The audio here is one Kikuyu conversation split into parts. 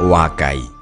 Wakay.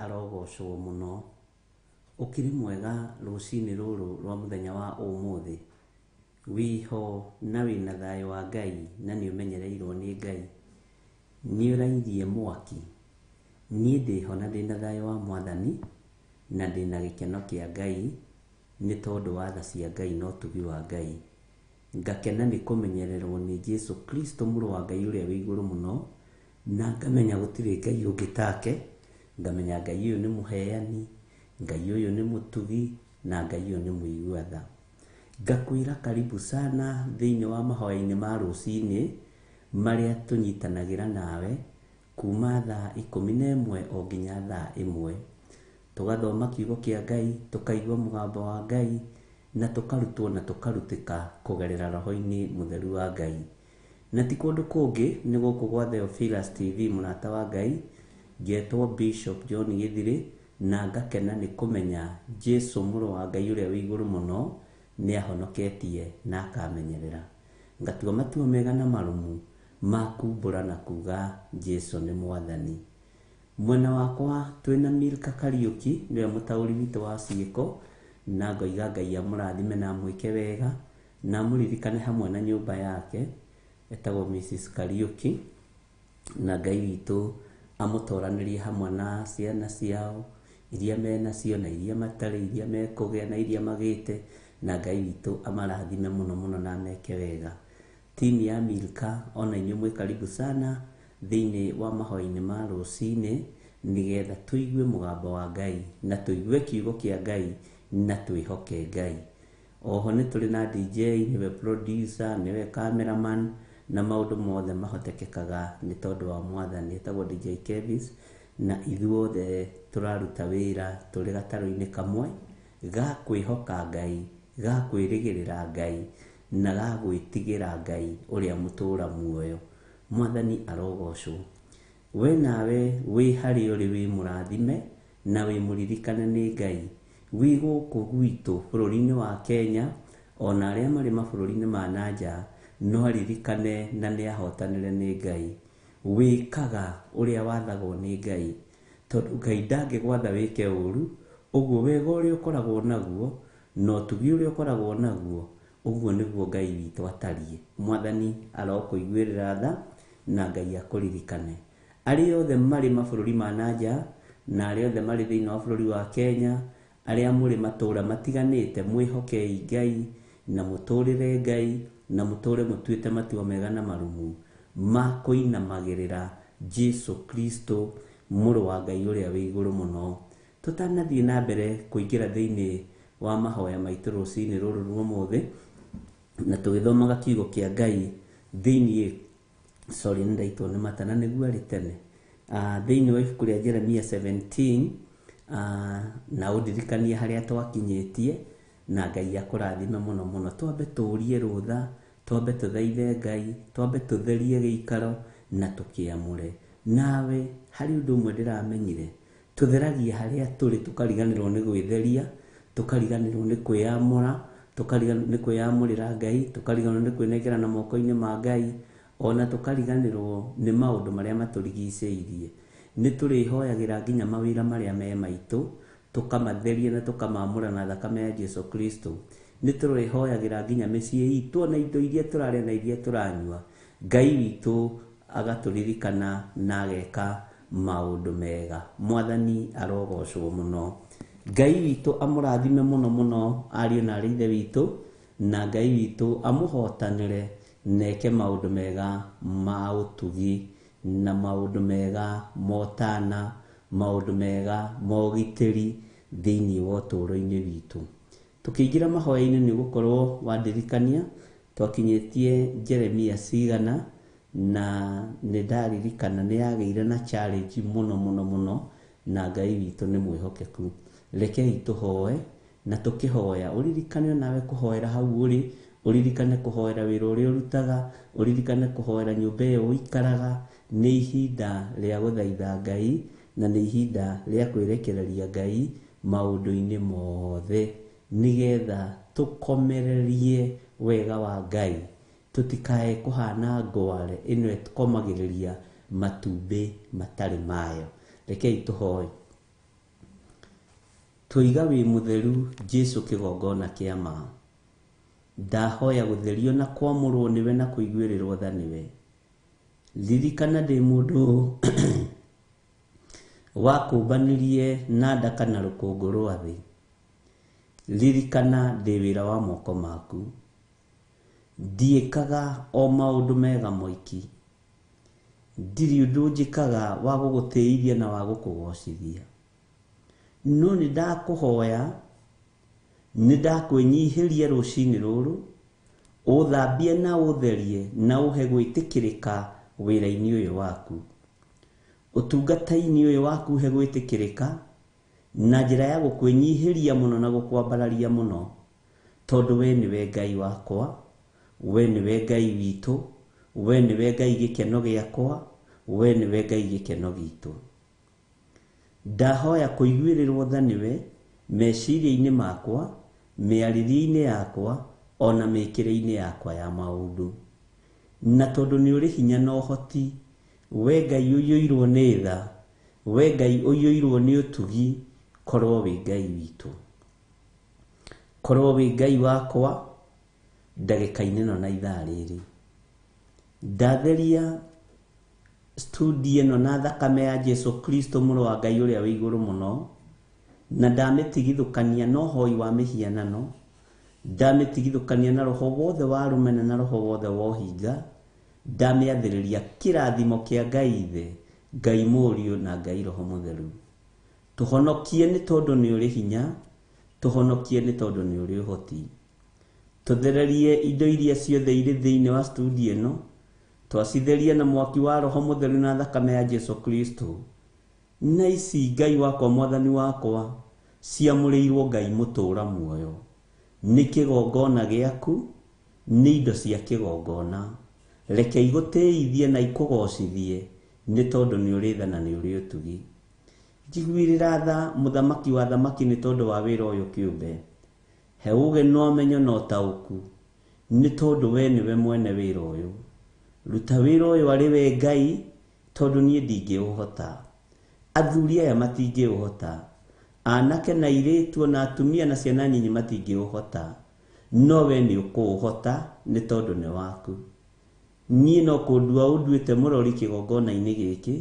Arogocwo mũno. Ũkĩrĩ mwega rũcinĩ rũrũ rwa mũthenya wa ũmũthĩ? Wĩho na wĩna thayũ wa Ngai na nĩ ũmenyereirwo nĩ Ngai? Nĩ ũrairie mwaki? Niĩ ndĩho na ndĩna thayũ wa Mwathani na ndĩna gĩkeno kĩa Ngai nĩ tondũ wa tha cia Ngai na ũtugi wa Ngai. Ngakena nĩ kũmenyererwo nĩ Jesu Kristo mũrũ wa Ngai ũrĩa wĩ igũrũ mũno, na ngamenya gũtirĩ Ngai ũngĩ take, ngamenya Ngai ũyũ nĩ mũheani, Ngai ũyũ nĩ mũtugi, na Ngai ũyũ nĩ mũigua tha. Ngakwĩra karibu sana thĩinĩ wa mahoya-inĩ ma rũcinĩ marĩa tũnyitanagĩra nawe kuma thaa 11 o nginya thaa 1. Tũgathoma kiugo kĩa Ngai, tũkaigua mũgambo wa Ngai, na tũkarutwo na tũkarutĩka kũgerera roho-inĩ mũtheru wa Ngai. Na ti kũndũ kũngĩ, nĩ gũkũ gwa Theophilus TV, mũrata wa Ngai. Ngetwo Bishop John Gĩthirĩ, na ngakena nĩ kũmenya Jesu mũrũ wa Ngai ũrĩa wĩ igũrũ mũno nĩ ahonoketie na akamenyerera. Ngatua matua mega na marũmu ma kumbũra na kuga Jesu nĩ Mwathani. Mwena wakwa twĩna Milka Kariũki, nĩwe mũtaũri witũ wa ciĩko, na ngoiga Ngai amũrathime na amwĩke wega, na amũririkane hamwe na nyũmba yake, etagwo Mrs Kariũki, na Ngai witũ amũtoranĩrie hamwe na ciana ciao, iria menacio na iria matarĩ, iria mekũgĩa na iria magĩte, na Ngai witũ amarathime mũno mũno na ameke wega. Timu ya Milka ona inyuĩ mwĩ karibu sana thĩinĩ wa mahoya-inĩ ma rũcinĩ, nĩgetha tũigue mũgambo wa Ngai na tũigue kiugo kĩa Ngai na twĩhoke Ngai. Oho nĩ tũrĩ na DJ, nĩwe producer, nĩwe cameraman, na maũndũ mothe mahotekekaga nĩ tondũ wa Mwathani. Etagwo DJ Kevis, na ithuothe tũraruta wĩra tũrĩ gatarũ-inĩ kamwe ga kwĩhoka Ngai, ga kwĩrĩgĩrĩra Ngai, na ga gwĩtigĩra Ngai ũrĩa mũtũũra muoyo. Mwathani arogocwo. We nawe wĩ harĩa ũrĩ wĩ mũrathime na wĩ mũririkane nĩ Ngai. Wĩ gũkũ gwitũ bũrũri-inĩ wa Kenya, ona arĩa marĩ mabũrũri-inĩ ma na nja, no aririkane na nĩ ahotanĩre nĩ Ngai. Wĩkaga ũrĩa wathagwo nĩ Ngai, tondũ Ngai ndangĩgwatha wĩke ũru. Ũguo wega ũrĩa ũkoragwo naguo na ũtugi ũrĩa ũkoragwo naguo, ũguo nĩguo Ngai witũ atariĩ. Mwathani arokũiguĩrĩra tha na Ngai akũririkane. Arĩa othe marĩ mabũrũri ma na nja na arĩa othe marĩ thĩinĩ wa bũrũri wa Kenya, arĩa mũrĩ matũũra matiganĩte, mwĩhokei Ngai na mũtũũrĩre Ngai na mũtũũre mũtuĩte matua mega na marũmu ma kũinamagĩrĩra Jesu Kristo mũrũ wa Ngai ũrĩa wĩ igũrũ mũno. Tũtanathiĩ na mbere kũingĩra thĩinĩ wa mahoya maitũ rũcinĩ rũrũ rwa ũmũthĩ, na tũgĩthomaga kiugo kĩa Ngai thĩinĩ, sorry, nĩ ndaitwo nĩ mata na nĩguo arĩ tene, thĩinĩ wa ibuku rĩa Jeremia 17, na ũndirikanie harĩa twakinyĩtie, na Ngai akũrathime mũno mũno. Twambe tũrie rũtha, twambe tũthaithe Ngai, twambe tũtherie gĩikaro na tũkĩamũre. Nawe harĩ ũndũ ũmwe ndĩramenyire, tũtheragia harĩa tũrĩ tũkariganĩrwo nĩ gwĩtheria, tũkariganĩrwo nĩ kwĩyamũra, tũkariganĩrwo nĩ kwĩyamũrĩra Ngai, tũkariganĩrwo nĩ kwĩnengerana moko-inĩ ma Ngai, ona tũkariganĩrwo nĩ maũndũ marĩa matũrigicĩirie. Nĩ tũrĩhoyagĩra nginya mawĩra marĩa me maitũ, tũkamatheria na tũkamamũra na thakame ya Jesu Kristo. Nĩ tũrĩhoyagĩra nginya mĩciĩ itũ na indo iria tũrarĩa na iria tũranyua. Ngai witũ agatũririkana na ageka maũndũ mega. Mwathani arogocwo mũno. Ngai witũ amũrathime mũno mũno ariũ na aarĩ ithe witũ, na Ngai witũ amũhotanĩre na eke maũndũ mega ma ũtugi na maũndũ mega ma ũtana, maũndũ mega ma ũgitĩri thĩinĩ wa ũtũũro-inĩ witũ. Tũkĩingĩra mahoya-inĩ nĩ ũgũkorwo wandirikania twakinyĩtie Jeremia cigana, na nĩ ndaririkana nĩ yagĩire na challenge mũno mũno mũno, na Ngai witũ nĩ mwĩhokeku. Rekei tũhoe, na tũkĩhoya ũririkane nawe kũhoera hau ũrĩ, ũririkane kũhoera wĩra ũrĩa ũrutaga, ũririkane kũhoera nyũmba ĩyo ũikaraga. Nĩ ihinda rĩa gũthaitha Ngai na nĩ ihinda rĩa kwĩrekereria Ngai maũndũ-inĩ mothe, nĩgetha tũkomererie wega wa Ngai, tũtikae kũhana ngware ĩno ĩkomagĩrĩria matumbĩ matarĩ mayo. Rekei tũhoe. Twoiga wĩ mũtheru Jesu kĩgongona kĩa ma. Ndahoya gũtherio na kwamũrwo nĩwe na kũiguĩrĩrwo tha nĩwe. Ririkana ndĩ mũndũ wakũmbanirie na ndaka na rũkũngũ rwa thĩ. Ririkana ndĩ wĩra wa moko maku. Ndiĩkaga o maũndũ mega moiki. Ndirĩ ũndũ njĩkaga wa gũgũtĩithia na wa gũkũgocithia. No nĩ ndakũhoya, nĩ ndakwĩnyihĩria rũcinĩ rũrũ, ũthambie na ũtherie na ũhe gwĩtĩkĩrĩka wĩra-inĩ ũyũ waku. Ũtungata-inĩ ũyũ waku ũhe gwĩtĩkĩrĩka na njĩra ya gũkwĩnyihĩria mũno na gũkwambararia mũno, tondũ we nĩwe Ngai wakwa, we nĩwe Ngai witũ, we nĩwe Ngai gĩkeno gĩakwa, we nĩwe Ngai gĩkeno gitũ. Ndahoya kũiguĩrĩrwo tha nĩwe meciria-inĩ makwa, mĩarĩrie-inĩ yakwa, ona mĩkĩre-inĩ yakwa ya maũndũ. Na tondũ nĩ ũrĩ hinya na ũhoti, we Ngai ũiyũirwo nĩ tha, we Ngai ũiyũirwo nĩ ũtugi, korwo wĩ Ngai witũ. Korwo wĩ Ngai wakwa ndagĩka-inĩ ĩno na ithaa rĩrĩ. Ndatheria studio ĩno na thakame ya Jesu Kristo mũrũ wa Ngai ũrĩa wĩ igũrũ mũno, na ndamĩtigithũkania na ũhoi wa mĩhianano, ndamĩtigithũkania na roho wothe wa rũmena na roho wothe wa ũhinga, ndamĩathĩrĩria kĩrathimo kĩa Ngai Ithe, Ngai Mũriũ na Ngai Roho Mũtheru. Tũhonokie nĩ tondũ nĩ ũrĩ hinya, tũhonokie nĩ tondũ nĩ ũrĩ ũhoti. Tũthererie indo iria ciothe irĩ thĩinĩ wa studio ĩno, twacitheria na mwaki wa Roho Mũtheru na thakame ya Jesu Kristo. Na ici Ngai wakwa mwathani wakwa ciamũrĩirwo Ngai mũtũũra muoyo. Nĩ kĩgongona gĩaku, nĩ indo cia kĩgongona. Reke igũtĩithie na ikũgocithie nĩ tondũ nĩ ũrĩ tha na nĩ ũrĩ ũtugi. Njiguĩrĩra tha mũthamaki wa thamaki nĩ tondũ wa wĩra ũyũ kĩũmbe. He ũũgĩ na ũmenyo na ũtaũku nĩ tondũ we nĩwe mwene wĩra ũyũ. Ruta wĩra ũyũ arĩ we Ngai tondũ niĩ ndingĩũhota. Athuri aya matingĩũhota. Anake na airĩtu na atumia na ciana nyinyi matingĩũhota. No we nĩ ũkũũhota nĩ tondũ nĩ waku. Niĩ no kũndua ũnduĩte mũrori kĩgongona-inĩ gĩkĩ.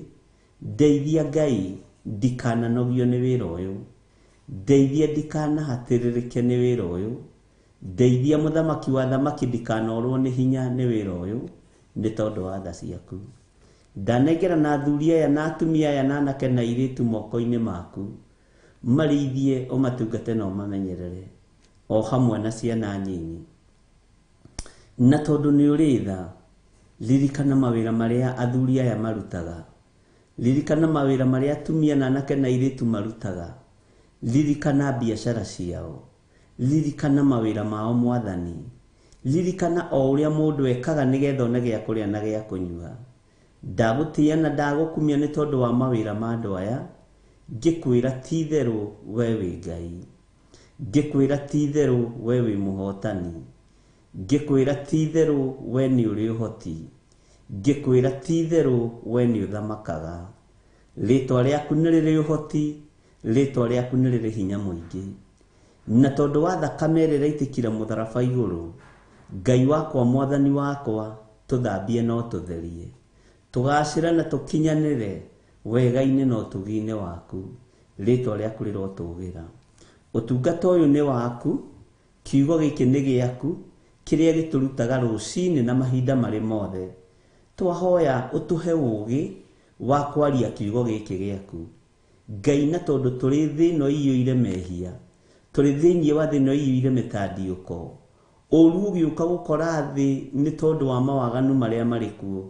Ndeithia Ngai ndikananogio nĩ wĩra ũyũ. Ndeithia ndikanahatĩrĩrĩke nĩ wĩra ũyũ. Ndeithia mũthamaki wa thamaki ndikanorwo nĩ hinya nĩ wĩra ũyũ nĩ tondũ wa tha ciaku. Ndanengera na athuri aya na atumia aya na anake na airĩtu moko-inĩ maku. Marĩithie ũmatungate na ũmamenyerere o hamwe na ciana nyinyi. Na tondũ nĩ ũrĩ tha, ririkana mawĩra marĩa athuri aya marutaga. Ririkana mawĩra marĩa atumia na anake na airĩtu marutaga. Ririkana biacara ciao. Ririkana mawĩra mao mwathani. Ririkana o ũrĩa mũndũ ekaga nĩgetha one gĩa kũrĩa na gĩa kũnyua. Ndagũtĩĩa na ndagũkumia nĩ tondũ wa mawĩra ma andũ aya, ngĩkwĩra ti itherũ we wĩ Ngai. Ngĩkwĩra ti itherũ we wĩ mũhotani. Ngĩkwĩra ti itherũ we nĩ ũrĩ ũhoti. Ngĩkwĩra ti itherũ we nĩ ũthamakaga. Rĩtwa rĩaku nĩ rĩrĩ ũhoti, rĩtwa rĩaku nĩ rĩrĩ hinya mũingĩ. Na tondũ wa thakame ĩrĩa ĩraitĩkire mũtharaba igũrũ, Ngai wakwa mwathani wakwa, tũthambie na ũtũtherie. Tũgacĩre na tũkinyanĩre wega-inĩ na ũtugi-inĩ waku. Rĩtwa rĩaku rĩrotũgĩra. Ũtungata ũyũ nĩ waku, kiugo gĩkĩ nĩ gĩaku, kĩrĩa gĩtũrutaga rũcinĩ na mahinda marĩ mothe. Twahoya ũtũhe ũũgĩ wa kwaria kiugo gĩkĩ gĩaku. Ngai na tondũ tũrĩ thĩ ĩno ĩiyũire mehia, tũrĩ thĩinĩ wa thĩ ĩno ĩiyũire mĩtandiũko, ũũru ũgĩũka gũkora thĩ nĩ tondũ wa mawaganu marĩa marĩ kuo.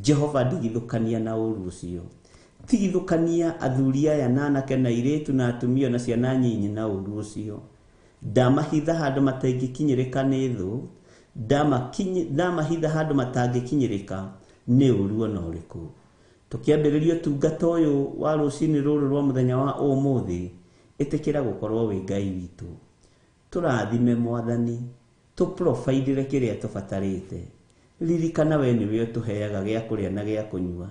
Jehova ndigithũkania na ũũru ũcio. Tigithũkania athuri aya na anake na airĩtu na atumia na ciana nyinyi na ũũru ũcio. Ndamahitha handũ matangĩkinyĩrĩka nĩ thũ, ndamahitha handũ matangĩkinyĩrĩka nĩ ũũru ona ũrĩkũ. Tũkĩambĩrĩria ũtungata ũyũ wa rũcinĩ rũrũ rwa mũthenya wa ũmũthĩ, ĩtĩkĩra gũkorwo wĩ Ngai witũ. Tũrathime mwathani, tũprofaidĩre kĩrĩa tũbatarĩte. Ririkana we nĩwe ũtũheaga gĩa kũrĩa na gĩa kũnyua.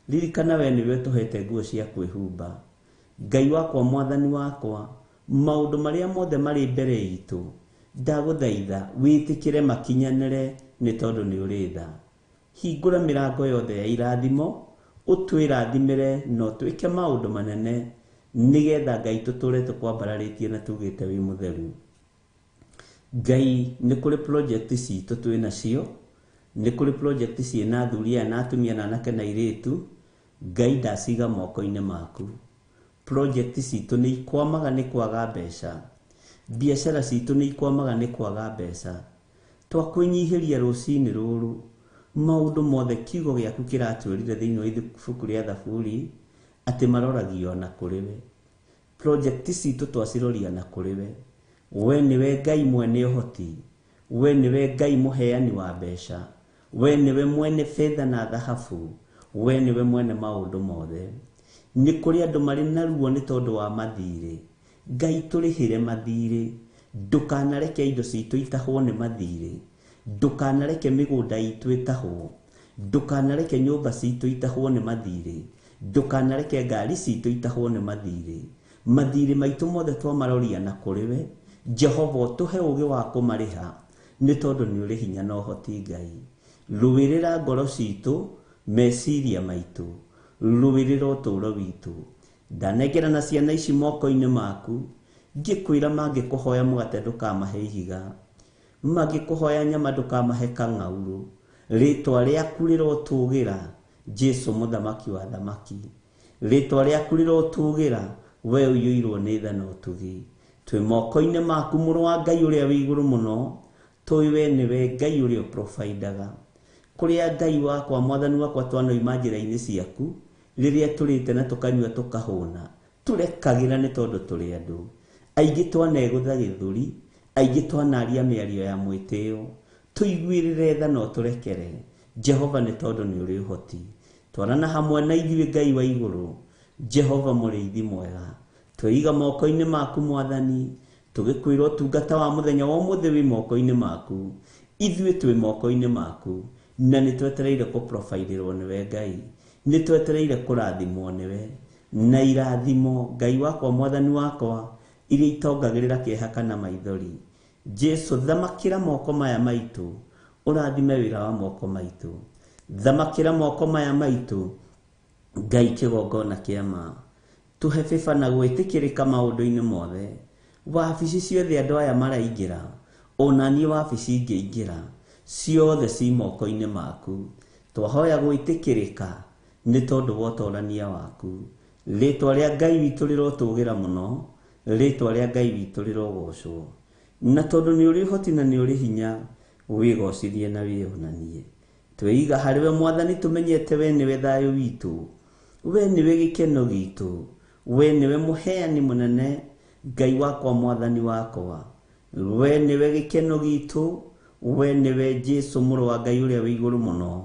Ririkana we nĩwe ũtũhete nguo cia kwĩhumba. Ngai wakwa mwathani wakwa, Maũndũ marĩa mothe marĩ mbere itũ, ndagũthaitha wĩtĩkĩre makinyanĩre nĩ tondũ nĩ ũrĩ tha. Hingũra mĩrango yothe ya irathimo, ũtwĩrathimĩre na ũtwĩke maũndũ manene, nĩgetha Ngai tũtũre tũkwambararĩtie na tugĩte wĩ mũtheru. Ngai, nĩ kũrĩ project citũ twĩ nacio, nĩ kũrĩ project ciĩna athuri aya na atumia na anake na airĩtu, Ngai ndaciga moko-inĩ maku. Project citũ nĩ ikwamaga nĩ kwaga mbeca, biacara citũ nĩ ikwamaga nĩ kwaga mbeca. Twakwĩnyihĩria rũcinĩ rũrũ, maũndũ mothe kiugo gĩaku kĩratwĩrire thĩinĩ wa ibuku rĩa Thaburi atĩ maroragio na kũrĩ we. Project citũ twaciroria na kũrĩ we. We nĩwe Ngai mwene ũhoti, we nĩwe Ngai mũheani wa mbeca, we nĩwe mwene betha na thahabu, we nĩwe mwene maũndũ mothe. Nĩ kũrĩ andũ marĩ na ruo nĩ tondũ wa mathirĩ. Ngai tũrĩhĩre mathirĩ, ndũkanareke indo citũ itahwo nĩ mathirĩ, ndũkanareke mĩgũnda itũ ĩtahwo, ndũkanareke nyũmba citũ itahwo nĩ mathirĩ, ndũkanareke ngari citũ itahwo nĩ mathirĩ. Mathirĩ maitũ mothe twamaroria na kũrĩ we. Jehova ũtũhe ũũgĩ wa kũmarĩha nĩ tondũ nĩ ũrĩ hinya na ũhoti Ngai. Rũĩrĩra ngoro citũ, meciria maitũ, rũĩrĩra ũtũũro witũ. Ndanengerana ciana ici moko-inĩ maku, ngĩkwĩra mangĩkũhoya mũgate ndũkamahe ihiga, mangĩkũhoya nyama ndũkamahe kang'aurũ. Rĩtwa rĩaku rĩrotũgĩra, Jesu mũthamaki wa thamaki. Rĩtwa rĩaku rĩrotũgĩra, we ũiyũirwo nĩ tha na ũtugi. Twĩ moko-inĩ maku mũrũ wa Ngai ũrĩa wĩ igũrũ mũno, tũĩ we nĩwe Ngai ũrĩa ũprovidaga. Kũrĩa Ngai wakwa, mwathani wakwa, twanoima njĩra-inĩ ciaku, rĩrĩa tũrĩte na tũkanyua tũkahũna, tũrekagĩra nĩ tondũ tũrĩ andũ. Aingĩ twanegũtha gĩthũri, aingĩ twanaria mĩario ya mwĩtĩo, tũiguĩrĩre tha na ũtũrekere. Jehova nĩ tondũ nĩ ũrĩ ũhoti. Twarana hamwe na ithuĩ Ngai wa igũrũ, Jehova mũrĩithi mwega. Twĩiga moko-inĩ maku mwathani, tũgĩkwĩra ũtungata wa mũthenya wa ũmũthĩ wĩ moko-inĩ maku. Ithuĩ twĩ moko-inĩ maku, na nĩ twetereire kũprovidĩrwo nĩwe Ngai. Nĩ twetereire kũrathimwo nĩwe. Na irathimo Ngai wakwa mwathani wakwa, iria itongagĩrĩra kĩeha kana maithori. Jesu thamakĩra moko maya maitũ, ũrathime wĩra wa moko maitũ. Thamakĩra moko maya maitũ, Ngai kĩgongona kĩa ma. Tũhe bĩba na gwĩtĩkĩrĩka maũndũ-inĩ mothe. Wabici ciothe andũ aya maraingĩra, ona niĩ wabici ngĩingĩra, ciothe ci moko-inĩ maku. Twahoya gwĩtĩkĩrĩka nĩ tondũ wa ũtorania waku. Rĩtwa rĩa Ngai witũ rĩrotũgĩra mũno, rĩtwa rĩa Ngai witũ rĩrogocwo. Na tondũ nĩ ũrĩ ũhoti na nĩ ũrĩ hinya, wĩgocithie na wĩonanie. Twĩiga harĩ we mwathani tũmenyete we nĩwe thayũ witũ, we nĩwe gĩkeno gitũ, we nĩwe mũheani mũnene, Ngai wakwa mwathani wakwa. We nĩwe gĩkeno gitũ, we nĩwe Jesu mũrũ wa Ngai ũrĩa wĩ igũrũ mũno.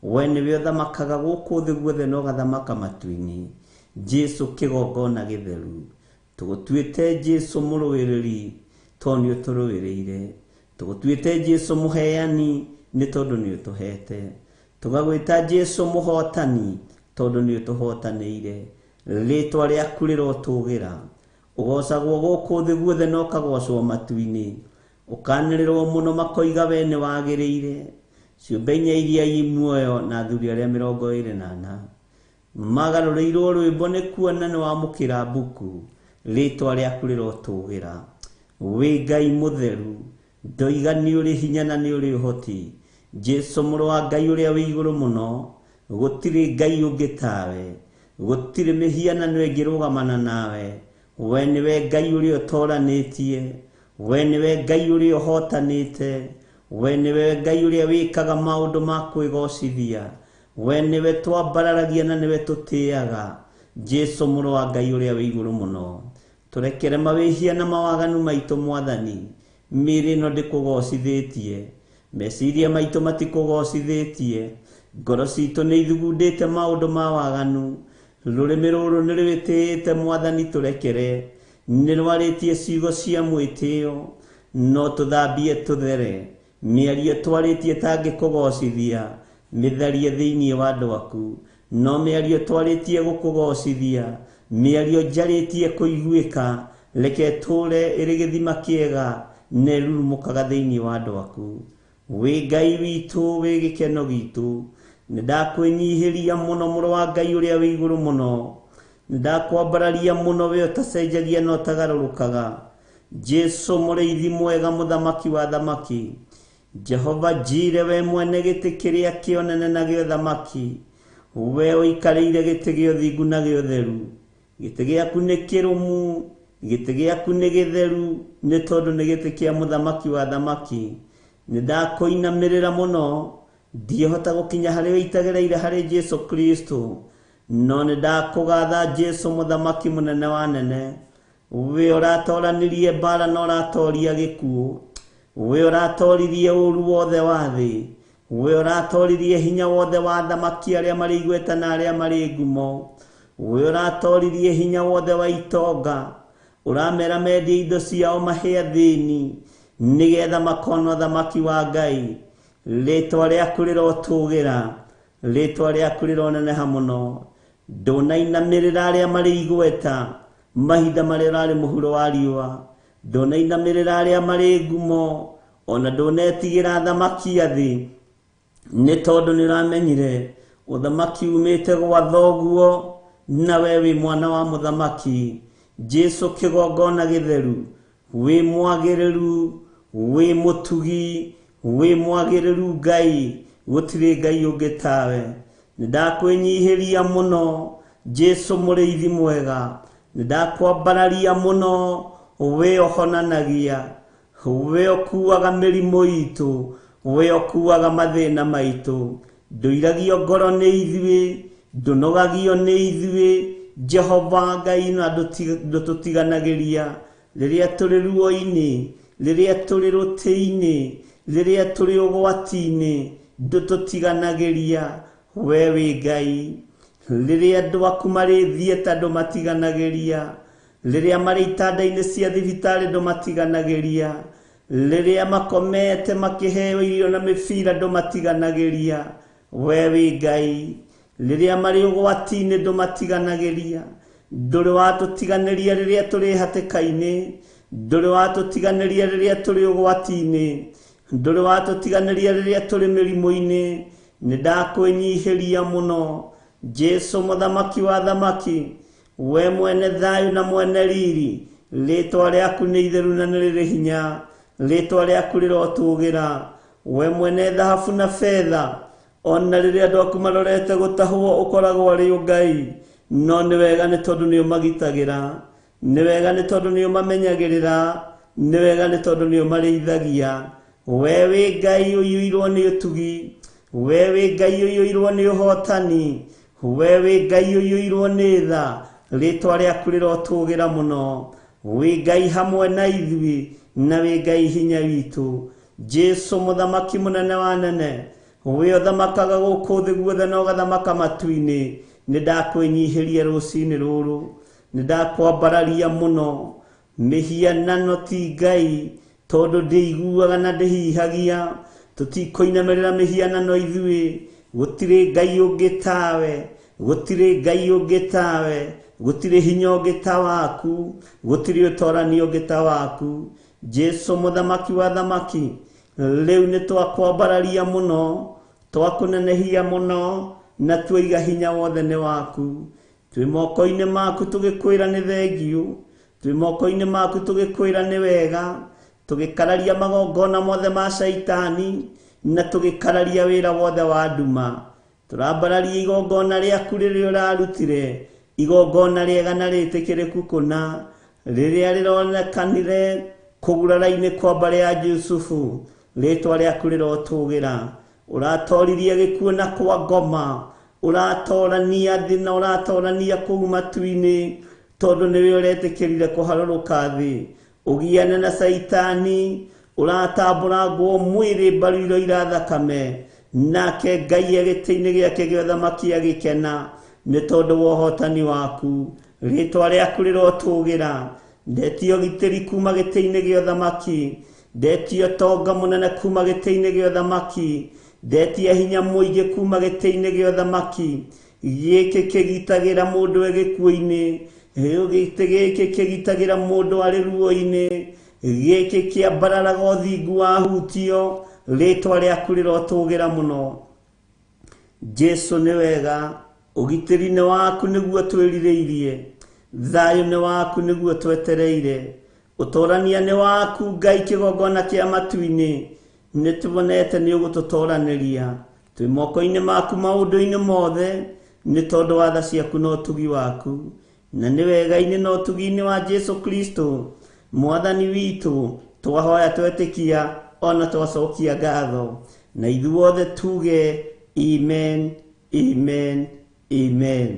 We nĩwe ũthamakaga gũkũ thĩ guothe na ũgathamaka matu-inĩ. Jesu kĩgongona gĩtheru. Tũgũtuĩte Jesu mũrũĩrĩri tondũ nĩ ũtũrũĩrĩire. Tũgũtuĩte Jesu mũheani nĩ tondũ nĩ ũtũhete. Tũgagwĩta Jesu mũhotani tondũ nĩ ũtũhotanĩire. Rĩtwa rĩaku rĩrotũgĩra. Ũgocagwo gũkũ thĩ guothe na ũkagocwo matu-inĩ. Ũkanĩrĩrwo mũno makoiga we nĩ wagĩrĩire. Ciũmbe inya iria i muoyo na athuri arĩa 24 magarũrĩirwo rwĩmbo nĩ kuona nĩ wamũkĩra mbuku. Rĩtwa rĩaku rĩrotũgĩra. Wĩ Ngai mũtheru, ndoiga nĩ ũrĩ hinya na nĩ ũrĩ ũhoti. Jesu mũrũ wa Ngai ũrĩa wĩ igũrũ mũno, gũtirĩ Ngai ũngĩ tawe, gũtirĩ mĩhianano ĩngĩrũgamana nawe. We nĩwe Ngai ũrĩa ũtoranĩtie, we nĩwe Ngai ũrĩa ũhotanĩte, we nĩwe Ngai ũrĩa wĩkaga maũndũ ma kwĩgocithia, we nĩwe twambararagia na nĩwe tũtĩaga. Jesu mũrũ wa Ngai ũrĩa wĩ igũrũ mũno, tũrekere mawĩhia na mawaganu maitũ mwathani. Mĩĩrĩ ĩno ndĩkũgocithĩtie, meciria maitũ matikũgocithĩtie, ngoro citũ nĩ ithugundĩte maũndũ ma waganu, rũrĩmĩ rũrũ nĩ rwĩtĩĩte mwathani tũrekere, nĩ rwarĩtie ciugo cia mwĩtĩo, no tũthambie tũthere. Mĩario twarĩtie tangĩkũgocithia, mĩtharie thĩinĩ wa andũ aku. No mĩario twarĩtie gũkũgocithia, mĩario njarĩtie kũiguĩka, Reke ĩtũũre ĩrĩ gĩthima kĩega na ĩrurumũkaga thĩinĩ wa andũ aku. Wĩ Ngai witũ, wĩ gĩkeno gitũ. Nĩ ndakwĩnyihĩria mũno mũrũ wa Ngai ũrĩa wĩ igũrũ mũno. Nĩ ndakwambararia mũno we ũtacenjagia na ũtagarũrũkaga. Jesu mũrĩithi mwega, mũthamaki wa thamaki. Jehova Jire, we mwene gĩtĩ kĩrĩa kĩonene na gĩa ũthamaki. We ũikarĩire gĩtĩ gĩa ũthingu na gĩa ũtheru. Gĩtĩ gĩaku nĩ kĩrũmu, gĩtĩ gĩaku nĩ gĩtheru, nĩ tondũ nĩ gĩtĩ kĩa mũthamaki wa thamaki. Nĩ ndakũinamĩrĩra mũno, ndiĩhota gũkinya harĩ we itagereire harĩ Jesu Kristo. No nĩ ndakũgatha Jesu mũthamaki mũnene wa nene. We ũratoranirie mbara na ũratoria gĩkuũ. We ũratoririe ũru wothe wa thĩ. We ũratoririe hinya wothe wa thamaki arĩa marĩ igweta na arĩa marĩ ngumo. We ũratoririe hinya wothe wa itonga. Ũramera mendie indo ciao mahe athĩni nĩgetha makona ũthamaki wa Ngai. Rĩtwa rĩaku rĩrotũgĩra, rĩtwa rĩaku rĩroneneha mũno. Ndũnainamĩrĩra arĩa marĩ igweta mahinda marĩa ũrarĩ mũhuro wa riũa. Ndũnainamĩrĩra arĩa marĩ ngumo, ona ndũnetigĩra thamaki a thĩ, nĩ tondũ nĩ ũramenyire ũthamaki umĩte gwa thoguo, na we wĩ mwana wa mũthamaki. Jesu kĩgongona gĩtheru, wĩ mwagĩrĩru, wĩ mũtugi, wĩ mwagĩrĩru Ngai, gũtirĩ Ngai ũngĩ tawe. Nĩ ndakwĩnyihĩria mũno Jesu mũrĩithi mwega. Nĩ ndakwambararia mũno, we ũhonanagia, we ũkuaga mĩrimũ itũ, we ũkuaga mathĩna maitũ. Ndũiragio ngoro nĩ ithuĩ, ndũnogagio nĩ ithuĩ, Jehova Ngai, na ndũtũtiganagĩria. Rĩrĩa tũrĩ ruo-inĩ, rĩrĩa tũrĩ rũtĩ-inĩ, rĩrĩa tũrĩ ũgwati-inĩ, ndũtũtiganagĩria. We wĩ Ngai. Rĩrĩa andũ aku marĩ thieta ndũmatiganagĩria. Rĩrĩa marĩ itanda-inĩ cia thibitarĩ ndũmatiganagĩria. Rĩrĩa makomete makĩheo irio na mĩbira ndũmatiganagĩria. We wĩ Ngai. Rĩrĩa marĩ ũgwati-inĩ ndũmatiganagĩria. Ndũrĩ watũtiganĩria rĩrĩa tũrĩ hatĩka-inĩ. Ndũrĩ watũtiganĩria rĩrĩa tũrĩ ũgwati-inĩ. Ndũrĩ watũtiganĩria rĩrĩa tũrĩ mĩrimũ-inĩ. Nĩ ndakwĩnyihĩria mũno Jesu mũthamaki wa thamaki, we mwene thayũ na mwene riri. Rĩtwa rĩaku nĩ itheru na nĩ rĩrĩ hinya. Rĩtwa rĩaku rĩrotũgĩra. We mwene thahabu na betha, ona rĩrĩa andũ aku marorete gũtahwo ũkoragwo arĩ Ngai. No nĩ wega nĩ tondũ nĩ ũmagitagĩra, nĩ wega nĩ tondũ nĩ ũmamenyagĩrĩra, nĩ wega nĩ tondũ nĩ ũmarĩithagia. We wĩ Ngai ũiyũirwo nĩ ũtugi, we wĩ Ngai ũiyũirwo nĩ ũhotani, we wĩ Ngai ũiyũirwo nĩ tha. Rĩtwa rĩaku rĩrotũgĩra mũno. Wĩ Ngai hamwe na ithuĩ, na wĩ Ngai hinya witũ. Jesu mũthamaki mũnene wa nene, we ũthamakaga gũkũ thĩ guothe na ũgathamaka matu-inĩ. Nĩ ndakwĩnyihĩria rũcinĩ rũrũ, nĩ ndakwambararia mũno. Mĩhianano ti Ngai, tondũ ndĩiguaga na ndĩhihagia. Tũtikũinamĩrĩra mĩhianano ithuĩ. Gũtirĩ Ngai ũngĩ tawe, gũtirĩ Ngai ũngĩ tawe, gũtirĩ hinya ũngĩ ta waku, gũtirĩ ũtorani ũngĩ ta waku. Jesu mũthamaki wa thamaki, rĩu nĩ twakwambararia mũno, twakũnenehia mũno, na tuoiga hinya wothe nĩ waku. Twĩ moko-inĩ maku tũgĩkwĩra nĩ thengiũ, twĩ moko-inĩ maku tũgĩkwĩra nĩ wega, tũgĩkararia magongona mothe ma caitani, na tũgĩkararia wĩra wothe wa nduma. Tũrambararia igongona rĩaku rĩrĩa ũrarutire, igongona rĩega na rĩtĩkĩrĩku kũna, rĩrĩa rĩronekanire kũgurara-inĩ kwa mbarĩ ya Jusufu. Rĩtwa rĩaku rĩrotũgĩra. Ũratoririe gĩkuũ na kwa ngoma, ũratorania thĩ na ũratorania kũu matu-inĩ, tondũ nĩwe ũretĩkĩrire kũharũrũka thĩ ũgiane na caitani. Ũratambũrangwo mwĩrĩ mbaru iroira thakame, nake Ngai gĩtĩ-inĩ gĩake gĩa ũthamaki agĩkena nĩ tondũ wa ũhotani waku. Rĩtwa rĩaku rĩrotũgĩra. Ndetio gitĩri kuma gĩtĩ-inĩ gĩa ũthamaki, ndetio tonga mũnene kuma gĩtĩ-inĩ gĩa ũthamaki, ndetia hinya mũingĩ kuma gĩtĩ-inĩ gĩa ũthamaki. Gĩkĩ kĩgitagĩra mũndũ e gĩkuũ-inĩ, Gĩtĩ gĩkĩ kĩgitagĩra mũndũ arĩ ruo-inĩ, gĩkĩ kĩambararaga ũthingu wahutio, rĩtwa rĩaku rĩrotũgĩra mũno. Jesu nĩ wega, ũgitĩri nĩ waku nĩguo twĩrirĩirie, thayũ nĩ waku nĩguo twetereire, ũtorania nĩ waku Ngai kĩgongona kĩa matu-inĩ, nĩ tuonete nĩ ũgũtũtoranĩria, twĩ moko-inĩ maku maũndũ-inĩ mothe, nĩ tondũ wa tha ciaku na ũtugi waku, na nĩ wega-inĩ na ũtugi-inĩ wa Jesu Kristo mwathani witũ, twahoya twetĩkia ona twacokia ngatho, na ithuothe tuge amen, amen, amen.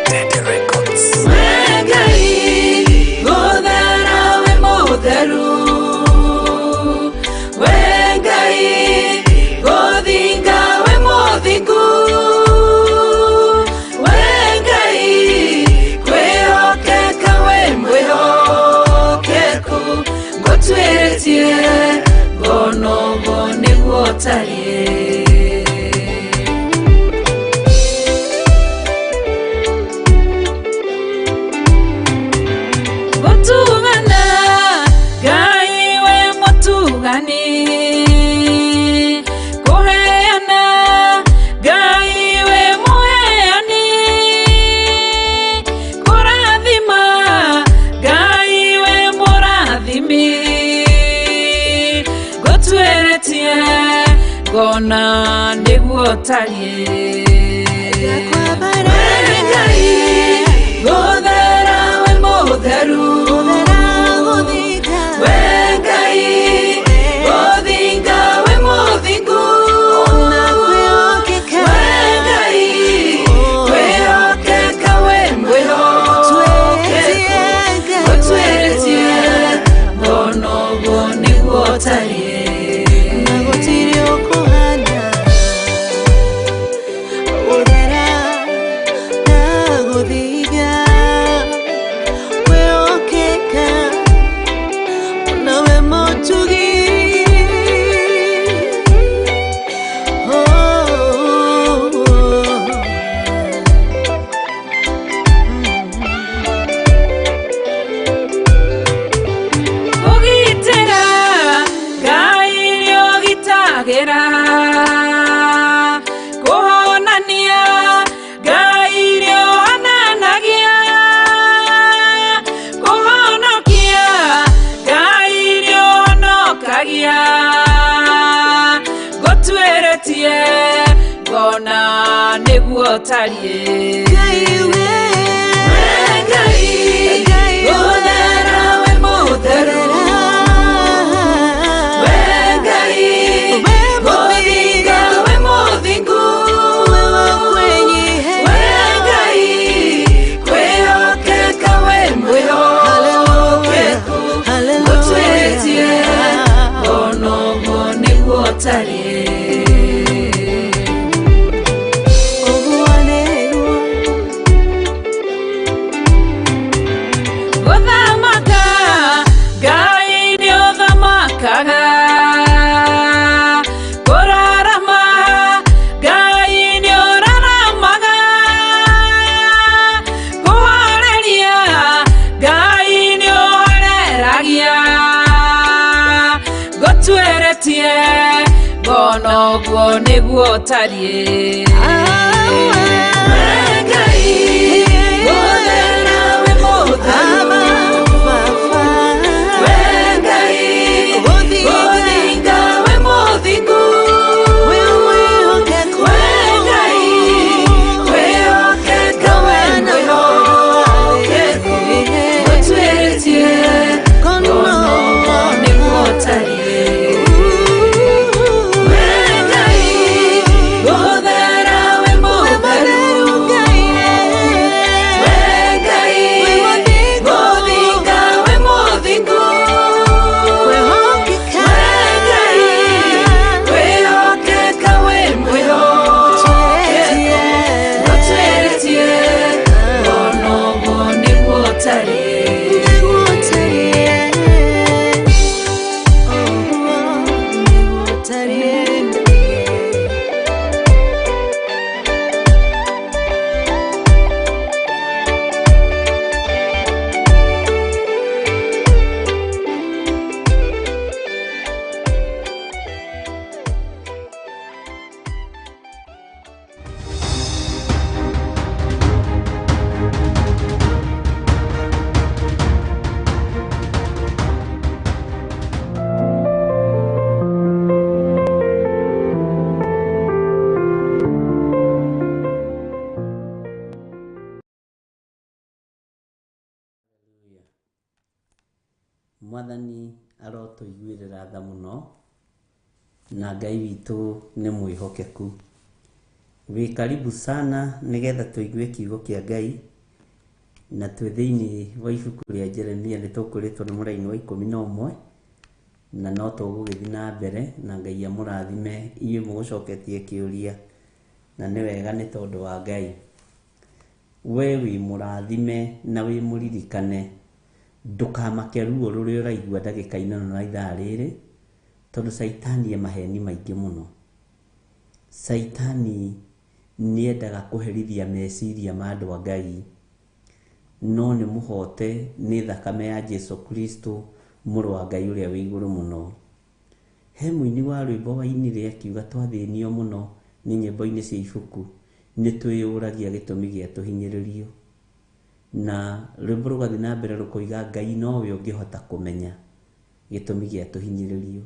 Tete Records. Ngai mũthera wĩ mũtheru, we Ngai gũthinga wĩ mũthingu, we Ngai kwĩhokeka wĩ mwĩhokeku, ngũtuĩrĩtie ngona ũguo nĩguo ũtariĩ. Gũtugana Ngai we mũtugani, kũheana Ngai we mũheani, kũrathima Ngai we mũrathimi, ngũtuĩrĩtie ngona nĩguo ũtariĩ. We Ngai gũthera wĩ mũtheru, we Ngai gũthinga wĩ mũthingu, we Ngai kwĩhokeka wĩ mwĩhokeku, ngũtuĩrĩtie ngona ũguo nĩguo ũtariĩ. Kũgitĩra Ngai nĩũgitagĩra, kũhonania Ngai nĩũhonanagia, kũhonokia Ngai nĩũhonokagia, ngũtuĩrĩtie ngona nĩguo ũtariĩ. We Ngai gũthera wĩ mũtheru, we Ngai gũthinga wĩ mũthingu, we Ngai kwĩhokeka wĩ mwĩhokeku, ngũtuĩrĩtie ngona ũguo nĩguo ũtariĩ. Gũthamaka Ngai nĩũthamakaga, kũrarama Ngai nĩũraramaga, kũhoreria Ngai nĩũhoreragia, ngũtuĩrĩtie ngona ũguo nĩguo ũtariĩ. We Ngai gũthera wĩ mũtheru, we Ngai gũthinga wĩ mũthingu, we Ngai kwĩhokeka wĩ mwĩhokeku, ngũtuĩrĩtie ngona ũguo nĩguo ũtariĩ. We Ngai gũthera wĩ mũtheru, ũtariĩ. Mwathani arotũiguĩrĩra tha mũno, na Ngai witũ nĩ mwĩhokeku. Wĩ karibu sana nĩgetha tũigue kiugo kĩa Ngai, na twĩ thĩinĩ wa ibuku rĩa Jeremia nĩ tũkũrĩtwo nĩ mũraini wa 11, na no tũgũgĩthiĩ na mbere, na Ngai amũrathime inyuĩ mũgũcoketie kĩũria, na nĩ wega nĩ tondũ wa Ngai. We wĩ mũrathime na wĩ mũririkane, ndũkamake ruo rũrĩa ũraigua ndagĩka-inĩ ĩno na ithaa rĩrĩ, tondũ caitani e maheni maingĩ mũno. Caitani nĩendaga kũherithia meciria ma andũ a Ngai, no nĩ mũhote nĩ thakame ya Jesu Kristo mũrũ wa Ngai ũrĩa wĩ igũrũ mũno. He mũini wa rwĩmbo wainire akiuga twathĩnio mũno nĩ nyĩmbo-inĩ cia ibuku, nĩ twĩyũragia gĩtũmi gĩa tũhinyĩrĩrio. Na rwĩmbo rũgathiĩ na mbere rũkoiga Ngai nowe ũngĩhota kũmenya gĩtũmi gĩa tũhinyĩrĩrio.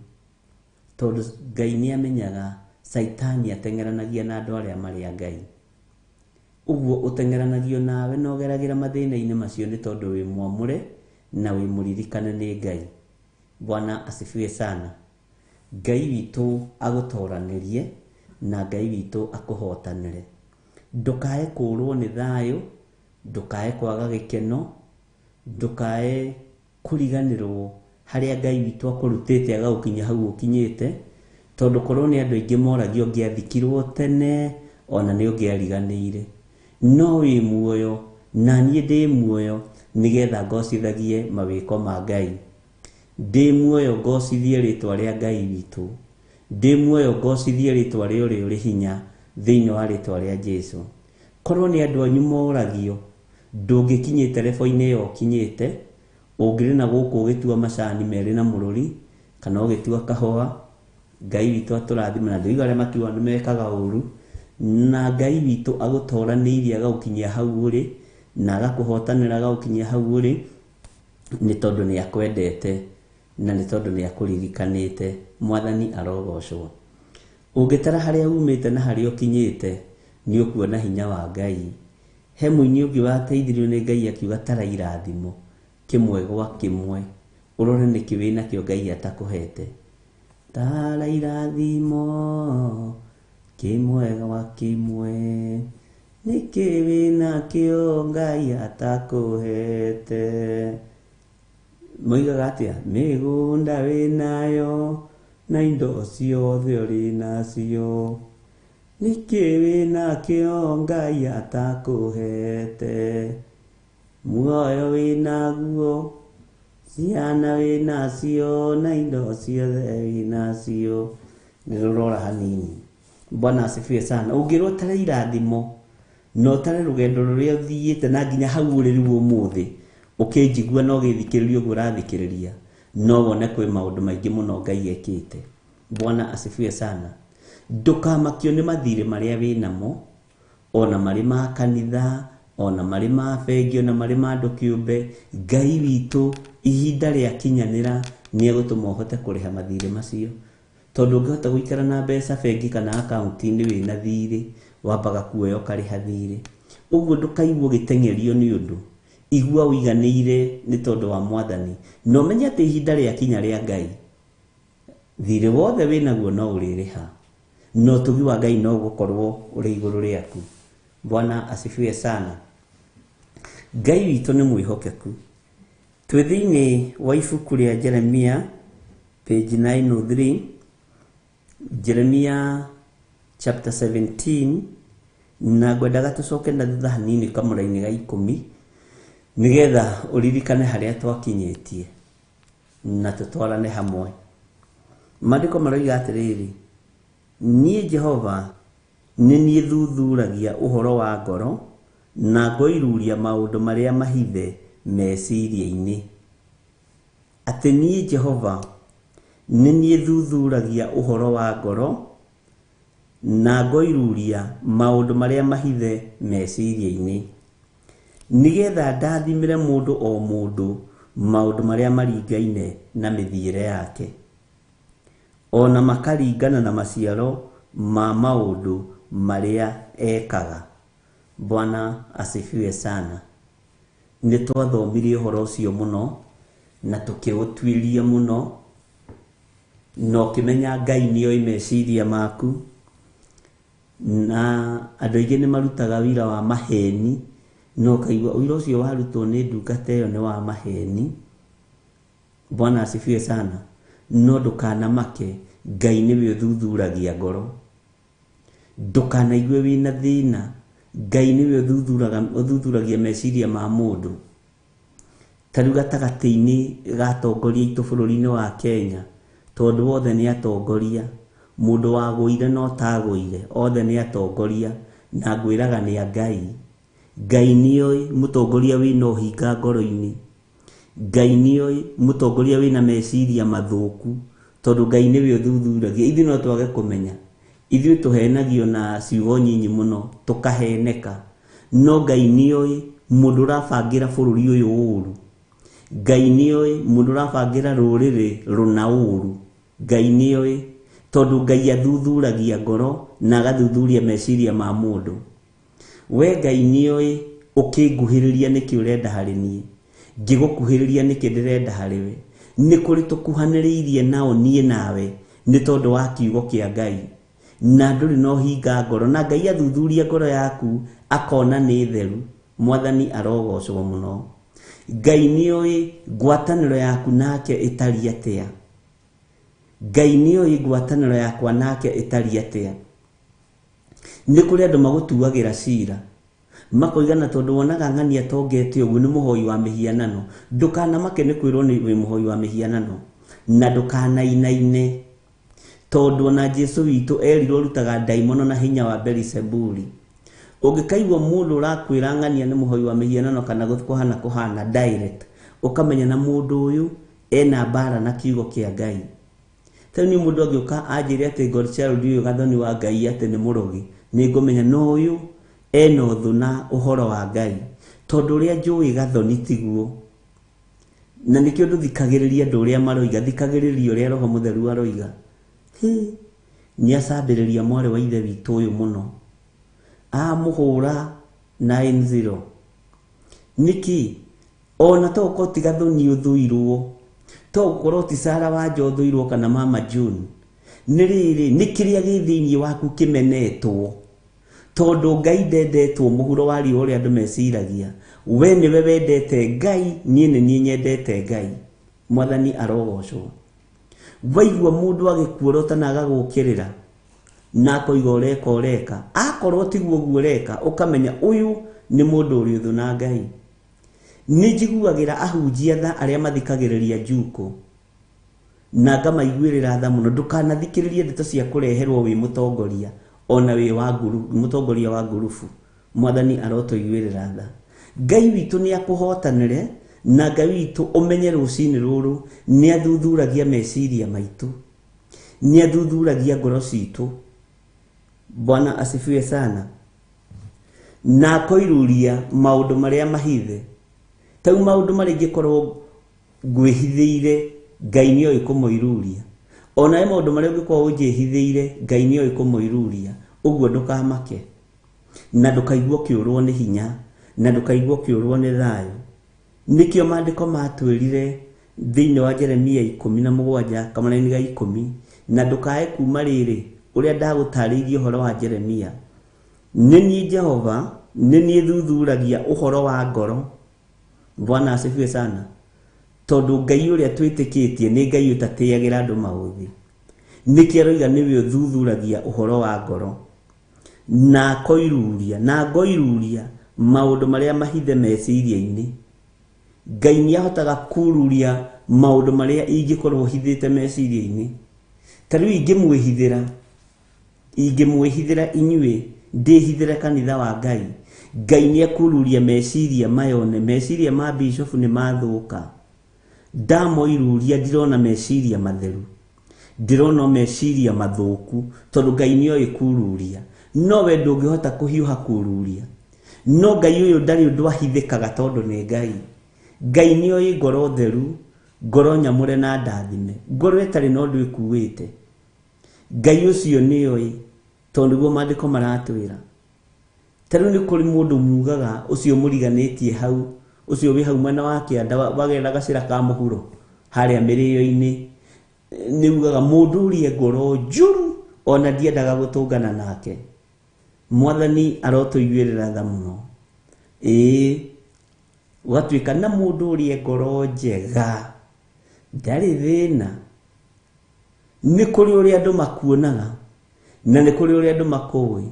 Tondũ Ngai nĩ amenyaga caitani ateng'eranagia na andũ arĩa marĩ a Ngai. Ũguo ũteng'eranagio nawe na ũgeragĩra mathĩna-inĩ macio nĩ tondũ wĩ mwamũre na wĩ mũririkane nĩ Ngai. Bwana asifiwe sana. Ngai witũ agũtoranĩrie na Ngai witũ akũhotanĩre. Ndũkae kũũrwo nĩ thayũ, ndũkae kwaga gĩkeno, ndũkae kũriganĩrwo harĩa Ngai witũ akũrutĩte agagũkinyia hau ũkinyĩte, tondũ korwo nĩ andũ aingĩ moragio ũngĩathikirwo tene ona nĩ ũngĩariganĩire. No wĩ muoyo na niĩ ndĩ muoyo nĩgetha ngocithagie mawĩko ma Ngai. Ndĩ muoyo ngocithie rĩtwa rĩa Ngai witũ. Ndĩ muoyo ngocithie rĩtwa rĩa ũrĩa ũrĩ hinya thĩinĩ wa rĩtwa rĩa Jesu. Korwo nĩ andũ anyu moragio, ndũngĩkinyĩte rebo-inĩ ĩyo ũkinyĩte, ũngĩrĩ na gũkũ ũgĩtua macani merĩ na mũrũri, kana ũgĩtua kahũa. Ngai witũ atũrathime, na ndĩraigua arĩa matuaga nĩ mekaga ũru, na Ngai witũ agũtoranĩirie agagũkinyia hau ũrĩ, na agakũhotanĩra agagũkinyia hau ũrĩ, nĩ tondũ nĩ akwendete na nĩ tondũ nĩ akũririkanĩte. Mwathani arogocwo. Ũngĩtara harĩa umĩte na harĩa ũkinyĩte, nĩ ũkuona hinya wa Ngai. He mũini ũngĩ wateithirio nĩ Ngai akiuga tara irathimo kĩmwe gwa kĩmwe, ũrore nĩkĩ wĩnakĩo Ngai atakũhete. Tara irathimo kĩmwe gwa kĩmwe, nĩkĩ wĩnakĩo Ngai atakũhete. Moigaga atĩa? Mĩgũnda wĩnayo na indo ciothe ũrĩ nacio, nĩkĩ wĩnakĩo Ngai atakũhete. Muoyo wĩnaguo, ciana wĩnacio na indo ciothe wĩnacio. Nĩ rũrora hanini. Bwana asifiwe sana. Ũngĩrwo tare irathimo na ũtare rũgendo rũrĩa ũthiĩte na nginya hau ũrĩ rĩu ũmũthĩ, ũkĩnjigua na ũgĩthikĩrĩria ũguo ũrathikĩrĩria, no wone kwĩ maũndũ maingĩ mũno Ngai ekĩte. Bwana asifiwe sana. Ndũkamakio nĩ mathirĩ marĩa wĩnamo, ona marĩ ma kanitha, ona marĩ ma bengi, ona marĩ ma andũ kĩũmbe. Ngai witũ ihinda rĩakinyanĩra nĩ egũtũma ũhote kũrĩha mathirĩ macio. Tondũ ũngĩhota gũikara na mbeca bengi kana akaunti-inĩ wĩna thirĩ, wambaga kuoya ũkarĩha thirĩ. Ũguo ndũkaigua ũgĩteng'erio nĩ ũndũ, igua ũiganĩire nĩ tondũ wa Mwathani. Na ũmenye atĩ ihinda rĩakinya rĩa Ngai, thirĩ wothe wĩnaguo no ũrĩrĩha. Na ũtugi wa Ngai no ũgũkorwo ũrĩ igũrũ rĩaku. Bwana asifiwe sana. Ngai witũ nĩ mwĩhokeku. Twĩ thĩinĩ wa ibuku rĩa Jeremia page 903, Jeremia chapter 17, na ngwendaga tũcoke na thutha hanini kamũra-inĩ ga 10 nĩgetha ũririkane harĩa twakinyĩtie na tũtwarane hamwe. Maandĩko maroiga atĩrĩrĩ, Niĩ Jehova nĩ niĩ thuthuragia ũhoro wa ngoro, na ngoiruria maũndũ marĩa mahithe meciria-inĩ. Atĩ niĩ Jehova nĩ niĩ thuthuragia ũhoro wa ngoro, na ngoiruria maũndũ marĩa mahithe meciria-inĩ, nĩgetha ndathimĩre mũndũ o mũndũ maũndũ marĩa maringaine na mĩthiĩre yake, o na makaringana na maciaro ma maũndũ marĩa ekaga. Bwana asifiwe sana. Nĩ twathomire ũhoro ũcio mũno na tũkĩũtuĩria mũno, na ũkĩmenya Ngai nĩoĩ meciria maku, na andũ aingĩ nĩ marutaga wĩira wa maheni, na ũkaigua ũira ũcio warutwo nĩ ndungata ĩyo nĩ wa maheni. Bwana asifiwe sana. No ndũkanamake, Ngai nĩwe ũthuthuragia ngoro. Ndũkanaigue wĩna thĩna, Ngai nĩwe ũthuthuragia meciria ma mũndũ. Ta rĩu gatagatĩ-inĩ ga atongoria aitũ bũrũri-inĩ wa Kenya, tondũ othe nĩ atongoria, mũndũ wagũire na ũtagũire, othe nĩ atongoria, na ngwĩraga nĩ a Ngai. Ngai nĩoĩ mũtongoria wĩna ũhinga ngoro-inĩ. Ngai nĩoĩ mũtongoria wĩna meciria mathũku, tondũ Ngai nĩwe ũthuthuragia. Ithuĩ no twage kũmenya. Ithuĩ tũhenagio na ciugo nyinyi mũno, tũkaheneka. No Ngai nĩoĩ mũndũ ũrabangĩra bũrũri ũyũ ũru. Ngai nĩoĩ mũndũ ũrabangĩra rũrĩrĩ rũna ũru. Ngai nĩoĩ, tondũ Ngai athuthuragia ngoro na agathuthuria meciria ma mũndũ. We Ngai nĩoĩ ũkĩnguhĩrĩria nĩkĩ ũrenda harĩ niĩ, ngĩgũkuhĩrĩria nĩkĩ ndĩrenda harĩ we. Nĩ kũrĩ tũkuhanĩrĩirie nao niĩ nawe nĩ tondũ wa kiugo kĩa Ngai. Na ndũrĩ na ũhinga ngoro, na Ngai athuthuria ngoro yaku akona nĩ theru. Mwathani arogocwo mũno. Ngai nĩoĩ ngwatanĩro yaku nake ĩtariĩ atĩa. Ngai nĩoĩ ngwatanĩro yakwa nake ĩtariĩ atĩa. Nĩ kũrĩ andũ magũtuagĩra cira, makoiga na tondũ wonaga ng'ania atongete ũguo nĩ mũhoi wa mĩhianano. Ndũkanamake nĩ kwĩrwo nĩ wĩ mũhoi wa mĩhianano, na ndũkanainaine, tondũ ona Jesu witũ erirwo rutaga ndaimono na hinya wa Belisebuli. Ũngĩkaigua mũndũ ũrakwĩra ng'ania nĩ mũhoi wa mĩhianano kana kũhana kũhana direct, ũkamenya na mũndũ ũyũ ena mbara na kiugo kĩa Ngai. Ta rĩu niĩ mũndũ angĩũka anjĩre atĩ Godchild ũyũ Gathoni wa Ngai atĩ nĩ mũrogi, nĩ ngũmenya no ũyũ ena ũthũ na ũhoro wa Ngai. Tondũ ũrĩa njũĩ Gathoni tiguo. Na nĩkĩo ndũthikagĩrĩria andũ ũrĩa maroiga, thikagĩrĩria ũrĩa Roho Mũtheru aroiga. Hĩ, nĩ acambĩrĩria mwarĩ wa ithe witũ ũyũ mũno. Amũhũra 9-0. Nĩkĩ? Ona to gũkorwo ti Gathoni ũthũirwo, to gũkorwo ti Sarah Wanja ũthũirwo kana Mama June. Nĩ rĩrĩ, nĩ kĩrĩa gĩ thĩinĩ waku kĩmenetwo. Tondũ Ngai ndendetwo mũhuro wa riũa ũrĩa andũ meciragia. We nĩwe wendete Ngai, niĩ nĩ niĩ nyendete Ngai. Mwathani arogocwo. Waigua mũndũ agĩkuorota na agagũkĩrĩra, na akoiga ũreka ũreka, akorwo tiguo ũguo ũreka, ũkamenya ũyũ nĩ mũndũ ũrĩ ũthũ na Ngai. Nĩ njiguagĩra ahunjia tha arĩa mathikagĩrĩria njukũ, na ngamaiguĩrĩra tha mũno. Ndũkanathikĩrĩrie ndeto cia kũreherwo wĩ mũtongoria, ona wĩ wa nguru, mũtongoria wa ngurubu. Mwathani arotũiguĩrĩra tha. Ngai witũ nĩ akũhotanĩre, na Ngai witũ ũmenye rũcinĩ rũrũ nĩ athuthuragia meciria maitũ, nĩ athuthuragia ngoro citũ. Bwana asifiwe sana. Na akoiruria maũndũ marĩa mahithe. Ta rĩu maũndũ marĩa ingĩkorwo ngwĩhithĩire, Ngai nĩoĩ kũmoiruria. Onawe maũndũ marĩa ũngĩkorwo ũnjĩhithĩire, Ngai nĩoĩ kũmoiruria. Ũguo ndũkamake, na ndũkaigue ũkĩũrwo nĩ hinya, na ndũkaigue ũkĩũrwo nĩ thayũ. Nĩkĩo maandĩko matwĩrire thĩinĩ wa Jeremia 17 kamũraini ga 10, na ndũkae kuma rĩrĩ ũrĩa ndagũtarĩirie ũhoro wa Jeremia. Nĩ niĩ Jehova, nĩ niĩ thuthuragia ũhoro wa ngoro. Bwana asifiwe sana. Tondũ Ngai ũrĩa twĩtĩkĩtie nĩ Ngai ũtatĩagĩra andũ maũthĩ. Nĩkĩo aroiga nĩwe ũthuthuragia ũhoro wa ngoro. Na akoiruria, na ngoiruria maũndũ marĩa mahithe meciria-inĩ. Ngai nĩ ahotaga kururia maũndũ marĩa ingĩkorwo hithĩte meciria-inĩ. Ta rĩu ingĩmwĩhithĩra, Ingĩmwĩhithĩra inyuĩ, ndĩhithĩre kanitha wa Ngai. Ngai nĩ ekururia meciria mayone, meciria ma bishofu nĩ mathũka. Ndamoiruria ndirona meciria matheru, ndĩrona meciria mathũku, tondũ Ngai nĩ oĩ kururia. No we ndũngĩhota kũhiũha kururia. No Ngai ũyũ ndarĩ ũndũ ahithĩkaga tondũ nĩ Ngai. Ngai nĩ oĩ ngoro theru, ngoro nyamũre na ndathime, ngoro ĩtarĩ na ũndũ ĩkuĩte. Ngai ũcio nĩ oĩ, tondũ nĩguo maandĩko maratwĩra. Ta rĩu nĩ kũrĩ mũndũ mugaga ũcio mũriganĩtie hau, ũcio wĩ hau mwena wa kĩanda wagerera gacĩra ka mũhuro harĩa mĩrĩo-inĩ, nĩ ugaga mũndũ ũrĩa ngoro njũru ona ndiendaga gũtũngana nake. Mwathani arotũiguĩrĩra tha mũno. Ĩĩ, ũgatuĩka na mũndũ ũrĩa ngoro njega ndarĩ thĩna. Nĩ kũrĩ ũrĩa andũ makuonaga na nĩ kũrĩ ũrĩa andũ makũĩ.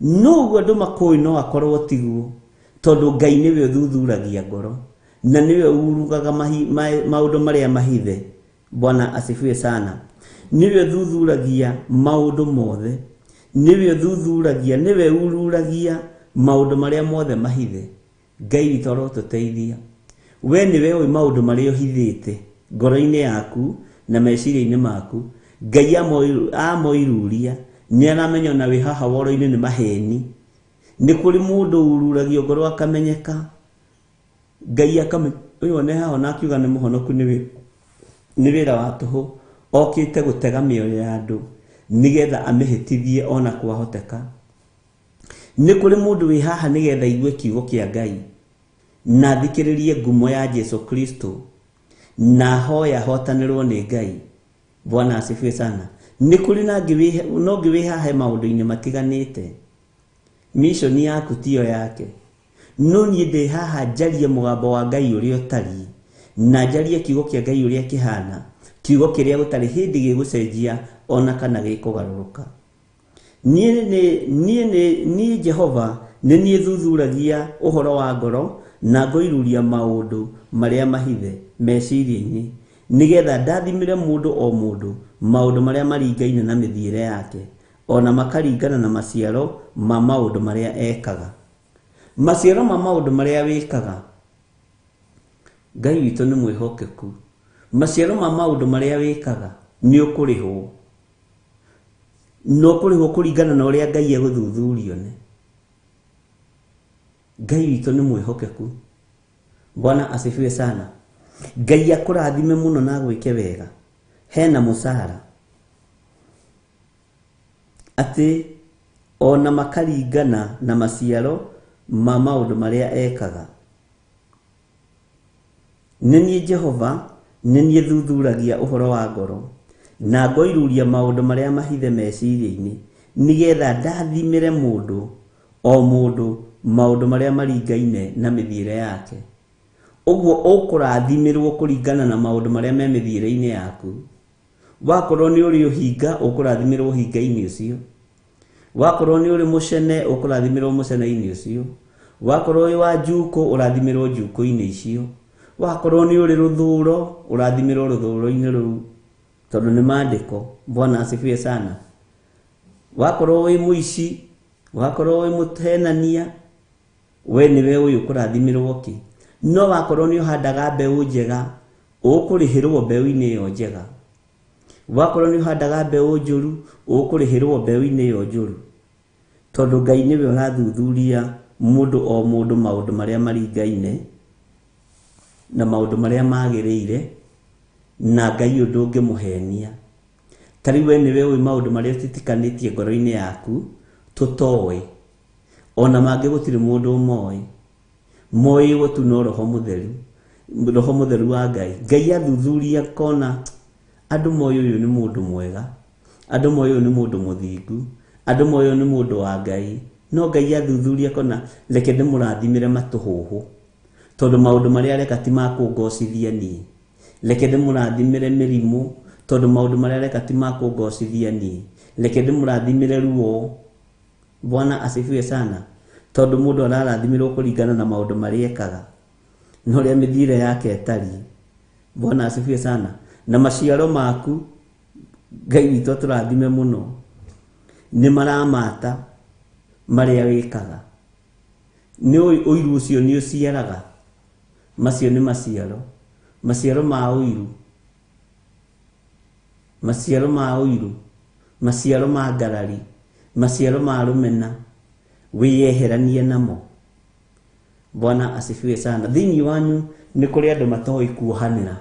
No ũguo andũ makũĩ no akorwo tiguo, tondũ Ngai nĩwe ũthuthuragia ngoro na nĩwe urugaga maũndũ marĩa mahithe. Bwana asifiwe sana. Nĩwe ũthuthuragia maũndũ mothe, nĩwe ũthuthuragia, nĩwe ururagia maũndũ marĩa mothe mahithe. Ngai witũ arotũteithia. We nĩwe ũĩ maũndũ marĩa ũhithĩte ngoro-inĩ yaku na meciria-inĩ maku. Ngai amoiruria nĩ aramenya ona wĩ haha woro-inĩ nĩ maheni. Nĩ kũrĩ mũndũ ururagio ngoro akamenyeka. Ngai akamenya ũyũ one haha ona akiuga nĩ mũhonoku nĩ wĩra wa tũhũ, okĩte gũtega mĩoyo ya andũ nĩgetha amĩhĩtithie ona kwahoteka. Nĩ kũrĩ mũndũ wĩ haha nĩgetha aigue kiugo kĩa Ngai na athikĩrĩrie ngumo ya Jesu Kristo na ahoe ahotanĩrwo nĩ Ngai. Bwana asifiwe sana. Nĩ kũrĩ na angĩ wĩ, no ũngĩ wĩ haha maũndũ-inĩ matiganĩte. Mission yaku tiyo yake. No niĩ ndĩ haha njarie mũgambo wa Ngai ũrĩa ũtariĩ, na njarie kiugo kĩa Ngai ũrĩa kĩhana, kiugo kĩrĩa gũtarĩ hĩndĩ gĩgũcenjia ona kana gĩkũgarũrũka. Niĩ nĩ, niĩ nĩ, niĩ Jehova nĩ niĩ thuthuragia ũhoro wa ngoro na ngoiruria maũndũ marĩa mahithe meciria-inĩ, nĩgetha ndathimĩre mũndũ o mũndũ maũndũ marĩa maringaine na mĩthiĩre yake, o na makaringana na maciaro ma maũndũ marĩa ekaga. Maciaro ma maũndũ marĩa wĩkaga. Ngai witũ nĩ mwĩhokeku. Maciaro ma maũndũ marĩa wĩkaga nĩ ũkũrĩhwo. Na ũkũrĩhwo kũringana na ũrĩa Ngai egũthuthuria one. Ngai witũ nĩ mwĩhokeku. Bwana asifiwe sana. Ngai akũrathime mũno na agwĩke wega. Hena mũcara. Atĩ ona makaringana na maciaro ma maũndũ marĩa ekaga. Nĩ niĩ Jehova, nĩ niĩ thuthuragia ũhoro wa ngoro, na ngoiruria maũndũ marĩa mahithe meciria-inĩ, nĩgetha ndathimĩre mũndũ o mũndũ maũndũ marĩa maringaine na mĩthiĩre yake. Ũguo ũkũrathimĩrwo kũringana na maũndũ marĩa me mĩthiĩre-inĩ yaku. Wakorwo nĩ ũrĩ ũhinga, ũkũrathimĩrwo ũhinga-inĩ ũcio. Wakorwo nĩ ũrĩ mũcene, ũkũrathimĩrwo mũcene-inĩ ũcio. Wakorwo wĩ wa njukũ, ũrathimĩrwo njukũ-inĩ icio. Wakorwo nĩ ũrĩ rũthũro, ũrathimĩrwo rũthũro-inĩ rũu, tondũ nĩ maandĩko. Bwana asifiwe sana. Wakorwo wĩ mũici, wakorwo wĩ mũhenania, we nĩwe ũyũ ũkũrathimĩrwo kĩ. No wakorwo nĩ ũhandaga mbeũ njega, ũkũrĩhĩrwo mbeũ-inĩ ĩyo njega. Wakorwo nĩ ũhandaga mbeũ njũru, ũkũrĩhĩrwo mbeũ-inĩ ĩyo njũru. Tondũ Ngai nĩwe ũrathuthuria mũndũ o mũndũ maũndũ marĩa maringaine na maũndũ marĩa magĩrĩire, na Ngai ũyũ ndũngĩmũhenia. Ta rĩu we nĩwe ũĩ maũndũ marĩa ũtitikanĩtie ngoro-inĩ yaku tũtoĩ, ona mangĩ gũtirĩ mũndũ ũmoĩ. Moĩwo tu no Roho Mũtheru, Roho Mũtheru wa Ngai. Ngai athuthuria akona andũ moĩ ũyũ nĩ mũndũ mwega, andũ moĩ ũyũ nĩ mũndũ mũthingu, andũ moĩ ũyũ nĩ mũndũ wa Ngai. No Ngai athuthuria akona reke ndĩmũrathimĩre matũhũhũ, tondũ maũndũ marĩa areka ti ma kũngocithia niĩ. Reke ndĩmũrathimĩre mĩrimũ, tondũ maũndũ marĩa areka ti ma kũngocithia niĩ. Reke ndĩmũrathimĩre ruo. Bwana asifiwe sana. Tondũ mũndũ ararathimĩrwo kũringana na maũndũ marĩa ekaga na ũrĩa mĩthiĩre yake ĩtariĩ. Bwana asifiwe sana. Na maciaro maku, Ngai witũ atũrathime mũno. Nĩ maramata marĩa wĩkaga. Nĩ ũĩ ũiru ũcio nĩ ũciaraga. Macio nĩ maciaro. Maciaro ma ũiru. Maciaro ma ũiru. Maciaro ma ngarari. Maciaro ma rũmena. Wĩyeheranie namo. Bwana asifiwe sana. Thĩinĩ wanyu nĩ kũrĩ andũ matoĩ kuohanĩra.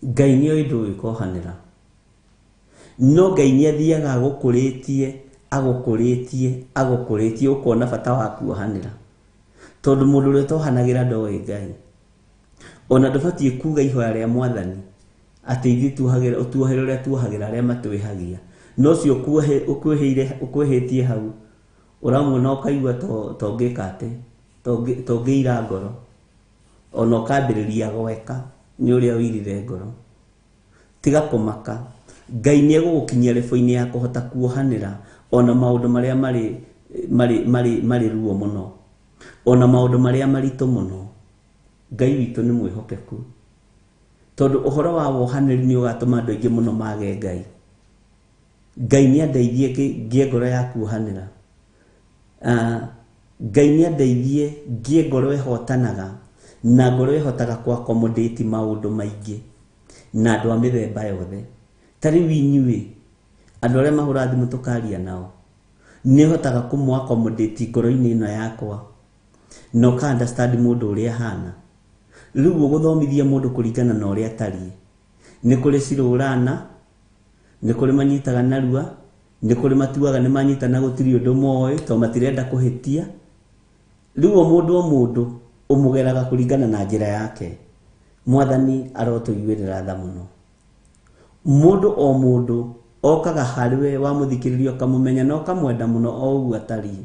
Ngai nĩ oĩ ndũĩ kuohanĩra. No Ngai nĩ athiaga agũkũrĩtie, agũkũrĩtie, agũkũrĩtie ũkona bata wa kuohanĩra. Tondũ mũndũ ũrĩa ũtohanagĩra ndoĩ Ngai. Ona ndũbatiĩ kuga ihoya rĩa mwathani atĩ ithuĩ tuohagĩra ũtuohere ũrĩa tuohagĩra arĩa matwĩhagia. No ũcio ũkwĩhĩire ũkwĩhĩtie hau ũramuona ũkaigua to ũngĩka atĩ to ũngĩira ngoro. Ona ũkambĩrĩria gweka nĩ ũrĩa ũirire ngoro. Tiga kũmaka. Ngai nĩ egũgũkinyia level-inĩ ya kũhota kuohanĩra ona maũndũ marĩa marĩ marĩ marĩ marĩ ruo mũno. Ona maũndũ marĩa maritũ mũno. Ngai witũ nĩ mwĩhokeku. Tondũ ũhoro wa wohanĩri nĩ ũgatũma andũ aingĩ mũno mage Ngai. Ngai nĩ andeithie ngĩe ngoro ya kuohanĩra. Ngai nĩ andeithie ngĩe ngoro ĩhotanaga na ngoro ĩhotaga kũ accommodate maũndũ maingĩ na andũ a mĩthemba yothe. Ta rĩu inyuĩ andũ arĩa mahũraga thimũ tũkaria nao, nĩ hotaga kũmũ accommodate ngoro-inĩ ĩno yakwa na ũka understand mũndũ ũrĩa ahana. Rĩu ũgũthomithia mũndũ kũringana na ũrĩa atariĩ. Nĩ kũrĩ cirũrana, nĩ kũrĩ manyitaga narua, nĩ kũrĩ matuaga nĩ manyita na gũtirĩ ũndũ moĩ tondũ matirenda kũhĩtia. Rĩu o mũndũ o mũndũ ũmũgeraga kũringana na njĩra yake. Mwathani arotũiguĩrĩra tha mũno. Mũndũ o mũndũ okaga harĩwe wamũthikĩrĩria ũkamũmenya na ũkamwenda mũno o ũguo atariĩ.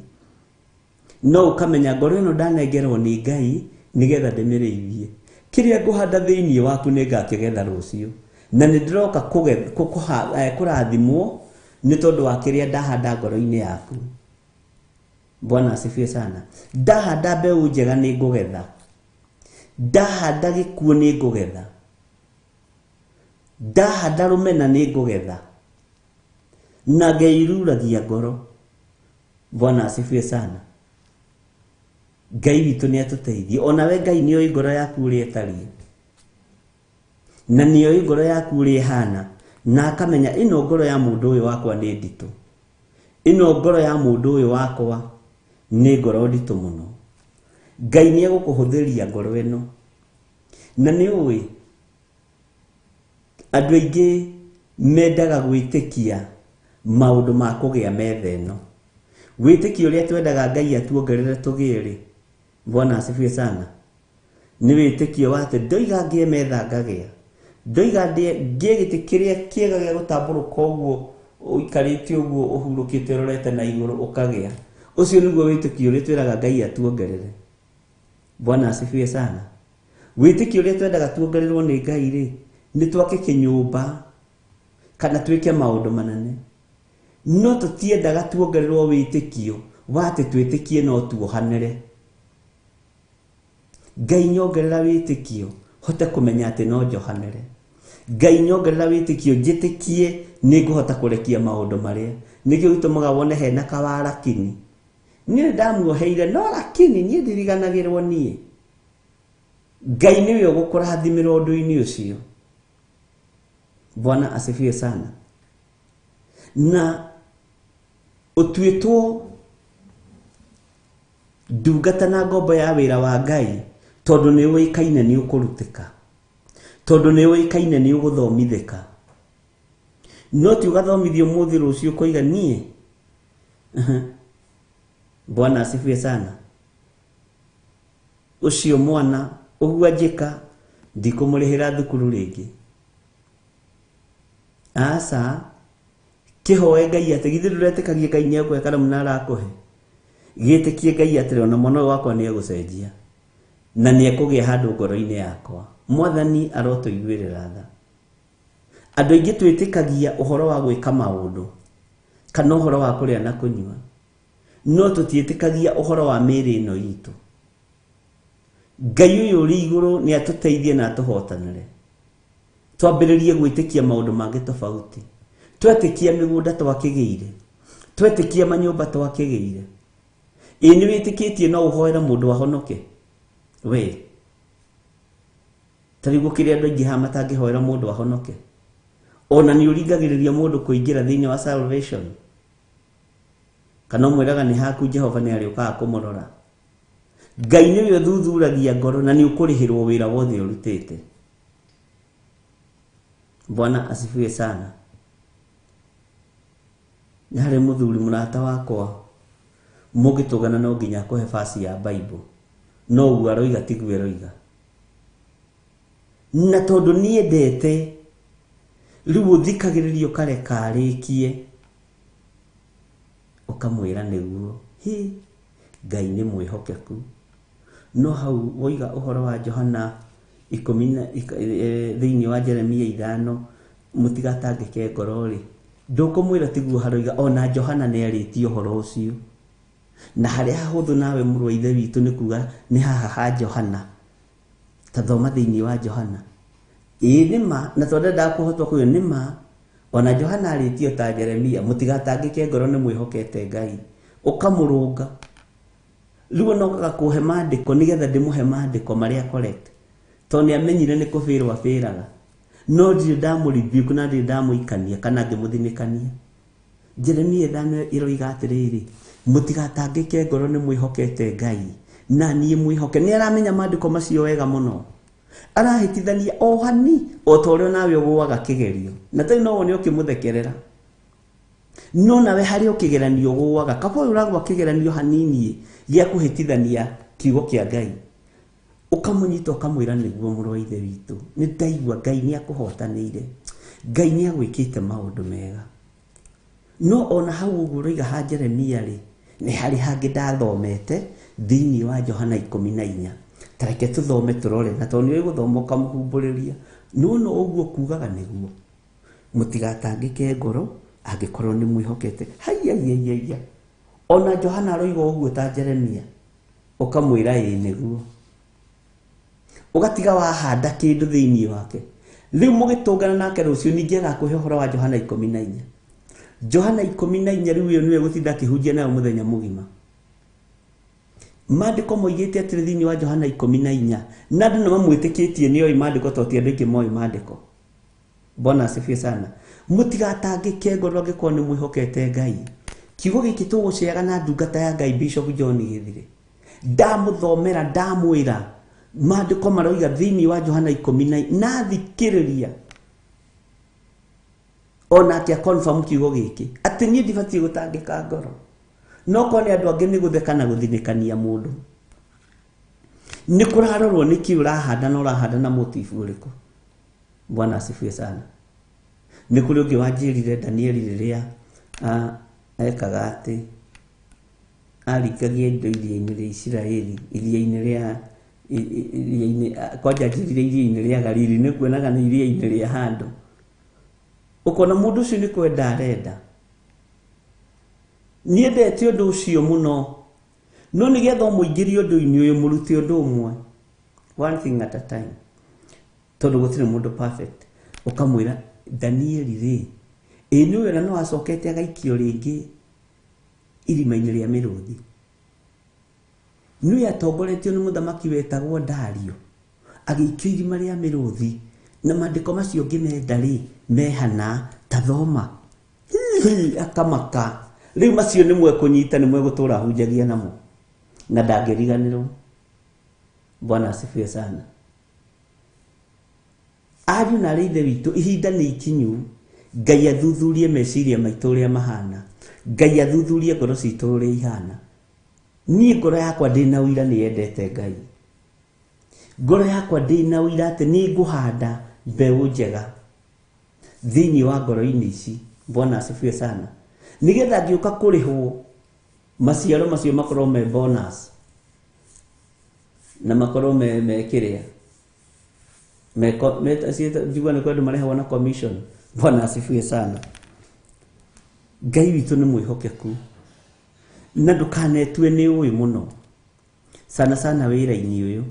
No ũkamenya ngoro ĩno ndanengerwo nĩ Ngai nĩgetha ndĩmĩrĩithie. Kĩrĩa ngũhanda thĩinĩ waku nĩ ngakĩgetha rũciũ. Na nĩ ndĩroka kũrathimwo nĩ tondũ wa kĩrĩa ndahanda ngoro-inĩ yaku. Bwana asifiwe sana. Ndahanda mbeũ njega nĩ ngũgetha. Ndahanda gĩkuũ nĩ ngũgetha. Ndahanda rũmena nĩ ngũgetha. Na ngeiruragia ngoro. Bwana asifiwe sana. Ngai witũ nĩ atũteithie. Onawe Ngai nĩ oĩ ngoro yaku ũrĩa ĩtariĩ. Na nĩ oĩ ngoro yaku ũrĩa ĩhana. Na akamenya ĩno ngoro ya mũndũ ũyũ wakwa nĩ nditũ. Ĩno ngoro ya mũndũ ũyũ wakwa nĩ ngoro nditũ mũno. Ngai nĩ egũkũhũthĩria ngoro ĩno. Na nĩ ũĩ andũ aingĩ mendaga gwĩtĩkia maũndũ ma kũgĩa metha ĩno. Wĩtĩkio ũrĩa twendaga Ngai atuongerere tũgĩe rĩ, Bwana asifiwe sana. Nĩ wĩtĩkio wa atĩ ndoiga ngĩe metha ngagĩa. Ndoiga ngĩe gĩtĩ kĩrĩa kĩega gĩa gũtambũrũka ũguo ũikarĩte ũguo ũhurũkĩte ũrorete na igũrũ ũkagĩa. Ũcio nĩguo wĩtĩkio ũrĩa twĩraga Ngai atuongerere. Bwana asifiwe sana. Wĩtĩkio ũrĩa twendaga tuongererwo nĩ Ngai rĩ, nĩ twake kĩnyũmba kana twĩke maũndũ manene. No tũtiendaga tuongererwo wĩtĩkio wa atĩ twĩtĩkie no tuohanĩre. Ngai nyongerera wĩtĩkio hote kũmenya atĩ no njohanĩre. Ngai nyongerera wĩtĩkio njĩtĩkie nĩ ngũhota kũrekia maũndũ marĩa. Nĩkĩo gĩtũmaga wone hena kawarakini. Niĩ nĩ ndamuoheire no lakini niĩ ndiriganagĩrwo niĩ. Ngai nĩwe ũgũkũrathimĩra ũndũ-inĩ ũcio. Bwana asifiwe sana. Na ũtuĩtwo ndungata na ngombo ya wĩra wa Ngai tondũ nĩ ũĩkaine nĩ ũkũrutĩka, tondũ nĩ ũĩkaine nĩ ũgũthomithĩka. No ti ũgathomithio ũmũthĩ rũciũ ũkoiga niĩ. Bwana asifiwe sana. Ũcio mwana ũguo anjĩka ndikũmũrĩhĩra thukuru rĩngĩ. Aca, kĩhoe Ngai atĩ githĩ ndũretĩkagia Ngai nĩ ekũhe karamu na arakũhe. Gĩtĩkie Ngai atĩrĩ ona mwana ũyũ wakwa nĩ egũcenjia na nĩ ekũgĩa handũ ngoro-inĩ yakwa. Mwathani arotũiguĩrĩra tha. Andũ aingĩ twĩtĩkagia ũhoro wa gwĩka maũndũ kana ũhoro wa kũrĩa na kũnyua, no tũtiĩtĩkagia ũhoro wa mĩĩrĩ ĩno itũ. Ngai ũyũ ũrĩ igũrũ nĩ atũteithie na atũhotanĩre. Twambĩrĩrie gwĩtĩkia maũndũ mangĩ tofauti. Twetĩkia mĩgũnda twakĩgĩire, twetĩkia manyũmba twakĩgĩire. Ĩ nĩ wĩtĩkĩtie no ũhoere mũndũ ahonoke? We ta rĩu gũkĩrĩ andũ aingĩ haha matangĩhoera mũndũ ahonoke. Ona nĩ ũringagĩrĩria mũndũ kũingĩra thĩinĩ wa salvation, kana ũmwĩraga nĩ haku Jehova nĩ arĩũkaga kũmũrora. Ngai nĩwe ũthuthuragia ngoro na nĩ ũkũrĩhĩrwo wĩra wothe ũrutĩte. Bwana asifiwe sana. Nĩ harĩ mũthuri mũrata wakwa mũngĩtũngana no nginya akũhe basi ya Bible, no ũguo aroiga tiguo aroiga. Na tondũ niendete rĩu ũthikagĩrĩria ũkareka arĩkie, ũkamwĩra nĩguo, hi Ngai nĩ mwĩhokeku. No hau woiga ũhoro wa Johana ikũmi na thĩinĩ wa Jeremia 5, mũtigatangĩke ngoro rĩ, ndũkũmwĩra tiguo haroiga. Ona Johana nĩ arĩtie ũhoro ũcio. Na harĩa hahũthũ nawe mũrũ wa ithe witũ nĩ kuga nĩ haha ha Johana. Ta thoma thĩinĩ wa Johana. Ĩĩ nĩ ma, na tondũ ndendaga kũhotwo kũu nĩ ma. Ona Johana arĩtie ta Jeremia, mũtigatangĩke ngoro nĩ mwĩhokete Ngai. Ũkamũrũnga. Rĩu ona okaga kũhe maandĩko nĩgetha ndĩmũhe maandĩko marĩa correct. Tondũ nĩ amenyire nĩ kũbĩrwo abĩraga. No ndirĩ ndamũrebuke na ndirĩ ndamũikania kana ngĩmũthinĩkania. Jeremia 5 ĩroiga atĩrĩrĩ, mũtigatangĩke ngoro nĩ mwĩhokete Ngai, na niĩ mwĩhoke. Nĩ aramenya maandĩko macio wega mũno. Arahĩtithania o hani o ta ũrĩa nawe ũgũaga kĩgerio. Na tarĩu no wone ũkĩmũthekerera. No nawe harĩ o kĩgeranio ũgũaga. Kaba ũyũ ũragũa kĩgeranio hanini gĩa kũhĩtithania kiugo kĩa Ngai. Ũkamũnyita ũkamwĩra nĩguo mũrũ wa ithe witũ. Nĩ ndaigua Ngai nĩ akũhotanĩire. Ngai nĩ agwĩkĩte maũndũ mega. No ona hau ũguo ũroiga ha Jeremia rĩ, nĩ harĩ hangĩ ndathomete thĩinĩ wa Johana 14. Ta reke tũthome tũrore, na tondũ nĩ ũĩ gũthoma ũkamũhumbũrĩria. No no ũguo kugaga nĩguo. Mũtigatangĩke ngoro angĩkorwo nĩ mwĩhokete. Haiya, haiya, haiya. Ona Johana aroiga ũguo ta Jeremia. Ũkamwĩra ĩĩ nĩguo. Ũgatiga wahanda kĩndũ thĩinĩ wake. Rĩu mũgĩtũngana nake rũciũ ningĩ agakũhe ũhoro wa Johana 14. Johana 14 rĩu ĩyo nĩwe gũtinda akĩhunjia nayo mũthenya mũgima. Maandĩko moigĩte atĩrĩ thĩinĩ wa Johana 14, na andũ nĩ mamwĩtĩkĩtie nĩ oĩ maandĩko tondũ ti andũ aingĩ moĩ maandĩko. Bwana asifiwe sana. Mũtigatangĩke ngoro angĩkorwo nĩ mwĩhokete Ngai. Kiugo gĩkĩ tũgũceaga na ndungata ya Ngai Bishop John Gĩthire. Ndamũthomera, ndamwĩra maandĩko maroiga thĩinĩ wa Johana 14, na thikĩrĩria onake aconfirm kiugo gĩkĩ atĩ niĩ ndibatiĩ gũtangĩka ngoro. No korwo nĩ andũ angĩ nĩ gũtheka na gũthinĩkania mũndũ. Nĩ kũrarorwo nĩ kĩ ũrahanda na ũrahanda na motive ũrĩkũ. Bwana asifiwe sana. Nĩ kũrĩ ũngĩ wanjĩrire Danieli rĩrĩa ekaga atĩ aringagia indo iria-inĩ rĩa Isiraeli, iria-inĩ rĩa iria-inĩ, kwanja anjĩrire iria-inĩ rĩa Galili, nĩ kuonaga nĩ iria-inĩ rĩa handũ. Ũkona mũndũ ũcio nĩ kwenda arenda. Niendete ũndũ ũcio mũno. No nĩgetha ũmũingĩrie ũndũ-inĩ ũyũ, mũrute ũndũ ũmwe. One thing at a time. Tondũ gũtirĩ mũndũ perfect. Ũkamwĩra Danieli rĩ, ĩ nĩ wĩra no acokete agaikio rĩngĩ irima-inĩ rĩa mĩrũthi. Nĩwe atongoretio nĩ mũthamaki wetagwo Dario, agĩikio irima rĩa mĩrũthi. Na maandĩko macio ngĩmenda rĩ, mehana ta thoma. Hihi, akamaka. Rĩu macio nĩ mwekũnyita, nĩ mwegũtũra hunjagia namo. Na ndangĩriganĩrwo. Bwana asifiwe sana. Ariũ na arĩ ithe witũ, ihinda nĩ ikinyu Ngai athuthurie meciria maitũ ũrĩa mahana. Ngai athuthurie ngoro citũ ũrĩa ihana. Niĩ ngoro yakwa ndĩna ũira nĩ yendete Ngai. Ngoro yakwa ndĩna ũira atĩ nĩ ngũhanda mbeũ njega thĩinĩ wa ngoro-inĩ ici. Bwana asifiwe sana. Nĩgetha ngĩũka kũrĩhwo maciaro macio makorwo me bonus na makorwo me kĩrĩa njigua nĩ kwendwo marĩhagwo na commission. Bwana asifiwe sana. Ngai witũ nĩ mwĩhokeku na ndũkanetue nĩ ũĩ mũno sana sana wĩra-inĩ ũyũ.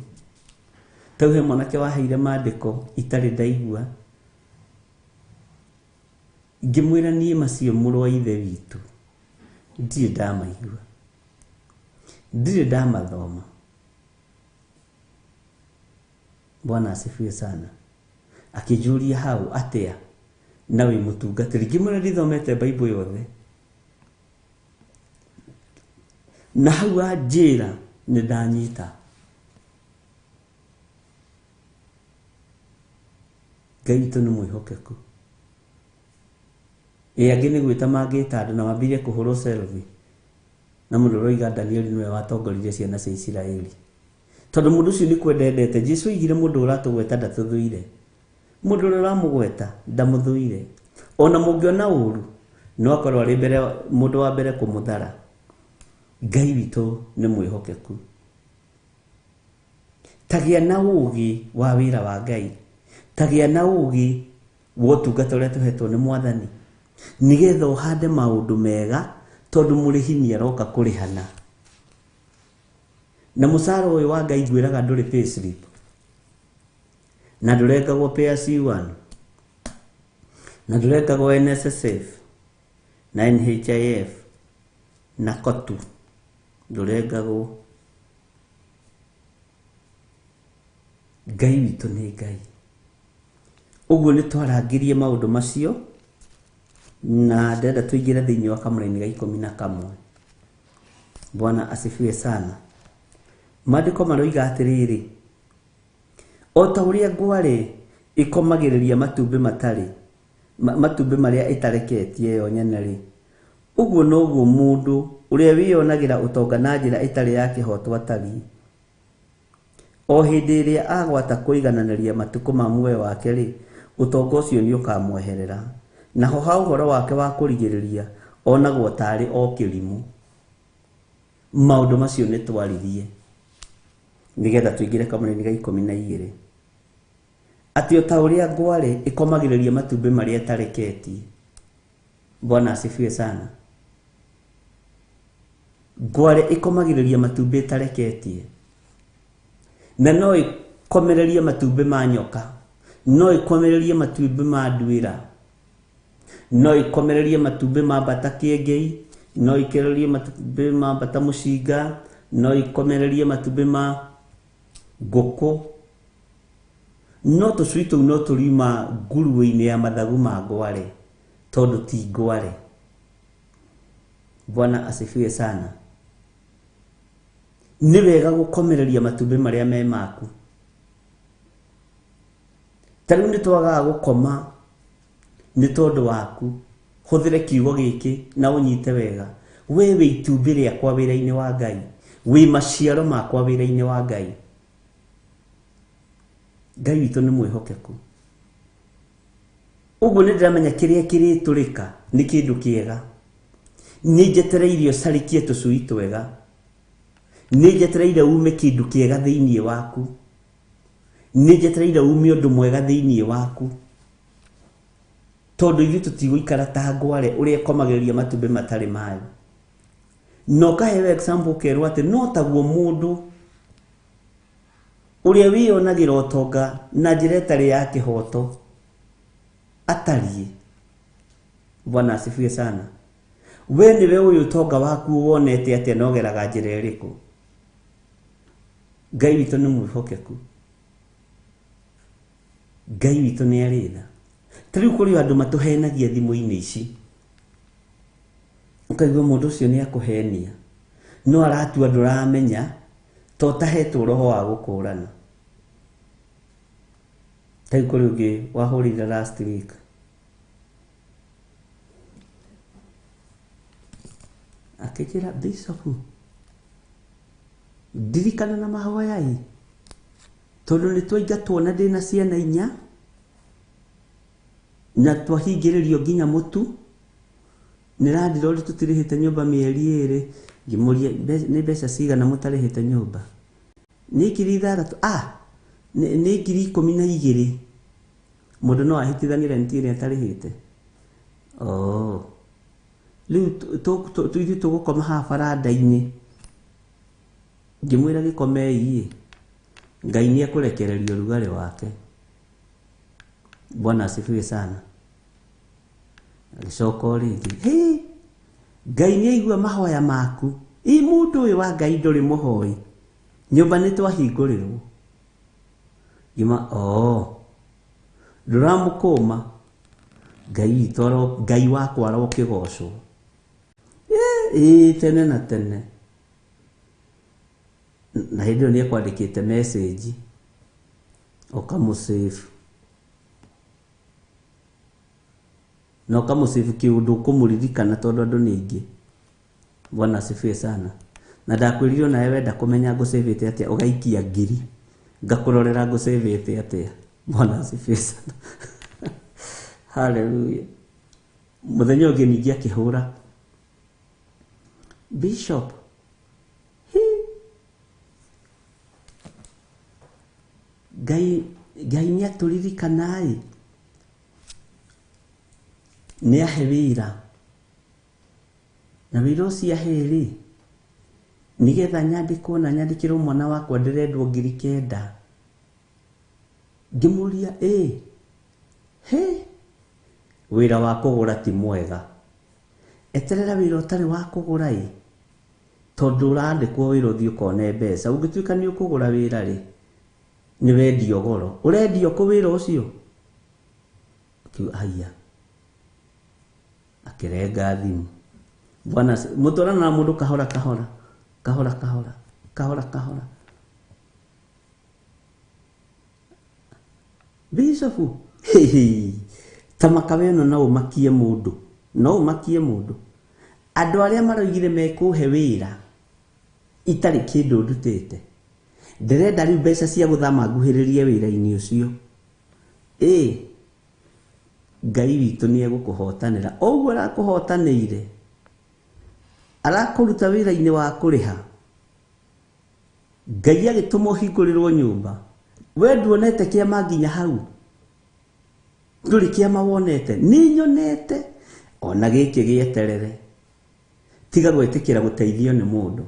Tau he mwanake waheire maandĩko itarĩ ndaigua. Ngĩmwĩra niĩ macio mũrũ wa ithe witũ ndirĩ ndamaigua, ndirĩ ndamathoma. Bwana asifiwe sana. Akĩnjũria hau atĩa na wĩ mũtungatĩri? Ngĩmwĩra ndithomete Bible yothe. Na hau anjĩra nĩ ndanyita. Ngai witũ nĩ mwĩhokeku. Ĩ angĩ nĩ gwĩta mangĩta andũ na mambĩrĩrie kũhũrwo selfie na mũndũ ũroiga Danieli nĩwe watongoririe ciana cia Isiraeli. Tondũ mũndũ ũcio nĩ kwenda endete. Jesu oigire mũndũ ũratũgweta ndatũthũire. Mũndũ ũrĩa ũramũgweta ndamũthũire. Ona mũngĩona ũru no akorwo arĩ mbere mũndũ wa mbere kũmũthara. Ngai witũ nĩ mwĩhokeku. Tagĩa na ũũgĩ wa wĩra wa Ngai. Tagĩa na ũũgĩ wa ũtungata ũrĩa tũhetwo nĩ Mwathani. Nĩgetha ũhande maũndũ mega tondũ mũrĩhi nĩ aroka kũrĩhana. Na mũcara ũyũ wa Ngai ngwĩraga ndũrĩ payslip. Na ndũrengagwo pay as you earn. Na ndũrengagwo NSSF na NHIF na KOTU. Ndũrengagwo. Ngai witũ nĩ Ngai. Ũguo nĩ twarangĩrie maũndũ macio na ndĩrenda tũingĩre thĩinĩ wa kamũraini ga 11. Bwana asifiwe sana. Maandĩko maroiga atĩrĩrĩ, o ta ũrĩa ngware ĩkomagĩrĩria matumbĩ matarĩ matumbĩ marĩa ĩtareketie yo nyene-rĩ, ũguo noguo mũndũ ũrĩa wĩyonagĩra ũtonga na njĩra ĩtarĩ ya kĩhooto atariĩ. O hĩndĩ ĩrĩa agwata kũigananĩria matukũ ma muoyo wake-rĩ, ũtonga ũcio nĩũkamweherera. Naho ha ũhoro wake wa kũrigĩrĩria onagwo taarĩ o kĩrimũ. Maũndũ macio nĩ twaririe nĩgetha tũingĩre kamũraini ga 12. Atĩ o ta ũrĩa ngware ĩkomagĩrĩria matumbĩ marĩa ĩtareketie. Bwana asifiwe sana. Ngware ĩkomagĩrĩria matumbĩ ĩtareketie. Na no ĩkomererie matumbĩ ma nyoka, no ĩkomererie matumbĩ ma nduĩra, no ĩkomererie matumbĩ ma mbata kĩengei, no ĩkomererie matumbĩ ma mbata mũcinga, no ĩkomererie matumbĩ ma ngũkũ. No tũcui tũu no tũriuma nguruo-inĩ ya mathagu ma ngware tondũ ti ngware. Bwana asifiwe sana. Nĩ wega gũkomereria matumbĩ marĩa me maku. Ta rĩu nĩ twagaga gũkoma nĩ tondũ waku. Hũthĩre kiugo gĩkĩ na ũnyite wega. We wĩ itumbĩ rĩakwa wĩra-inĩ wa Ngai, wĩ maciaro makwa wĩra-inĩ wa Ngai. Ngai witũ nĩ mwĩhokeku. Ũguo nĩ ndĩramenya kĩrĩa kĩrĩtũrĩka nĩ kĩndũ kĩega. Nĩ njetereire ũcarikie tũcui twega. Nĩ njetereire ume kĩndũ kĩega thĩinĩ waku. Nĩ njetereire ume ũndũ mwega thĩinĩ waku. Tondũ ithuĩ tũtigũikara ta ngware ũrĩa ĩkomagĩrĩria matumbĩ matarĩ mayo. Na ũkaheo example ũkerwo atĩ no taguo mũndũ ũrĩa wĩyonagĩra ũtonga na njĩra ĩtarĩ ya kĩhooto atariĩ. Bwana asifiwe sana. We nĩwe ũyũ ũtonga waku wonete atĩa na ũgeraga njĩra ĩrĩkũ? Ngai witũ nĩ mwĩhokeku. Ngai witũ nĩ arĩ tha. Ta rĩu kũrĩ andũ matũhenagia thimũ-inĩ ici. Ũkaigua mũndũ ũcio nĩ akũhenia. No aratua ndũramenya to ũtahetwo roho wa gũkũrana. Ta rĩu kũrĩ ũngĩ wahũrire last week. Akĩnjĩra Bishop, ndirikana na mahoya ĩ, tondũ nĩ twaingatwo na ndĩna ciana 4 na twahingĩrĩrio nginya mũtu. Nĩ landlord tũtirĩhĩte nyũmba mĩeri 2. Ngĩmũria nĩ mbeca cigana mũtarĩhĩte nyũmba? Nĩ ngiri 6. Nĩ ngiri 12. Mũndũ no ahĩtithanie rent ĩrĩa atarĩhĩte. Oh. Rĩu ithuĩ tũgũkoma haha baranda-inĩ. Ngĩmwĩra gĩkomei ĩ, Ngai nĩ ekũrekereria ũrugarĩ wake. Bwana asifiwe sana. Agĩcoka o rĩngĩ, hĩ, Ngai nĩ aigua mahoya maku. Ĩ mũndũ ũyũ wa Ngai ndũrĩ mũhoi. Nyũmba nĩ twahingũrĩrwo. Ngĩma, oo, ndũramũkũma. Ngai witũ aro, Ngai wakwa arokĩgocwo. Ĩ tene na tene. Na hĩndĩ ĩyo nĩ ekwandĩkĩte message ũkamũsave. Na ũkamũsave kĩũndũ ũkũmũririkana tondũ andũ nĩ aingĩ. Bwana asifiwe sana. Na ndakwĩrire onawe wenda kũmenya ngũsavĩte atĩa ũgaikia ngiri ngakũrorera ngũsavĩte atĩa. Bwana asifiwe sana. Hallelujah. Mũthenya ũngĩ ningĩ akĩhũra Bishop. Hi. Ngai Ngai nĩ atũririkana ĩ. Nĩ ahe wĩra. Na wĩra ũcio ahe rĩ, nĩgetha nyandĩkwo na nyandĩkĩrwo mwana wakwa ndĩrendwo 9,000. Ngĩmũria ĩ, hĩ, wĩra wa kũgũra ti mwega. Eterera wĩra ũtarĩ wa kũgũra ĩ, tondũ ũrandĩkwo wĩra ũthiĩ ũkone mbeca. Ũngĩtuĩka nĩ ũkũgũra wĩra rĩ, nĩ wendio goro. Ũrendio kũ wĩra ũcio? Akiuga haiya. Akĩrenga thimũ. Bwana, mũtwarana na mũndũ kahora kahora, kahora kahora, kahora kahora. Bishop, ta makawe ĩno no ũmakie mũndũ, no ũmakie mũndũ. Andũ arĩa maroigire mekũhe wĩra itarĩ kĩndũ ndutĩte, ndĩrenda rĩu mbeca cia gũthama nguhĩrĩrie wĩra-inĩ ũcio. Ĩ, Ngai witũ nĩ egũkũhotanĩra. O ũguo arakũhotanĩire, arakũruta wĩra-inĩ wa kũrĩha. Ngai agĩtũma ũhingũrĩrwo nyũmba. We nduonete kĩama nginya hau. Ndũrĩ kĩama wonete. Nĩ nyonete. Ona gĩkĩ gĩeterere. Tiga gwĩtĩkĩra gũteithio nĩ mũndũ.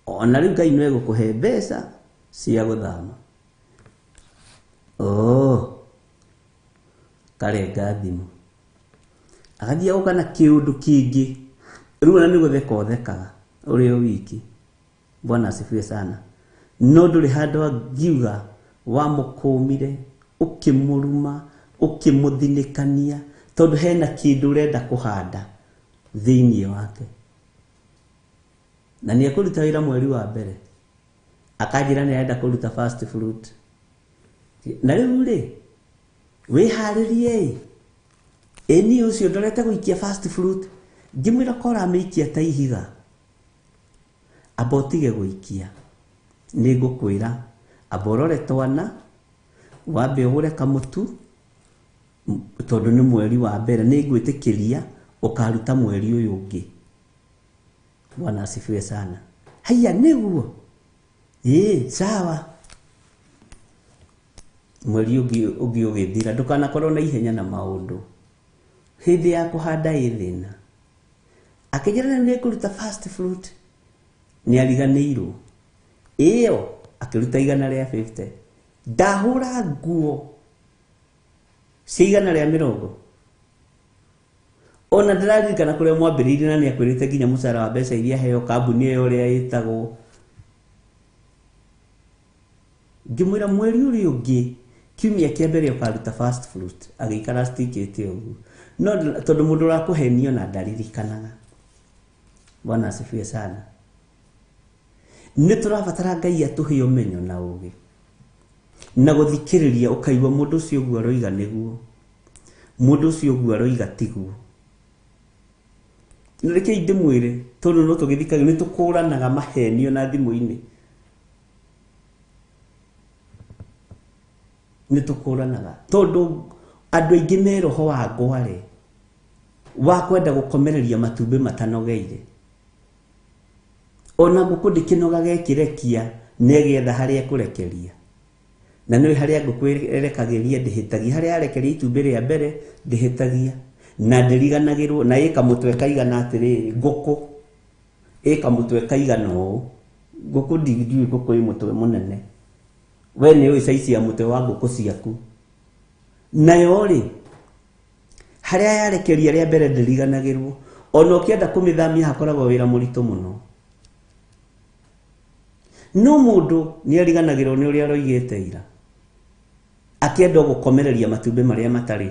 Ona rĩu Ngai no egũkũhe mbeca cia gũthama. Oh, karenga thimũ. Agathiĩ agoka na kĩũndũ kĩngĩ. Rĩu ona nĩ gũtheka ũthekaga ũrĩ o wiki. Bwana asifiwe sana. No ndũrĩ handũ angiuga wamũkũmire, ũkĩmũruma, ũkĩmũthinĩkania, tondũ hena kĩndũ ũrenda kũhanda thĩinĩ wake. Na nĩ ekũruta wĩra mweri wa mbere. Akanjĩra nĩ arenda kũruta first fruit. Na rĩu rĩ, wĩharĩrie ĩ, ĩ niĩ ũcio ndorete gũikia first fruit, ngĩmwĩra ko ũramĩikia ta ihiga, amba ũtige gũikia, nĩ ngũkwĩra, amba ũrore twana, wambe ũgũre kamũtu, tondũ nĩ mweri wa mbere, nĩ ngwĩtĩkĩria ũkaruta mweri ũyũ ũngĩ. Bwana asifiwe sana. Haiya, nĩguo? Ĩĩ, sawa. Mweri ũngĩ ũngĩ ũgĩthira, ndũkanakorwo na ihenya na maũndũ. Hĩndĩ ya kũhanda ĩ thĩna. Akĩnjĩra rĩu nĩ ngũruta first fruit. Nĩ ariganĩirwo. Ĩyo, akĩruta igana rĩa 50. Ndahũra nguo cia igana rĩa mĩrongo. Ona ndĩraririkana kũrĩa mwambĩrĩirie na nĩ akwĩrĩte nginya mũcara wa mbeca iria aheo kambuni ĩyo ũrĩa ĩtagwo. Ngĩmwĩra mweri ũrĩa ũngĩ kiumia kĩa mbere ũkaruta first fruit, agĩikara stickĩte ũguo. No tondũ mũndũ ũrakũhenia ona ndaririkanaga. Bwana asifiwe sana. Nĩ tũrabatara Ngai atũhe ũmenyo na ũgĩ. Na gũthikĩrĩria ũkaigua mũndũ ũcio ũguo aroiga nĩguo. Mũndũ ũcio ũguo aroiga tiguo. Rekei ndĩmwĩre tondũ no tũgĩthikagĩrĩria nĩ tũkũranaga mahenio na thimũ-inĩ. Nĩ tũkũranaga tondũ andũ aingĩ me roho wa ngware wa kwenda gũkomereria matumbĩ matanogeire. Ona ngũkũ ndĩkĩnogaga ĩkĩrekia nĩ ĩgĩetha harĩa ĩkũrekeria. Na nĩũĩ harĩa ngũkũ ĩrekagĩria ndĩhĩtagia. Harĩa yarekeria itumbĩ rĩa mbere ndĩhĩtagia. Na ndĩriganagĩrwo na ĩ kamũtwe kaigana atĩrĩrĩ, ngũkũ ĩ kamũtwe kaigana ũũ. Ngũkũ ndiũĩ ngũkũ ĩ mũtwe mũnene. We nĩ ũĩ size ya mũtwe wa ngũkũ ciaku. Nayo rĩ, Harĩa yarekeria rĩa mbere ndĩriganagĩrwo. Ona ũkĩenda kũmĩthamia hakoragwo wĩra mũritũ mũno. No mũndũ nĩ ariganagĩrwo nĩ ũrĩa aroigĩte ira. Akĩenda gũkomereria matumbĩ marĩa matarĩ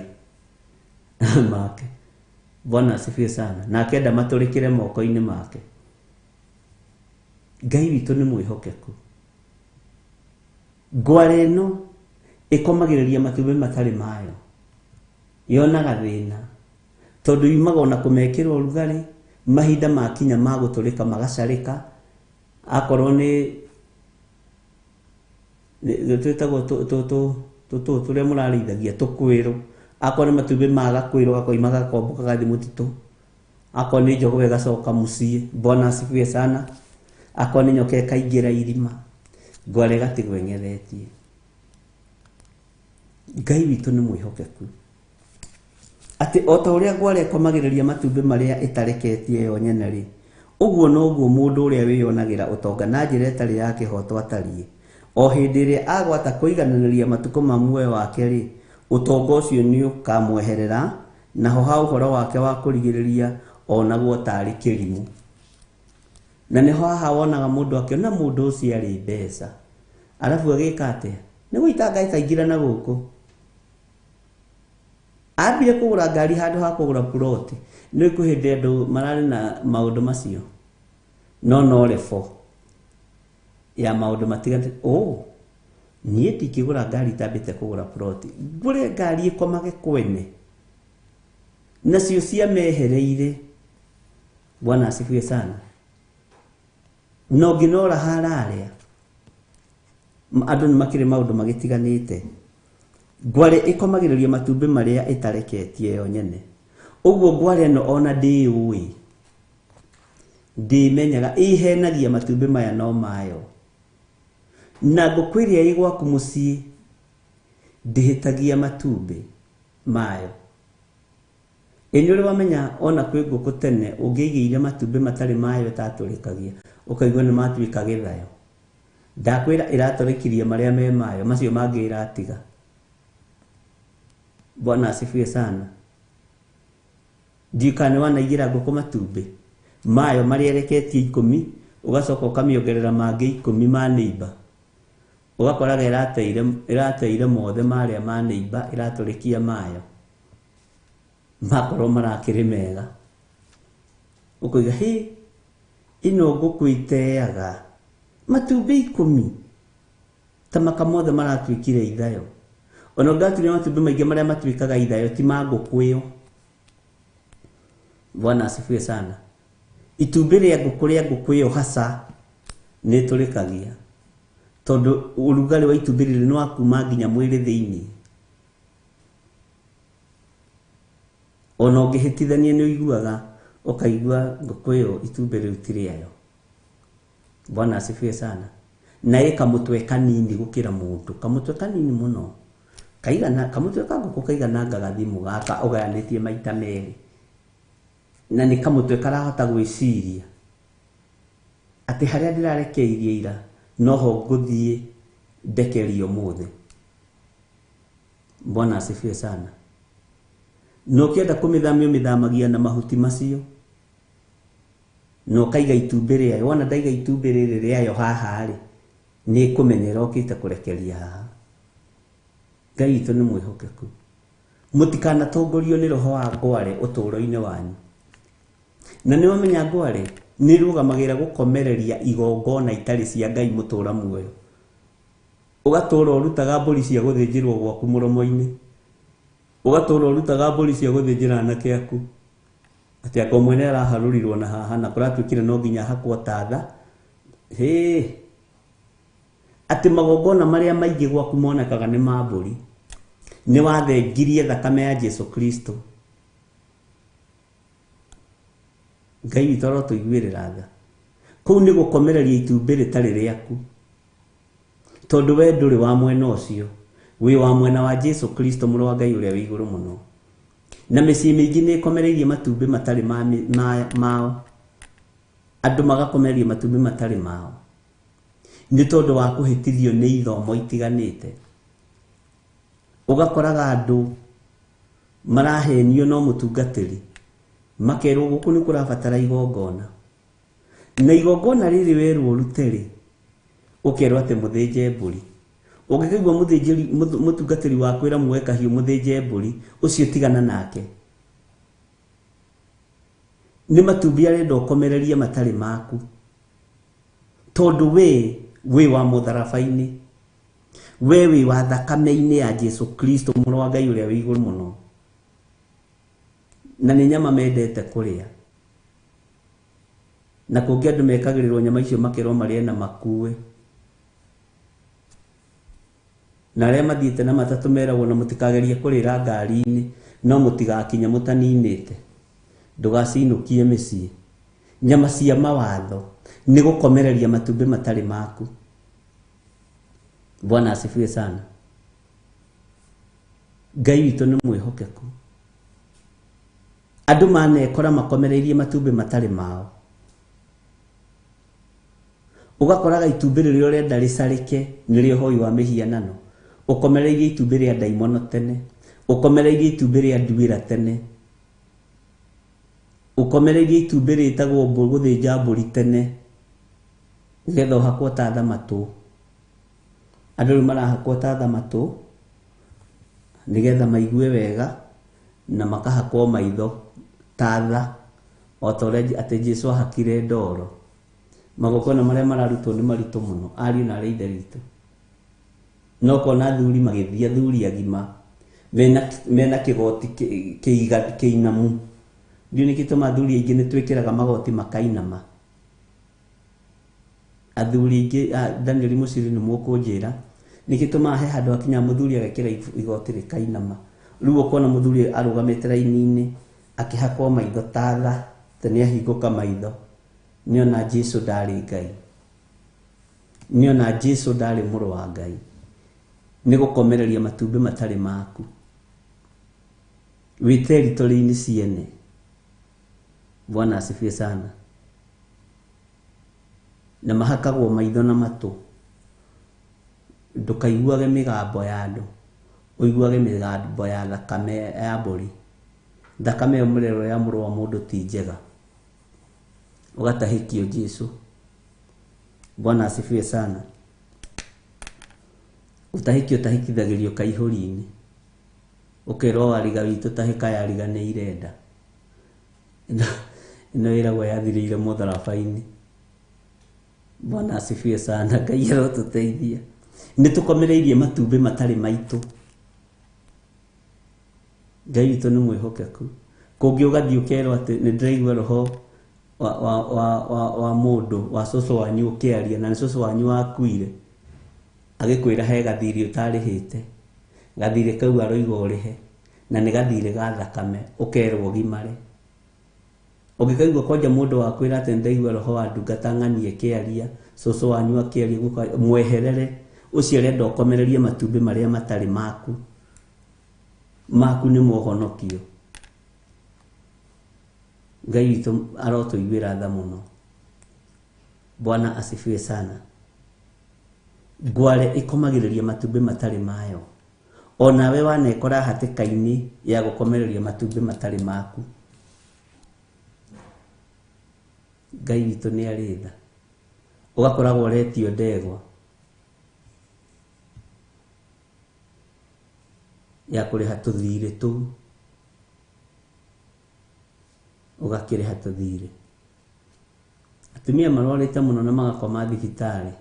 make. Bwana asifiwe sana. Na akĩenda matũrĩkĩre moko-inĩ make. Ngai witũ nĩ mwĩhokeku. Ngware ĩno ĩkomagĩrĩria matumbĩ matarĩ mayo. Yonaga thĩna. Tondũ yumaga ona kũmekĩra ũrugarĩ, mahinda makinya ma gũtũrĩka magacarĩka. Akorwo nĩ twĩtagwo tũtũ tũrĩa mũrarĩithagia tũkwĩrũ. Akorwo nĩ matumbĩ ma gakwĩrũ gakoima gakombũka gathiĩ mũtitũ. Akorwo nĩ njogoo ĩgacoka mũciĩ. Bwana asifiwe sana. Akorwo nĩ nyoka ĩkaingĩra irima. Ngware ĩgatigwo ĩng'ethetie. Ngai witũ nĩ mwĩhokeku. Atĩ o ta ũrĩa ngware ĩkomagĩrĩria matumbĩ marĩa ĩtareketie yo nyene rĩ, ũguo noguo mũndũ ũrĩa wĩyonagĩra ũtonga na njĩra ĩtarĩ ya kĩhooto atariĩ. O hĩndĩ ĩrĩa agwata kũigananĩria matukũ ma muoyo wake rĩ, ũtonga ũcio nĩũkamweherera, naho ha ũhoro wake wa kũrigĩrĩria onagwo tarĩ kĩrimũ. Na nĩho haha wonaga mũndũ akĩona mũndũ ũcio arĩ mbeca. Arabu agĩka atĩa? Nĩ gũitanga ĩkaingĩra na gũkũ. Ambire kũgũra ngari handũ ha kũgũra ploti. Nĩ kwĩ hĩndĩ andũ mararĩ na maũndũ macio. No no refo ya maũndũ matiganĩte. Oh, niĩ ndingĩgũra ngari itambĩte kũgũra ploti. Ngũre ngari ĩkomage kwene. Nacio ciamehereire. Bwana asifiwe sana. No ngĩnora hararĩa. Andũ nĩ makĩrĩ maũndũ magĩtiganĩte. Ngware ĩkomagĩrĩria matumbĩ marĩa ĩtareketie yo nyene. Ũguo ngware ĩno ona ndĩũĩ. Ndĩmenyaga, ĩhenagia matumbĩ maya no mayo. Na ngũkũ ĩrĩa ĩ gwaku mũciĩ ndĩhĩtagia matumbĩ mayo. Ĩ nĩ ũrĩ wamenya ona kwĩ ngũkũ tene ũngĩigĩire matumbĩ matarĩ mayo ĩtatũrĩkagia, ũkaigua nĩ matuĩka gĩthayo. Ndakwĩra ĩratũrĩkirie marĩa me mayo, macio mangĩ ĩratiga. Bwana asifiwe sana. Ndiũĩ kana nĩ wanaigĩra ngũkũ matumbĩ mayo marĩa ĩreketie 10, ũgacoka ũkamĩongerera mangĩ 10 ma neighbor. Ũgakoraga ĩrateire mothe marĩa ma neighbor, ĩratũrĩkia mayo. Makorwo marakĩrĩ mega. Ũkoiga, hĩ, ĩno ngũkũ ĩteaga matumbĩ 10 ta maka mothe maratuĩkire ithayo. Ona ũngĩgatuĩria matumbĩ maingĩ marĩa matuĩkaga ithayo ti ma ngũkũ ĩyo. Bwana asifiwe sana. Itumbĩ rĩa ngũkũ rĩa ngũkũ ĩyo hasa nĩ ĩtũrĩkagia. Tondũ ũrugarĩ wa itumbĩ rĩrĩ nĩ wa kuma nginya mwĩrĩ thĩinĩ. Ona ũngĩhĩtithania nĩ ũiguaga, ũkaigua ngũkũ ĩyo itumbĩ rĩu ti rĩayo. Bwana asifiwe sana. Na ĩ kamũtwe kanini gũkĩra mũndũ, kamũtwe kanini mũno. Kaigana, kamũtwe ka ngũkũ kaigananga gathimũ gaka ũgayanĩtie maita merĩ. Na nĩ kamũtwe karahota gwĩciria atĩ harĩa ndĩrarekeirie ira noho ngũthiĩ ndekerio ũmũthĩ. Bwana asifiwe sana. Na ũkĩenda kũmĩthamia ũmĩthamagia na mahuti macio. Na ũkaiga itumbĩ rĩayo. Wona ndaiga itumbĩ rĩrĩ rĩayo haha rĩ, nĩ ĩkũmenya ĩrokĩte kũrekeria haha. Ngai witũ nĩ mwĩhokeku. Mũtikanatongorio nĩ roho wa ngware ũtũũro-inĩ wanyu. Na nĩ wamenya ngware nĩ ĩrũgamagĩra gũkomereria igongona itarĩ cia Ngai mũtũũra muoyo. Ũgatũũra ũrutaga mbũri cia gũthĩnjĩrwo gwaku mũromo-inĩ. Ũgatũũra ũrutaga mbũri cia gũthĩnjĩra anake aku. Atĩ anga mwene araharũrirwo na haha na kũratuĩkire no nginya hakwo tatha. Hĩ! Atĩ magongona marĩa maingĩ gwaku monekaga nĩ ma mbũri. Nĩ wathengirie thakame ya Jesu Kristo. Ngai witũ arotũiguĩrĩra tha. Kũu nĩ gũkomereria itumbĩ rĩtarĩ rĩaku. Tondũ we ndũrĩ wa mwena ũcio, wĩ wa mwena wa Jesu Kristo mũrũ wa Ngai ũrĩa wĩ igũrũ mũno. Na mĩciĩ mĩingĩ nĩ ĩkomereirie matumbĩ matarĩ mao. Andũ magakomereria matumbĩ matarĩ mao. Nĩ tondũ wa kũhĩtithio nĩ ithomo itiganĩte. Ũgakoraga andũ Marahenio no mũtungatĩri, makerwo gũkũ nĩ kũrabatara igongona, na igongona rĩrĩ werwo ũrute rĩ, ũkerwo atĩ mũthĩnje mbũri. Ũngĩkaigua mũthĩnjĩri mũtungatĩri wakwĩra muoe kahiũ mũthĩnje mbũri, ũcio tigana nake. Nĩ matumbĩ arenda ũkomererie matarĩ maku, tondũ we wĩ wa mũtharaba-inĩ, we wĩ wa thakame-inĩ ya Jesu Kristo mũrũ wa Ngai ũrĩa wĩ igũrũ mũno. Na nĩ nyama mendete kũrĩa, na kũngĩ andũ mekagĩrĩrwo nyama icio makerwo marĩe na makue. Na arĩa mathiĩte na matatũ meragwo na mũtikagerie kũrĩra ngari-inĩ, no mũtigakinye mũtaninĩte, ndũgacinũkie mĩciĩ. Nyama cia mawatho nĩ gũkomereria matumbĩ matarĩ maku. Bwana asifiwe sana. Ngai witũ nĩ mwĩhokeku. Andũ manekora makomereirie matumbĩ matarĩ mao. Ũgakoraga itumbĩ rĩrĩa ũrenda rĩcarĩke nĩrĩo ũhoi wa mĩhianano. Ũkomereirie itumbĩ rĩa ndaimono tene, ũkomereirie itumbĩ rĩa nduĩra tene, ũkomereirie itumbĩ rĩtagwo gũthĩnja mbũri tene, nĩgetha ũhakwo ta thamatũ. Andũ rĩu marahakwo ta thamatũ nĩgetha maigue wega, na makahakwo maitho ta tha, o ta ũrĩa atĩ Jesu ahakire ndoro. Magongona marĩa mararutwo nĩ maritũ mũno, ariũ na arĩ ithe witũ. No ũkona athuri magĩthiĩ, athuri agima mena kĩgoti kĩinamu. Ndiũĩ nĩkĩ gĩtũmaga athuri aingĩ nĩ twĩkĩraga magoti makainama. Athuri aingĩ, Daniel Mũciri nĩ mũkũnjĩra, nĩkĩ gĩtũmaga he handũ hakinyaga mũthuri agekĩra igoti rĩkainama. Rĩu ũkona mũthuri arũgamĩte raini-inĩ akĩhakwo maitho ta tha, ta nĩ ahingũka maitho, nĩona Jesu ndarĩ Ngai, nĩona Jesu ndarĩ mũrũ wa Ngai. Nĩ gũkomereria matumbĩ matarĩ maku. Wĩ territory-inĩ ciene. Bwana asifiwe sana. Na mahakagwo maitho na matũ. Ndũkaiguage mĩgambo ya andũ, ũiguage mĩgambo ya thakame ya mbũri. Thakame ĩyo mũrerwo ya mũrũ wa mũndũ ti njega. Ũgatahĩkio Jesu. Bwana asifiwe sana. Ũtahĩkio ũtahĩkithagĩrio kaihũri-inĩ. Ũkerwo wariga witũ tahĩka yariga nĩ irenda. Ĩno ĩragwo yathirĩire mũtharaba-inĩ. Bwana asifiwe sana. Ngai arotũteithia. Nĩ tũkomereirie matumbĩ matarĩ maitũ. Ngai witũ nĩ mwĩhokeku. Kũngĩ ũgathiĩ ũkerwo atĩ nĩ ndĩraigua roho wa mũndũ wa cũcũ wanyu ũkĩaria, na nĩ cũcũ wanyu wakuire, agĩkwĩra he gathirĩ ũtarĩhĩte, gathirĩ kau aroiga ũrĩhe, na nĩ gathirĩ ga thakame, ũkerwo ũgimare. Ũngĩkaigua kwanja mũndũ wakwĩra atĩ nĩndaigua roho wa ndungata ng'ani ĩkĩaria, cũcũ wanyu akĩaria, mweherere, ũcio arenda ũkomererie matumbĩ marĩa matarĩ maku. Maku nĩ mohonokio. Ngai witũ arotũiguĩra tha mũno. Bwana asifiwe sana. Ngware ĩkomagĩrĩria matumbĩ matarĩ mayo. Onawe wanekora hatĩka-inĩ ya gũkomereria matumbĩ matarĩ maku. Ngai witũ nĩ arĩ tha. Ũgakoragwo ũretio ndegwa ya kũrĩha tũthirĩ tũu, ũgakĩrĩha tũthirĩ. Atumia marwarĩte mũno na magakoma thibitarĩ,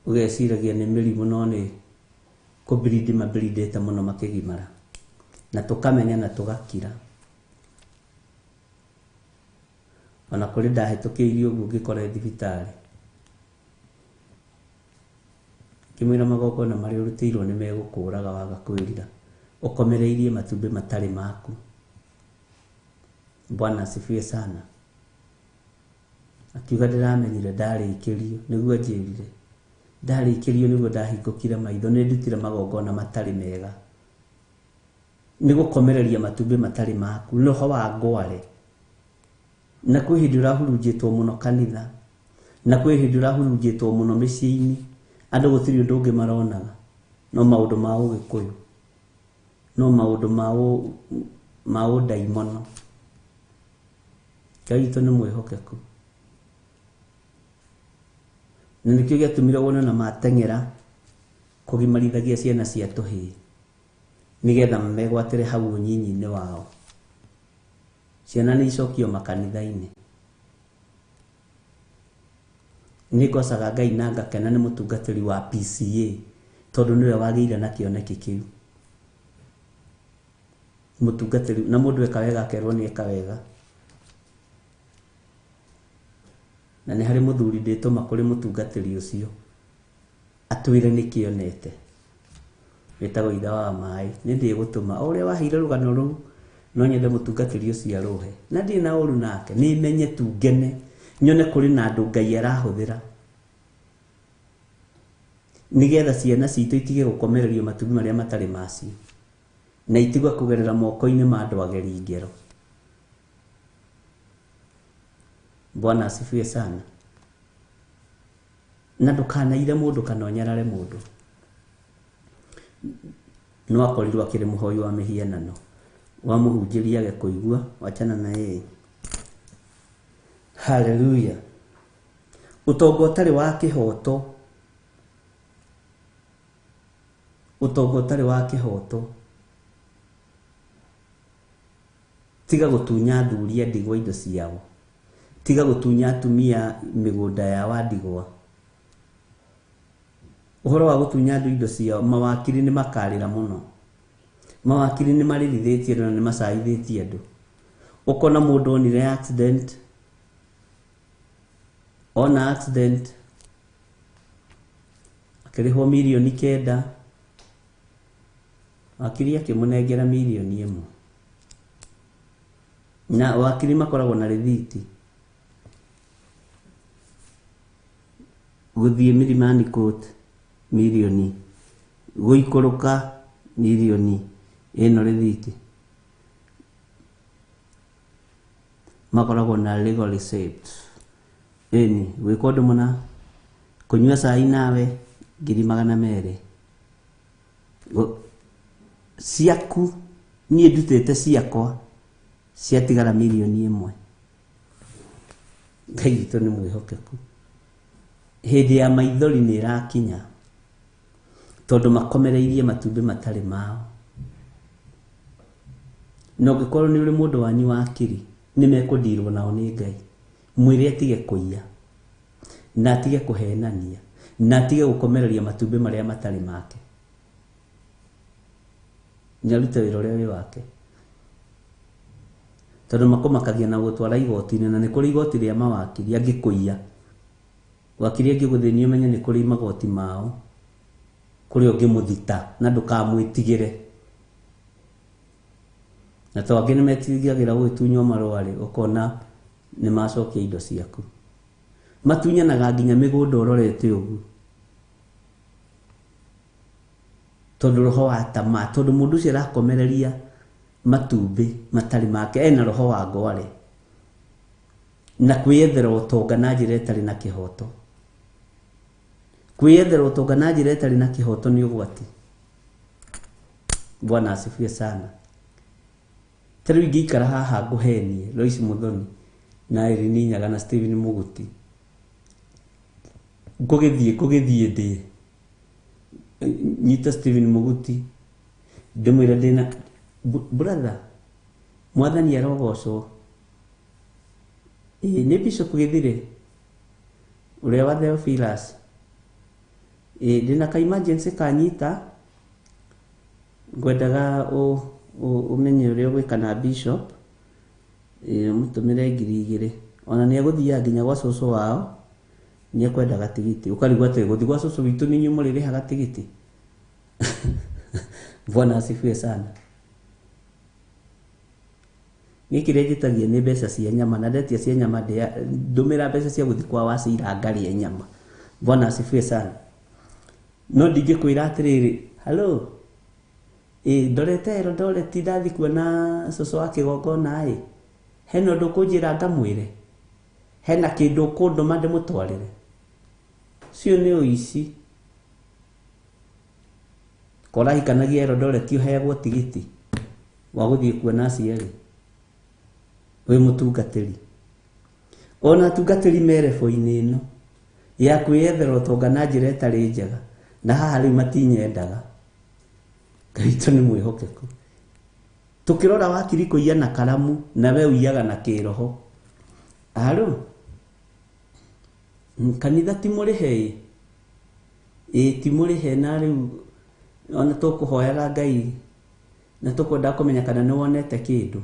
ũgeciragia nĩ mĩrimũ no nĩ kũbirindi mabirindĩte mũno makĩgimara, na tũkamenya na tũgakira. Ona kũrĩ ndahĩtũkĩirio ũguo ngĩkora thibitarĩ, ngĩmwĩra magongona marĩa ũrutĩirwo nĩ megũkũraga waga kwĩrira, ũkomereirie matumbĩ matarĩ maku. Bwana asifiwe sana. Akiuga ndĩramenyire ndarĩkĩrio, nĩguo anjĩrire. Ndarĩkĩrio nĩguo ndahingũkire maitho, nĩ ndutire magongona matarĩ mega. Nĩ gũkomereria matumbĩ matarĩ maku, roho wa ngware. Na kwĩ hĩndĩ ũrahurunjĩtwo mũno kanitha, na kwĩ hĩndĩ ũrahurunjĩtwo mũno mĩciĩ-inĩ, andũ gũtirĩ ũndũ ũngĩ maronaga, no maũndũ ma ũgĩkũyũ. No maũndũ ma ũndaimono. Ngai witũ nĩ mwĩhokeku. Na nĩkĩo gĩatũmire wone na mateng'era kũgimarithagia ciana cia tũhĩĩ nĩgetha megwatĩre hau ũnyinyi-inĩ wao. Ciana nĩ icokio makanitha-inĩ. Nĩ ngocaga Ngai na ngakena nĩ mũtungatĩri wa PCA tondũ nĩwe wagĩire na kĩoneki kĩu. Mũtungatĩri na mũndũ eka wega akerwo nĩ eka wega. Na nĩ harĩ mũthuri ndĩtũma kũrĩ mũtungatĩri ũcio atwĩre nĩkĩ onete. Wĩtagwo ithe wa maĩ. Nĩ ndĩgũtũma o ũrĩa waheire rũgano rũu no nyende mũtungatĩri ũcio arũhe. Na ndirĩ na ũru nake, nĩ menye tu ngene nyone kũrĩ na andũ Ngai arahũthĩra nĩgetha ciana citũ itige gũkomererio matumbĩ marĩa matarĩ macio na itige kũgerera moko-inĩ ma andũ ageri ngero. Bwana asifiwe sana. Na ndũkanaire mũndũ kana ũnyarare mũndũ. No akorirwo akĩrĩ mũhoi wa mĩhianano, wamũhunjĩria age kũigua, wachana na yeye. Haleluya. Ũtonga ũtarĩ wa kĩhoto, ũtonga ũtarĩ wa kĩhoto. Tiga gũtunya athuri a ndigwa indo ciao. Tiga gũtunya atumia mĩgũnda yao a ndigwa. Ũhoro wa gũtunya andũ indo ciao, mawakiri nĩ makarĩra mũno. Mawakiri nĩ marĩrithĩtie andũ na nĩ macaithĩtie andũ. Ũkona mũndũ onire accident, ona accident akĩrĩhwo mirioni 9, wakiri akĩmũnengera mirioni 1. Na wakiri makoragwo na rĩthiti. Gũthiĩ Milimani Court mirioni, gũikũrũka mirioni, ĩno rĩthiti. Makoragwo na legal receipt. Ĩni, gwĩka ũndũ mũna, kũnyua cai nawe 200,000. Ciaku niĩ ndutĩte ciakwa ciatigara mirioni 1. Ngai witũ nĩ mwĩhokeku. Hĩndĩ ya maithori nĩ ĩrakinya tondũ makomereirie matumbĩ matarĩ mao. Na ũngĩkorwo nĩ ũrĩ mũndũ wanyu wa akiri, nĩ mekũndirwo nao nĩ Ngai. Mwĩre atige kũiya, na atige kũhenania, na atige gũkomereria matumbĩ marĩa matarĩ make. Nĩ arute wĩra ũrĩa wĩ wake. Tondũ makũmakagia na gũtwara igoti-inĩ, na nĩ kũrĩ igoti rĩa mawakiri angĩkũiya. Wakiri angĩgũthĩnia ũmenye nĩ kũrĩ magoti mao, kũrĩa ũngĩmũthita na ndũkamwĩtigĩre. Na to angĩ nĩ metigagĩra gũgĩtunywo marũa rĩ, ũkona nĩ macokia indo ciaku. Matunyanaga nginya mĩgũnda ũrorete ũguo. Tondũ roho wa tamaa, tondũ mũndũ ũcio arakomereria matumbĩ matarĩ make, ena roho wa ngware. Na kwĩyethera ũtonga na njĩra ĩtarĩ na kĩhoto. Kwĩyethera ũtonga na njĩra ĩtarĩ na kĩhoto nĩ ũgwati. Bwana asifiwe sana. Ta rĩu ingĩikara haha ngũhenie Lois Muthoni na Irene Nyaga na Stephen Muguti, ngũgĩthiĩ ndĩ nyita Stephen Muguti ndĩmwĩre ndĩna brother, mwathani arogocwo. Ĩĩ nĩ Bishop Gĩthire ũrĩa wa Theophilus. Ĩĩ ndĩna ka emergency kanyita, ngwendaga ũmenye ũrĩa ũgwĩka na Bishop. Ĩĩ ũmũtũmĩre 2,000. Ona nĩ egũthiaga nginya gwa cũcũ wao, nĩ ekwendaga tigiti. Ũkarigwo atĩ gũthiĩ gwa cũcũ witũ nĩ inyuĩ mũrĩrĩhaga tigiti. Bwana asifiwe sana. Niĩ kĩrĩa njĩtagia nĩ mbeca cia nyama, na ndetia cia nyama ndũmĩra mbeca cia gũthiĩ kwa Wacira ngarĩe nyama. Bwana asifiwe sana. No ndingĩkwĩra atĩrĩrĩ, hello, ĩĩ ndorete Eldoret ndathiĩ kuona cũcũ wa kĩgongona ĩ, hena ũndũ ũkũnjĩra ngamwĩre? Hena kĩndũ ũkũndũma ndĩmũtwarĩre? Ũcio nĩ ũici. Korahikanagia Eldoret ũheagwo tigiti wa gũthiĩ kuona aciari wĩ mũtungatĩri. Ona atungatĩri me level-inĩ ĩno ya kwĩyethera ũtonga na njĩra ĩtarĩ njega, na haha rĩu matinyendaga. Ngai witũ nĩ mwĩhokeku. Tũkĩrora wakiri kũiya na karamu na we ũiyaga na kĩroho. Alo, kanitha ti mũrĩhe ĩ? Ĩ ti mũrĩhe na rĩu ona tũkũhoyaga Ngai na tũkwendaga kũmenya kana nĩ wonete kĩndũ.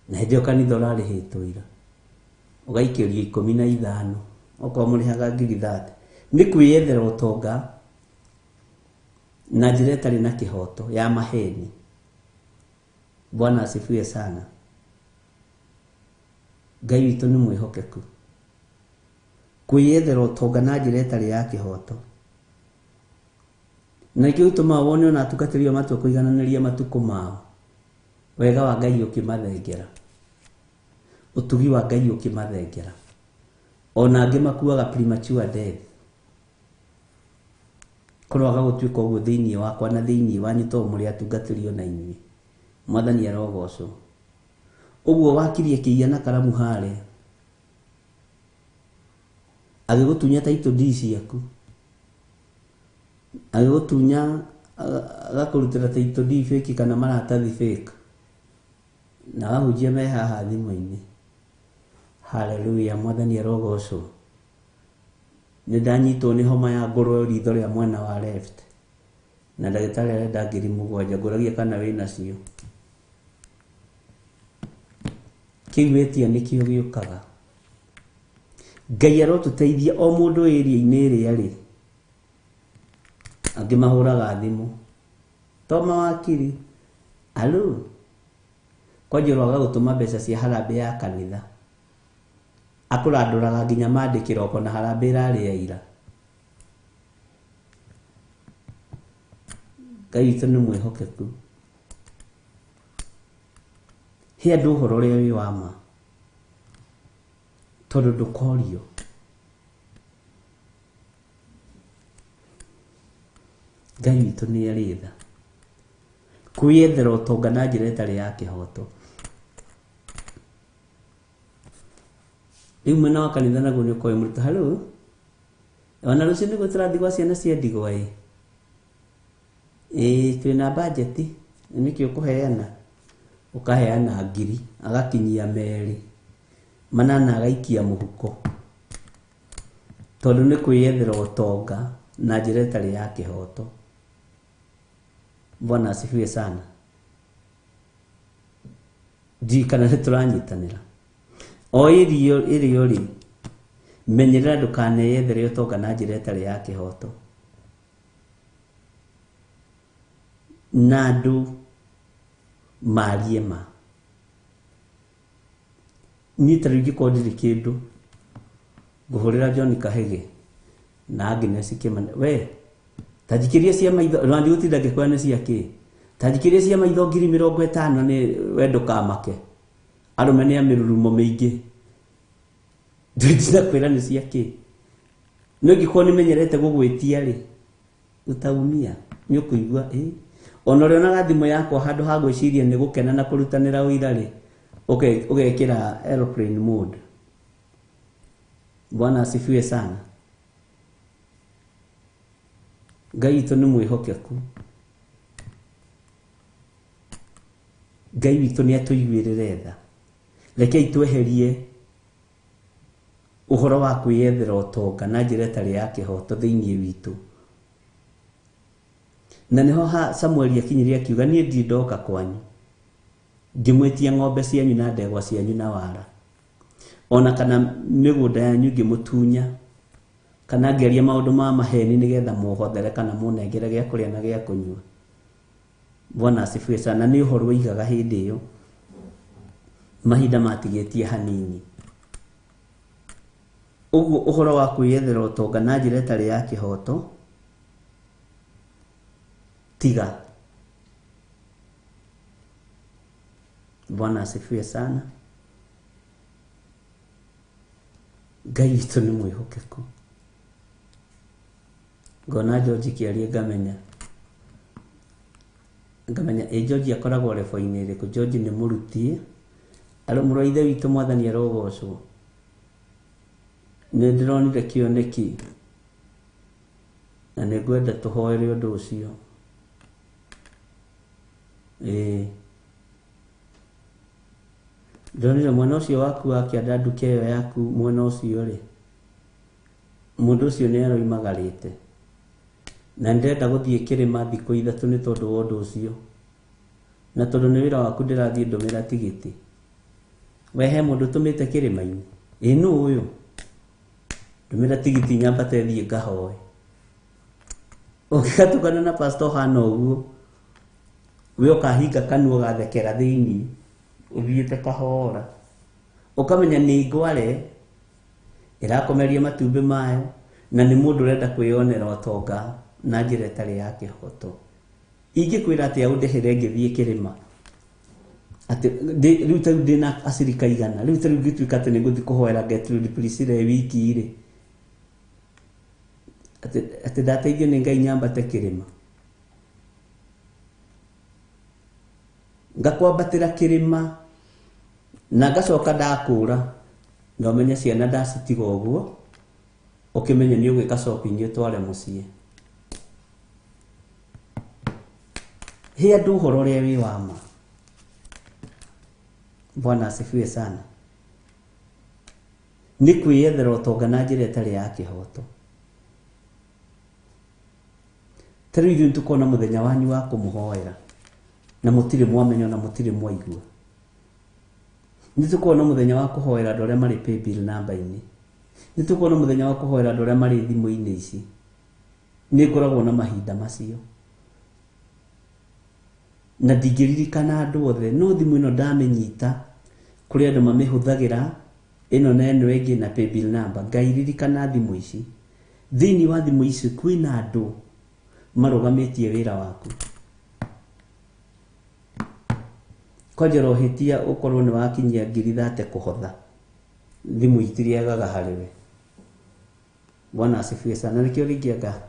Na hĩndĩ ĩyo kanitha ũrarĩhĩtwo ira. Ũgaikĩrio 15 okorwo mũrĩhaga ngiri 30. Nĩ kwĩyethera ũtonga na njĩra ĩtarĩ na kĩhoto ya maheni. Bwana asifiwe sana. Ngai witũ nĩ mwĩhokeku. Kwĩyethera ũtonga na njĩra ĩtarĩ ya kĩhoto. Na nĩkĩo gĩtũmaga wone ona atungatĩri aya matua kũigananĩria matukũ mao. Wega wa Ngai ũkĩmathengera. Ũtugi wa Ngai ũkĩmathengera. Ona angĩ makuaga premature death. Kũroaga gũtuĩka ũguo thĩinĩ wakwa na thĩinĩ wanyu tondũ mũrĩ atungatĩri ona inyuĩ. Mwathani arogocwo. Ũguo wakiri akĩiya na karamu harĩa. Agĩgũtunya title deed ciaku. Agĩgũtunya agakũrutĩra title deed fake kana maratathi fake. Na wahunjia me haha thimũ-inĩ. Hallelujah, Mwathani arogocwo. Nĩ ndanyitwo nĩ homa ya ngũrwe ritho rĩa mwena wa left. Na ndagĩtarĩ arenda 7,000 ngũragia kana wĩnacio. Kĩu wetia nĩkĩo gĩũkaga. Ngai arotũteithia o mũndũ area-inĩ ĩrĩa arĩ. Angĩ mahũraga thimũ. To mawakiri. Alo. Kwanja ũroaga gũtũma mbeca cia harambee ya kanitha. Akũrandũraga nginya Monday kĩroko na harambee ĩrarĩ ya ira. Ngai witũ nĩ mwĩhokeku. He andũ ũhoro ũrĩa wĩ wa ma. Tondũ ndũkorio. Ngai witũ nĩ arĩ tha. Kwĩyethera ũtonga na njĩra ĩtarĩ ya kĩhoto. Rĩu mwena wa kanitha naguo nĩ ũkoragwo wĩ mũritũ. Hello? Ona rũciũ nĩguo tũrathiĩ gwa ciana cia ndigwa ĩ? Ĩĩ twĩna budget, nĩkĩ ũkũheana? Ũkaheana ngiri, agakinyia merĩ, manana agaikia mũhuko. Tondũ nĩ kwĩyethera ũtonga na njĩra ĩtarĩ ya kĩhoto. Bwana asifiwe sana. Ndiũĩ kana nĩ tũranyitanĩra. O irio ĩrĩa ũrĩ, menyerera ndũkaneyethere ũtonga na njĩra ĩtarĩ ya kĩhoto. Na andũ marie ma. Niĩ ta rĩu ingĩkorwo ndirĩ kĩndũ, ngũhũrĩra John Kahĩgĩ na Agnes Kĩmani, we ta njikĩrie cia maitho, na ndigũtinda ngĩkwĩra nĩ cia kĩ. Ta njikĩrie cia maitho 50,000 nĩ we ndũkamake. Arũme nĩ a mĩrurumo mĩingĩ. Ndinakwĩra nĩ cia kĩ. No ingĩkorwo nĩmenyerete gũgwĩtia rĩ, utaumia, nĩ ũkũigua ĩ. Ona ũrĩa onaga thimũ yakwa handũ ha gwĩciria nĩ gũkena na kũrutanĩra ũira rĩ, ũgekĩra aeroplane mode. Bwana asifiwe sana. Ngai witũ nĩ mwĩhokeku. Ngai witũ nĩ atũiguĩrĩre tha. Rekei tweherie ũhoro wa kwĩyethera ũtonga na njĩra ĩtarĩ ya kĩhoto thĩinĩ witũ. Na nĩho ha Samueli akinyire akiuga niĩ ndirĩ ndoka kwanyu ngĩmwĩtia ng'ombe cianyu na ndegwa cianyu na wara, ona kana mĩgũnda yanyu ngĩmũtunya, kana ngĩaria maũndũ ma maheni nĩgetha mũhothere kana mũnengere gĩa kũrĩa na gĩa kũnyua. Bwana asifiwe sana. Na nĩ ũhoro waigaga hĩndĩ ĩyo, mahinda matigĩtie hanini. Ũguo ũhoro wa kwĩyethera ũtonga na njĩra ĩtarĩ ya kĩhoto, tiga. Bwana asifiwe sana. Ngai witũ nĩ mwĩhokeku. Ngona George kĩaria ngamenya Ngamenya ĩ George akoragwo rebo-inĩ ĩrĩkũ. George nĩ mũruti mũrũ wa ithe witũ, mwathani arogocwo. Nĩ ndĩronire kĩoneki na nĩ ngwenda tũhoere ũndũ ũcio. Ĩĩ ndĩronire mwena ũcio waku wa kĩanda nduka ĩyo yaku mwena ũcio rĩ, mũndũ ũcio nĩ aroimagarĩte na ndĩrenda gũthiĩ kĩrĩma thikũ 3 nĩ tondũ wa ũndũ ũcio, na tondũ nĩ wĩra waku ndĩrathiĩ ndũmĩra tigiti. We he mũndũ ũtũmĩte kĩrĩma-inĩ? Ĩ nũ ũyũ? Ndũmĩra tigiti nyambate thiĩ ngahoe. Ũngĩgatukana na pastor hana ũguo, we ũkahinga kanua ũgathekera thĩinĩ ũthiĩte kahora, ũkamenya nĩ ngware ĩrakomeria matumbĩ mayo, na nĩ mũndũ ũrenda kwĩyonera ũtonga na njĩra ĩtarĩ ya kĩhoto. Ingĩkwĩra atĩa ũndĩhĩre ngĩthiĩ kĩrĩma? Atĩ rĩu ta rĩu ndĩna acirika 100, rĩu ta rĩu ngĩtuĩka atĩ nĩngũthiĩ kũhoera Gertrude Priscilla ĩ wiki rĩ, atĩ ndateithio nĩ Ngai nyambate kĩrĩma. Ngakwambatĩra kĩrĩma na ngacoka ndakũra, na ũmenye ciana ndacitiga ũguo, ũkĩmenye nĩ ũgwĩka shopping ũtware mũciĩ. He andũ ũhoro ũrĩa wĩ wa ma. Bwana asifiwe sana. Nĩ kwĩyethera ũtonga na njĩra ĩtarĩ ya kĩhoto. Ta rĩu ithuĩ nĩtũkona mũthenya wanyu wa kũmũhoera, na mũtirĩ mwamenya na mũtirĩ mwaigua. Nĩtũkona mũthenya wa kũhoera andũ arĩa marĩ paybill namba-inĩ. Nĩtũkona mũthenya wa kũhoera andũ arĩa marĩ thimũ-inĩ ici. Nĩngoragwo na mahinda macio. Na ndingĩririkana andũ othe, no thimũ ĩno ndamĩnyita, kũrĩ andũ mamĩhũthagĩra, ĩno na ĩno ĩngĩ na paybill number. Ngai ririkana thimũ ici. Thĩinĩ wa thimũ ici kwĩna andũ marũgamĩtie wĩra waku. Kwanja ũrohĩtia ũkorwo nĩ wakinyia ngiri thate kũhotha, thimũ itirĩagaga harĩ we. Bwana asifiwe sana. Nĩkĩo rĩngĩ anga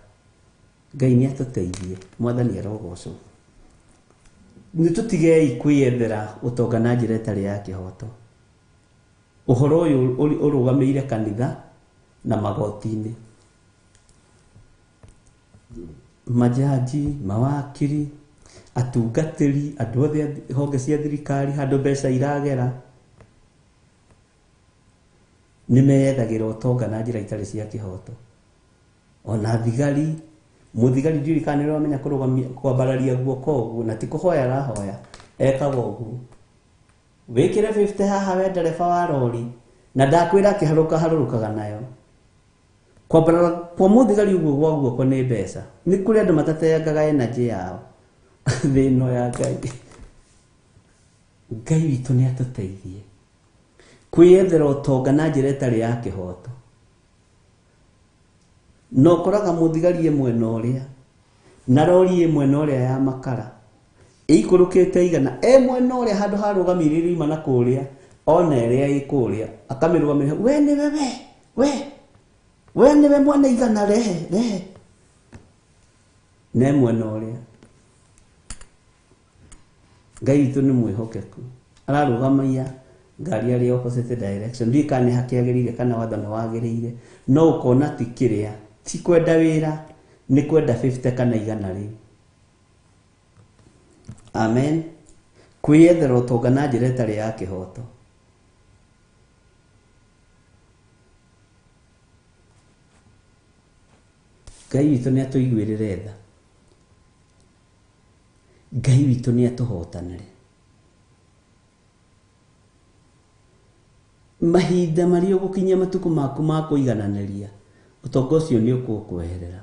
Ngai nĩ atũteithie, mwathani arogocwo. Nĩ tũtigei kwĩyethera ũtonga na njĩra ĩtarĩ ya kĩhoto. Ũhoro ũyũ ũrũgamĩire kanitha na magoti-inĩ. Majaji, mawakiri, atungatĩri, andũ othe a honge cia thirikari, handũ mbeca iragera, nĩ meyethagĩra ũtonga na njĩra itarĩ cia kĩhoto. Ona thigari, mũthigari ndiũĩ kana nĩ ũramenya kũrũgamia, kwambararia guoko ũguo, na ti kũhoya arahoya, ekaga ũguo. Wĩkĩre 50 haha we ndereba wa rori, na ndakwĩra akĩharũka harũrũkaga nayo. Kwambarara kwa mũthigari ũguo gwa guoko nĩ mbeca. Nĩ kũrĩ andũ matateangaga energy yao. Thĩ ĩno ya Ngai. Ngai witũ nĩ atũteithie kwĩyethera ũtonga na njĩra ĩtarĩ ya kĩhoto. Na ũkoraga mũthigari ĩ mwena ũrĩa, na rori ĩ mwena ũrĩa ya makara, ĩikũrũkĩte igana, e mwena ũrĩa handũ harũgamĩrĩire riuma na kũrĩa, ona ĩrĩa ĩ kũrĩa, akamĩrũgamĩrĩra, we nĩwe we, we, we nĩwe mwene igana, rehe, rehe. Na e mwena ũrĩa. Ngai witũ nĩ mwĩhokeku. Ararũgamia ngari arĩ opposite direction. Ndiũĩ kana nĩ hakĩagĩrĩire kana watho nĩ wagĩrĩire, no ũkona ti kĩrĩa, ti kwenda wĩra, nĩ kwenda 50 kana igana rĩu. Amen. Kwĩyethera ũtonga na njĩra ĩtarĩ ya kĩhoto. Ngai witũ nĩ atũiguĩrĩre tha. Ngai witũ nĩ atũhotanĩre. Mahinda marĩa ũgũkinyia matukũ maku ma kũigananĩria, ũtonga ũcio nĩ ũkũkweherera.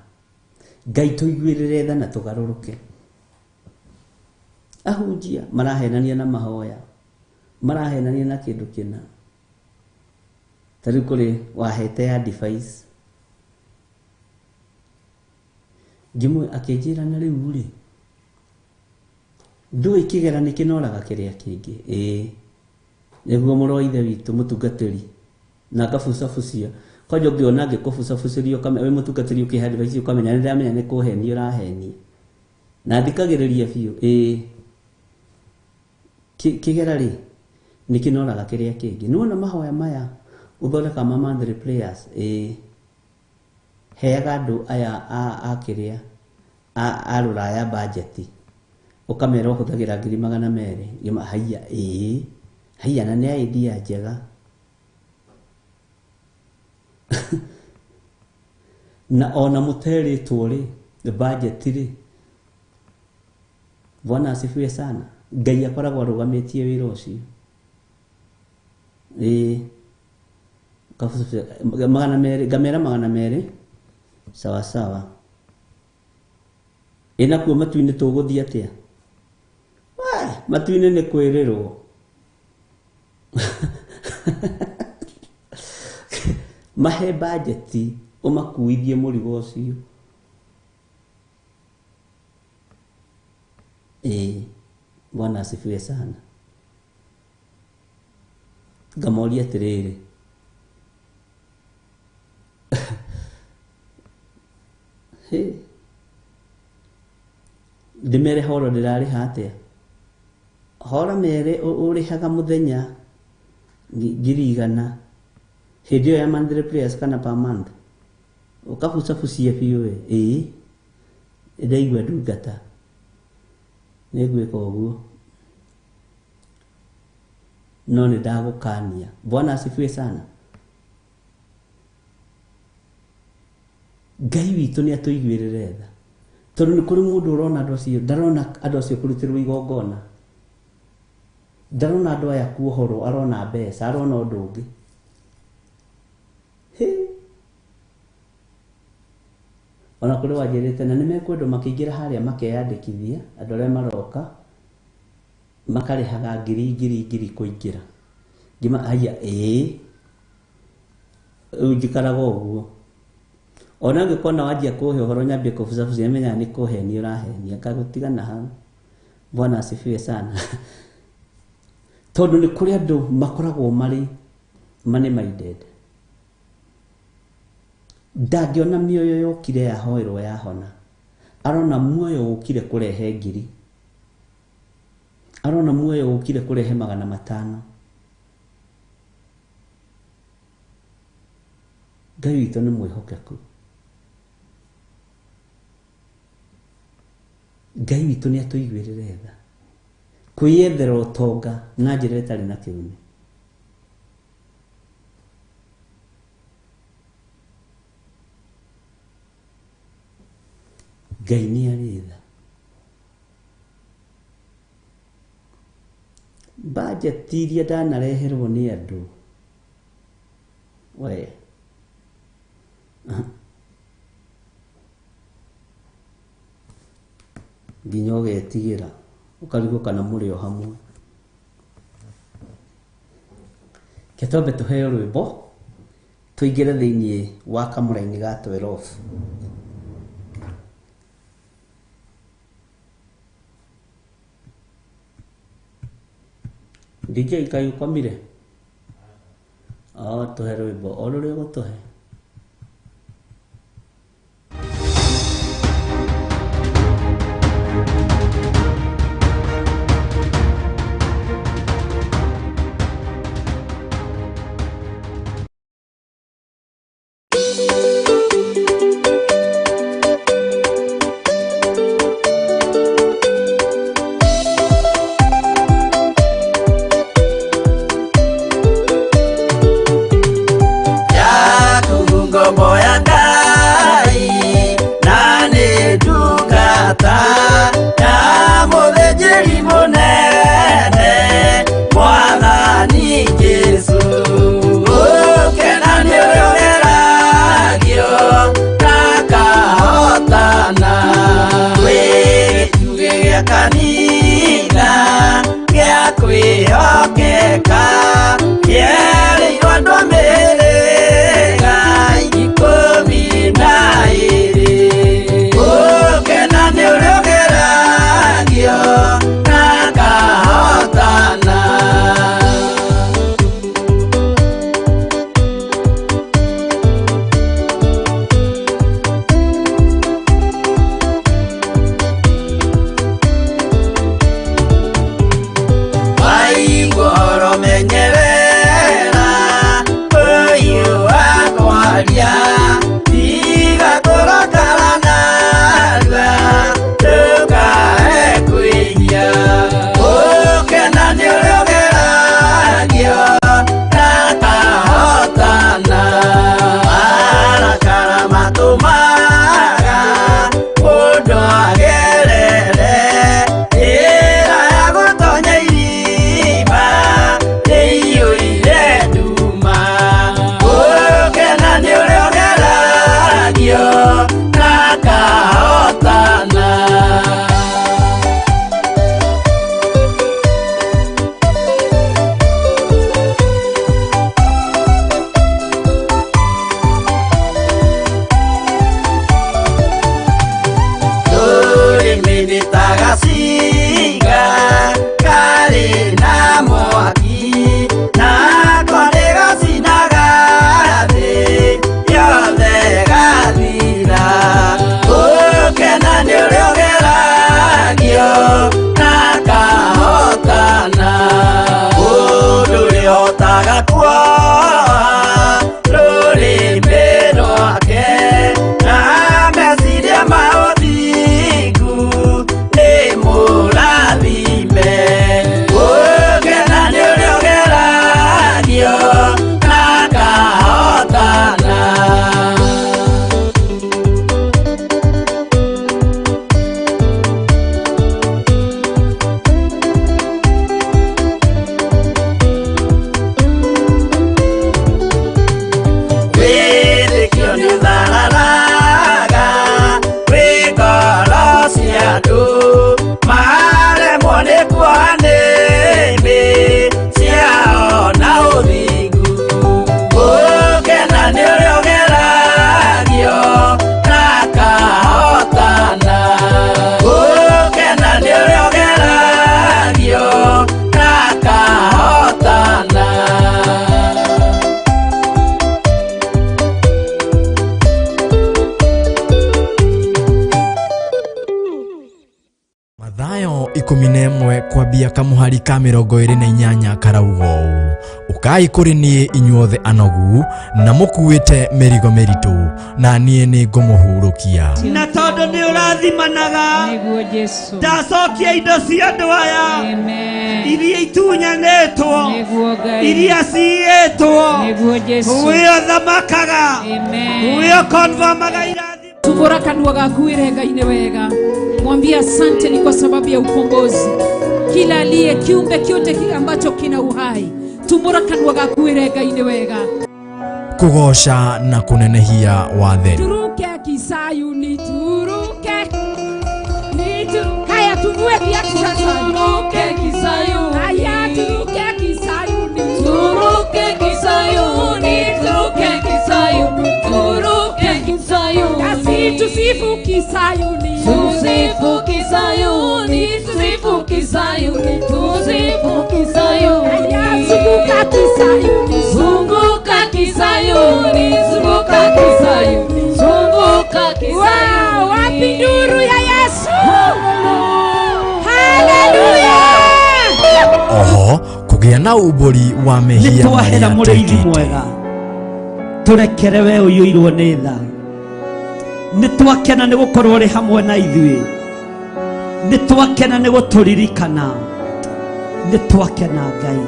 Ngai tũiguĩrĩre tha na tũgarũrũke. Ahunjia marahenania na mahoya, marahenania na kĩndũ kĩna. Ta rĩu kũrĩ wahete ya device. Ngĩmwe akĩnjĩra na rĩu rĩ, ndũĩ kĩgera nĩ kĩnoraga kĩrĩa kĩngĩ. Ĩĩ, nĩguo mũrũ wa ithe witũ mũtungatĩri, na ngabucabucia. Kwanja ũngĩona ngĩkũbucabucĩria wĩ mũtungatĩri ũkĩhe advice ũkamenya nĩ ndĩramenya nĩ kũhenia ũrahenia. Na thikagĩrĩria biũ ĩĩ. Kĩgera rĩ nĩ kĩnoraga kĩrĩa kĩngĩ. Nĩwona mahoya maya ũthondekaga ma monthly prayers ĩĩ, heaga andũ aya a kĩrĩa a rũraya budget, ũkamera ũhũthagĩra 200,000. Haiya ĩĩ, haiya na nĩ idea njega. Na ona mũterĩtwo rĩ budget rĩ, Bwana asifiwe sana. Ngai akoragwo arũgamĩtie wĩra ũcio. Ĩĩ. 200, ngamera 200. Sawa sawa. Ĩ nakuo matu-inĩ tũgũthiĩ atĩa? Wee, matu-inĩ nĩ kwĩrĩrwo. Mahe bajeti ũmakuithie mũrigo ũcio. Ĩĩ, Bwana asifiwe sana. Ngamoria atĩrĩrĩ, hĩ, ndĩmere horo ndĩrarĩha atĩa? Horo mere ũrĩhaga mũthenya 100,000 hĩndĩ ĩyo ya monthly prayers kana per month, ũkabucabucia biũ ĩ. Ĩĩ, ndaigua ndungata nĩngwĩka ũguo, no nĩ ndagũkania. Bwana asifiwe sana. Ngai witũ nĩ atũiguĩrĩre tha, tondũ nĩ kũrĩ mũndũ ũrona andũ acio, ndarona andũ acio kũrutĩrwo igongona, ndarona andũ aya kuohorwo, arona mbeca, arona ũndũ ũngĩ. Hĩ, ona kũrĩ wanjĩrĩte na nĩ mekwendwo makĩingĩra harĩa makeyandĩkithia, andũ arĩa maroka makarĩhaga ngiri ngiri ngiri kũingĩra. Ngima haiya ĩĩ, rĩu njikaraga ũguo. Ona angĩkorwo na wanjia kũhe ũhoro nyambie kũbucabucia, nĩmenyaga nĩ kũhenia ũrahenia, ngagũtiga na hau. Bwana asifiwe sana. Tondũ nĩ kũrĩ andũ makoragwo marĩ money minded. Ndangĩona mĩoyo yokire yahoerwo yahona, arona muoyo ũkire kũrehe ngiri, arona muoyo ũkire kũrehe 500. Ngai witũ nĩ mwĩhokeku. Ngai witũ nĩ atũiguĩrĩre tha. Kwĩyethera ũtonga na njĩra ĩtarĩ na kĩguni. Ngai nĩ arĩ tha. Bajeti iria ndanareherwo nĩ andũ, we nginya ũgetigĩra ũkarigwo kana mũrĩ o hamwe. Reke twambe tũheo rwĩmbo tũingĩre thĩinĩ wa kamũraini ga 12. DJ kaĩ ũkomire? Oh, tũhe rwĩmbo o rũrĩa ũgũtũhe. Yaku ngombo ya Ngai na nĩ ndungata ya mũthĩnjĩri mũnene Mwathani Jesũ. Ũkena nĩ ũrĩa ũgeragia Ahotaga kuoha rũrĩmĩ rwake na meciria ma ũthingu nĩ mũrathime. Gũkena nĩ ũrĩa ũgeragio na akahotana. Wĩtĩkio nĩ ũthararaga wĩ ngoro cia andũ maremwo nĩ kuoha nĩmĩ ciao na ũthingu. Gũkena nĩ ũrĩa ũgeragio na akahotana. Gũkena nĩ ũrĩa ũgeragio na akahotana. Mathayo 11 kwambia kamuhari ka 28 karauga ũũ: ũkai kũrĩ niĩ inyuothe anogu na mũkuĩte mĩrigo mĩritũ, na niĩ nĩ ngũmũhurũkia. Na tondũ nĩ ũrathimanaga, Nĩguo Jesu. ndacokia indo cia andũ aya Amen. iria itunyanĩtwo, Nĩguo Ngai. iria ciiyĩtwo. Nĩguo Jesu. Wĩ ũthamakaga, Amen. wĩ ũkonfamaga irathimo. Tumbura kanua gaku wĩre Ngai nĩ wega, mwambie asante ni kwa sababu ya ukombozi. Kila aliye kiumbe kyote kile ambacho kina uhai, tumbura kanua gaku wĩre Ngai nĩ wega. Kũgooca na kũnenehia watheri. Turuke Kisayuni, turuke nitu. Haya, tuvue viatu sasa. Turuke Kisayuni. Haya, turuke Kisayuni, Turuke Kisayuni, turuke Kisayuni, turuke Kisayuni. Nasi tusifu Kisayuni, Tusifu Kisayuni, tusifu Kisayuni, tusifu Kisayuni. Haya, zunguka Kisayuni, Zunguka Kisayuni, zunguka Kisayuni, zunguka Kisayuni. Wow, wapi nduru ya Yesu? Haleluya! Oho kũgĩa na umbũri wa Nĩ mehia twahera marĩa mũrĩithi twĩkĩte. Mwega, tũrekere we ũiyũirwo nĩ tha. Nĩ twakena nĩ gũkorwo ũrĩ hamwe na ithuĩ, nĩ twakena nĩ gũtũririkana, nĩ twakena Ngai.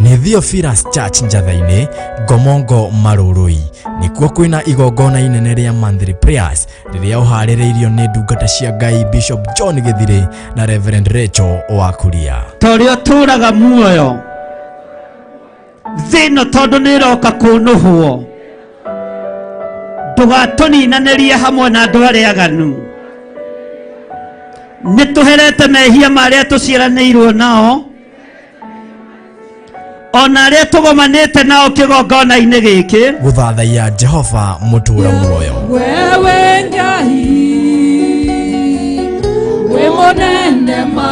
Nĩ Theophilus Church Njatha-inĩ, Ngomongo Marũrũi, nĩkuo kwĩna igongona inene rĩa monthly prayers rĩrĩa ũharĩrĩirio nĩ ndungata cia Ngai Bishop John Gĩthirĩ na Reverend Rachel wa Kuria. Ta ũrĩa ũtũũraga muoyo thĩ ĩno, tondũ nĩ ĩroka kũnũhwo, ndũgatũninanĩrie hamwe na andũ arĩa aganu. Nĩ tũherete mehia marĩa tũciaranĩirwo nao ona arĩa tũgomanĩte nao kĩgongona-inĩ gĩkĩ. Gũthathaiya Jehova mũtũũra muoyo. Wewe Ngai wĩ mũnene ma.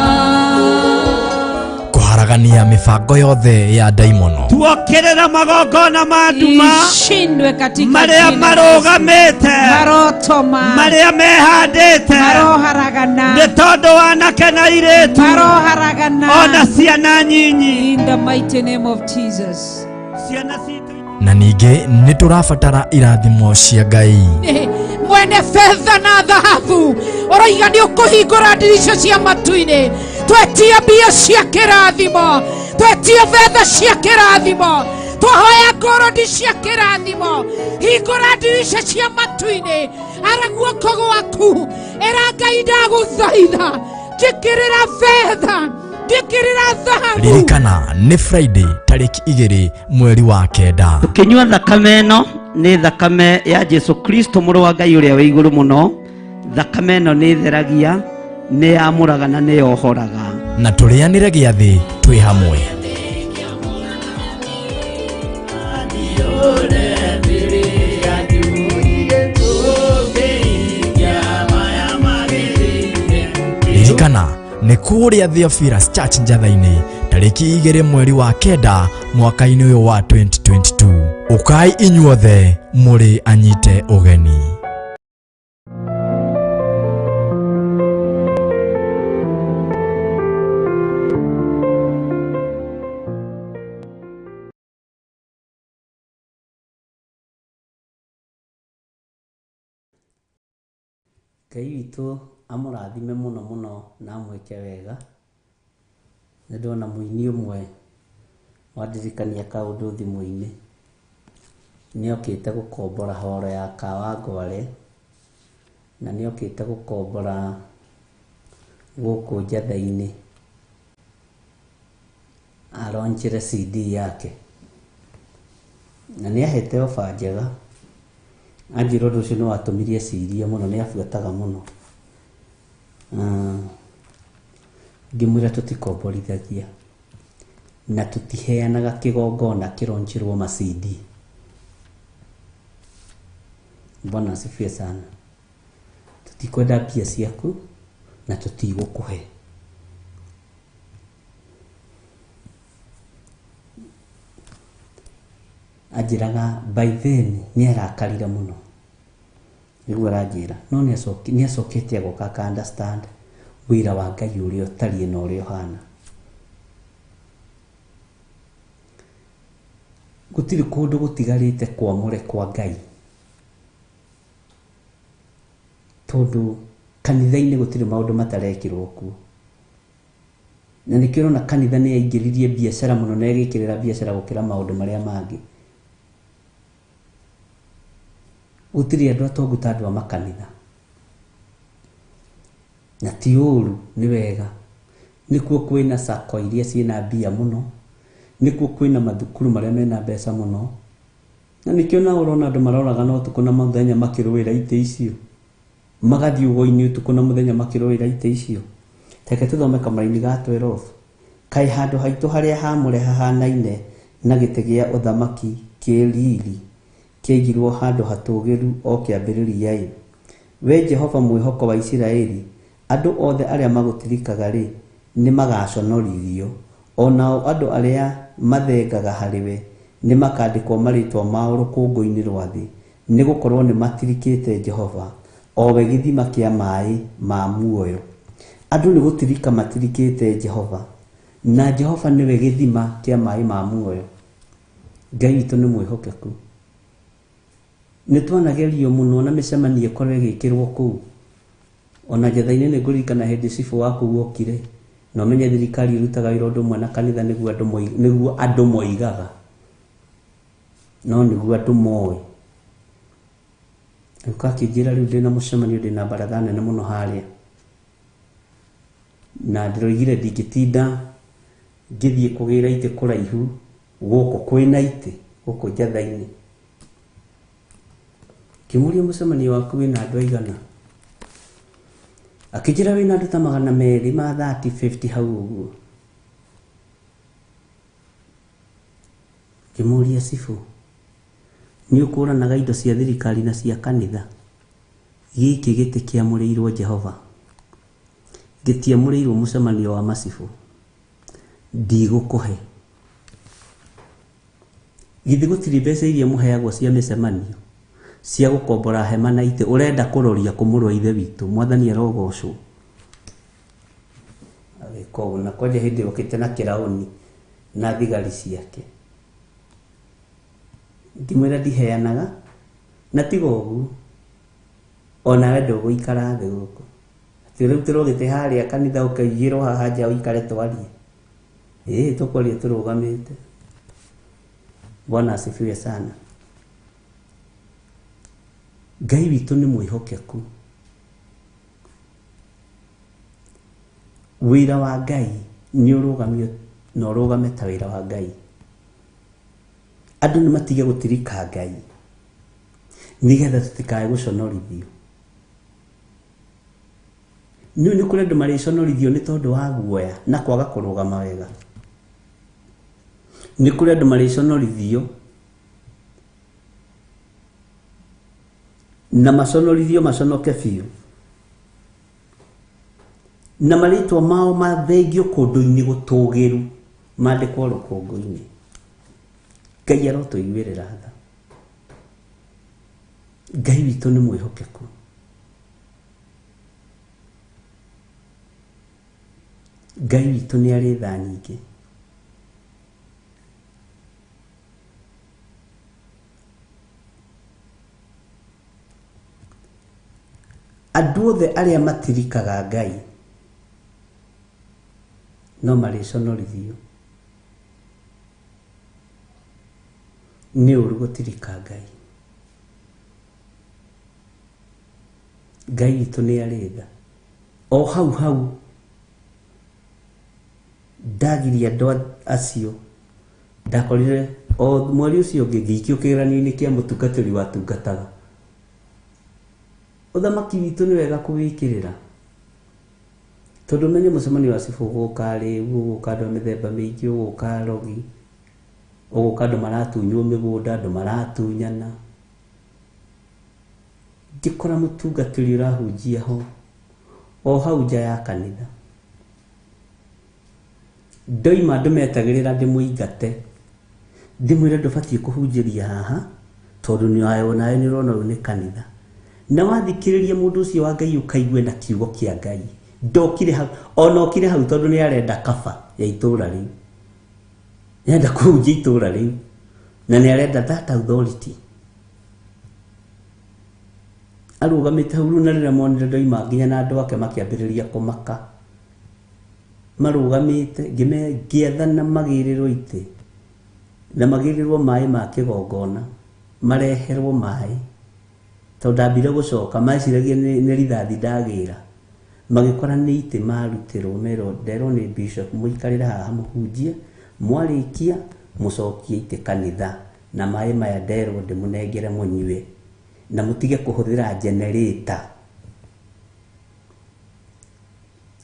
Kũharagania mĩbango yothe ya ndaimono. Tuokĩrĩra magongona ma nduma Ishindwe katika marĩa jina la Yesu. marũgamĩte, Marotoma marĩa mehandĩte maroharagana, nĩ tondũ wanake na airĩtu maroharagana ona ciana nyinyi. In the mighty name of Jesus. Ciana citũ. Na ningĩ nĩ tũrabatara irathimo cia Ngai. Mwene fedha na dhahabu, ũroiga nĩ ũkũhingũra ndirica cia matu-inĩ. Twetia mbia cia kĩrathimo, twetia betha cia kĩrathimo, twahoya ngorodi cia kĩrathimo. Hingũra ndirica cia matu-inĩ, ara guoko gwaku, ĩra Ngai ndagũthaitha, njĩkĩrĩra betha, njĩkĩrĩra thahabu. Ririkana nĩ Friday tarĩki 2 mweri wa 9. Tũkĩnyua thakame ĩno, nĩ thakame ya Jesu Kristo mũrũ wa Ngai ũrĩa wĩ igũrũ mũno. Thakame ĩno nĩ ĩtheragia, nĩ yamũraga na nĩ yohoraga. Na tũrĩanĩre gĩathĩ twĩ hamwe. Ririkana nĩ kũrĩa Theophilus Church Njatha-inĩ tarĩki 2 mweri wa 9 mwaka-inĩ ũyũ wa 2022. Ũkai inyuothe mũrĩ anyite ũgeni. Ngai witũ amũrathime mũno mũno na amwĩke wega. Nĩ ndona mũini ũmwe wandirikania kaũndũ thimũ-inĩ. Nĩ okĩte gũkombora horo ya Kawangware na nĩ okĩte gũkombora gũkũ Njatha-inĩ. Aroncire CD yake na nĩ ahete oba njega. Anjĩra ũndũ ũcio nĩ watũmire ecirie mũno, nĩ abuataga mũno. Ngĩmwĩra tũtikomborithagia na tũtiheanaga kĩgongona kĩronjirwo ma CD. Bwana asifiwe sana. Tũtikwenda mbia ciaku na tũtigũkũhe. Anjĩraga by then nĩ arakarire mũno, nĩguo aranjĩra, no nĩ acokete agoka aka understand wĩra wa Ngai ũrĩa ũtariĩ na ũrĩa ũhana. Gũtirĩ kũndũ gũtigarĩte kwamũre kwa Ngai, tondũ kanitha-inĩ gũtirĩ maũndũ matarekĩrwo kuo. Na nĩkĩo ũrona kanitha nĩ yaingĩririe biacara mũno na ĩgĩkĩrĩra biacara gũkĩra maũndũ marĩa mangĩ. Gũtirĩ andũ atongu ta andũ a makanitha. Na ti ũru, nĩ wega. Nĩkuo kwĩna sacco iria ciĩna mbia mũno, nĩkuo kwĩna mathukuru marĩa mena mbeca mũno, na nĩkĩo nawe ũrona andũ maroragana ũtukũ na mũthenya makĩrũĩra itĩ icio. Magathiĩ ũgo-inĩ ũtukũ na mũthenya makĩrũĩra itĩ icio. Reke tũthome kamũraini ga 12. Kaĩ handũ haitũ harĩa haamũre hahanaine na gĩtĩ gĩa ũthamaki kĩ riri kĩaigirwo handũ hatũũgĩru o kĩambĩrĩria-ĩ! Wee Jehova mwĩhoko wa Isiraeli, andũ othe arĩa magũtirikaga-rĩ, nĩmagaconorithio, o nao andũ arĩa mathengaga harĩwe nĩmakandĩkwo marĩĩtwa mao rũkũngũ-inĩ rwa thĩ, nĩgũkorwo nĩmatirikĩte Jehova, o we gĩthima kĩa maaĩ ma muoyo. Andũ nĩ gũtirika matirikĩte Jehova, na Jehova nĩwe gĩthima kĩa maaĩ ma muoyo. Ngai witũ nĩ mwĩhokeku. Nĩ twanagerio mũno na mĩcemanio ĩkorwo ĩgĩkĩrwo kũu. Ona Njatha-inĩ nĩ ngũririkana hĩndĩ cibũ wa kũu okire, na ũmenye thirikari ĩrutaga wĩra ũndũ ũmwe na kanitha nĩguo andũ nĩguo andũ moigaga, no nĩguo andũ moĩ. Agĩũka akĩnjĩra rĩu ndĩna mũcemanio ndĩna baratha nene mũno harĩa. Na ndĩroigire ndingĩtinda ngĩthiĩ kũgĩra itĩ kũraihu gũkũ kwĩna itĩ gũkũ Njatha-inĩ. Ngĩmũria mũcemanio waku wĩna andũ aigana? Akĩnjĩra wĩna andũ ta 200 ma 30 50 hau ũguo. Ngĩmũria cibũ, nĩ ũkũranaga indo cia thirikari na cia kanitha? Gĩkĩ gĩtĩ kĩamũrĩirwo Jehova, gĩtiamũrĩirwo mũcemanio wa macibũ. Ndigũkũhe. Githĩ gũtirĩ mbeca iria mũheagwo cia mĩcemanio, cia gũkombora hema na itĩ, ũrenda kũroria kũ mũrũ wa ithe witũ? Mwathani arogocwo. Agĩka ũguo, na kwanja hĩndĩ okĩte na kĩraũni na thigari ciake. Ngĩmwĩra ndiheanaga, na tiga ũguo, onawe ndũgũikara thĩ gũkũ. Atĩ ũrarutĩrwo gĩtĩ harĩa kanitha ũkaigĩrwo haha nja ũikare twarie. Ĩĩ tũkwaria tũrũgamĩte. Bwana asifiwe sana. Ngai witũ nĩ mwĩhokeku. Wĩra wa Ngai nĩ ũrũgamio na ũrũgame ta wĩra wa Ngai. Andũ nĩ matige gũtirika Ngai nĩgetha tũtikae gũconorithio. Nĩ nĩ kũrĩ andũ marĩconorithio nĩ tondũ wa guoya na kwaga kũrũgama wega. Nĩ kũrĩ andũ marĩconorithio na maconorithio maconoke biũ, na marĩtwa mao mathengio kũndũ-inĩ gũtũgĩru, mandĩkwo rũkũngũ-inĩ. Ngai arotũiguĩrĩra tha. Ngai witũ nĩ mwĩhokeku. Ngai witũ nĩ arĩ tha nyingĩ. Andũ othe arĩa matirikaga Ngai no marĩconorithio. Nĩ ũru gũtirika Ngai. Ngai witũ nĩ arĩ tha. O hau hau ndagiria andũ acio, ndakorire o mweri ũcio ũngĩ ngĩikio kĩgeranio-inĩ kĩa mũtungatĩri watungataga. Ũthamaki witũ nĩ wega kũwĩkĩrĩra, tondũ menye mũcemanio wa cibũ ũgũka rĩu, ũgũka andũ a mĩthemba mĩingĩ, ũgũka arogi, ũgũka andũ maratunywo mĩgũnda, andũ maratunyana. Ngĩkora mũtungatĩri ũrahunjia ho o hau nja ya kanitha. Ndoima andũ metagĩrĩra ndĩmũingate, ndĩmwĩre ndũbatiĩ kũhunjĩria haha tondũ nawe nĩ ũrona ũyũ nĩ kanitha. Na wathikĩrĩria mũndũ ũcio wa Ngai ũkaigue na kiugo kĩa Ngai. Ndokire hau, ona okire hau tondũ nĩ arenda kaba ya itũra rĩu, nĩ arenda kũhunjia itũra rĩu, na nĩ arenda that authority. Arũgamĩte hau rĩu, na rĩrĩa monire ndoima nginya na andũ ake makĩambĩrĩria kũmaka. Marũgamĩte ngĩathana magĩrĩrwo itĩ na magĩrĩrwo maĩ ma kĩgongona, mareherwo maĩ, tondũ ndambire gũcoka meciragia nĩ rithathi ndagĩra. Magĩkora nĩ itĩ marutĩrwo, merwo nderwo nĩ bishop mũikarĩre haha mũhunjie, mwarĩkia mũcokie itĩ kanitha, na maĩ maya nderwo ndĩmũnengere mũnyue, na mũtige kũhũthĩra generator.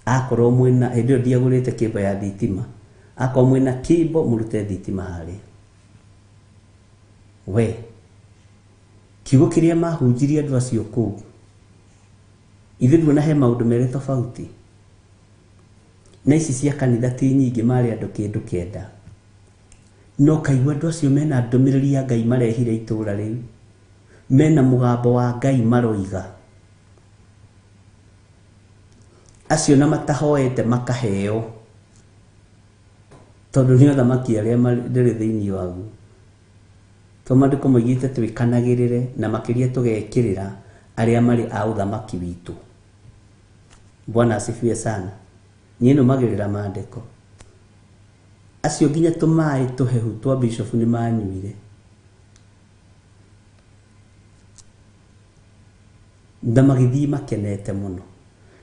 Akorwo mwĩna, hĩndĩ ĩyo ndiagũrĩte kĩmbo ya thitima, akorwo mwĩna kĩmbo mũrute thitima harĩa. We kiugo kĩrĩa mahunjirie andũ acio kũu, ithuĩ nduona he maũndũ merĩ tofauti. Na ici cia kanitha ti nyingĩ, marĩ andũ kĩndũ 9. No kaigua andũ acio mena ndũmĩrĩri ya Ngai marehire itũra rĩu, mena mũgambo wa Ngai maroiga. Acio na matahoete makaheo, tondũ nĩ athamaki arĩa ndĩrĩ thĩinĩ waguo. Tondũ maandĩko moigĩte twĩkanagĩrĩre na makĩria tũgekĩrĩra arĩa marĩ a ũthamaki witũ. Bwana asifiwe sana. Niĩ nũmagĩrĩra maandĩko. Acio nginya tũmaĩ tũhehu twa bishop nĩ manyuire. Na magĩthiĩ makenete mũno,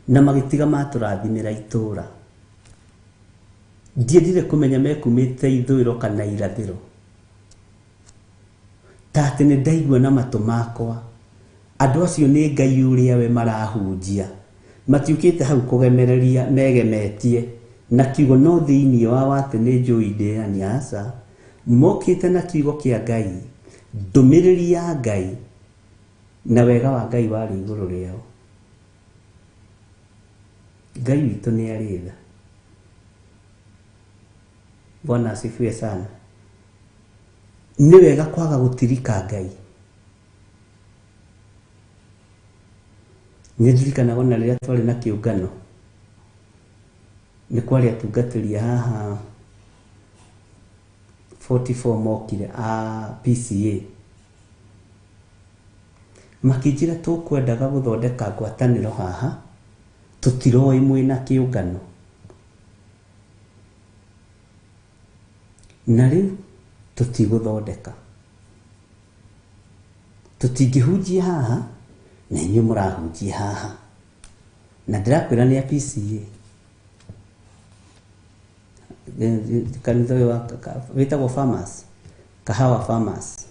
na magĩtiga matũrathimĩra itũra. Ndiendire kũmenya mekumĩte ithũĩro kana irathĩro, ta atĩ nĩ ndaigua na matũ makwa andũ acio nĩ Ngai ũrĩa we marahunjia. Matiũkĩte hau kũgemereria megemetie na kiugo no thĩinĩ wao atĩ nĩ njũĩ ndĩani, aca. Mokĩte na kiugo kĩa Ngai, ndũmĩrĩri ya Ngai, na wega wa Ngai warĩ igũrũ rĩao. Ngai witũ nĩ arĩ tha. Bwana asifiwe sana. Nĩ wega kwaga gũtirika Ngai. Nĩ ndirikanaga ona rĩrĩa twarĩ na kĩũngano, nĩ kwarĩ atungatĩri haha 44 mokire a PCA, makĩnjĩra tũkwendaga gũthondeka ngwatanĩro haha, tũtiroĩ mwĩna kĩũngano, na rĩu tũtigũthondeka, tũtingĩhunjia haha na inyuĩ mũrahunjia haha. Na ndĩrakwĩra nĩ a PCA, kanitha ũyũ wĩtagwo Farmers, Kahawa Farmers,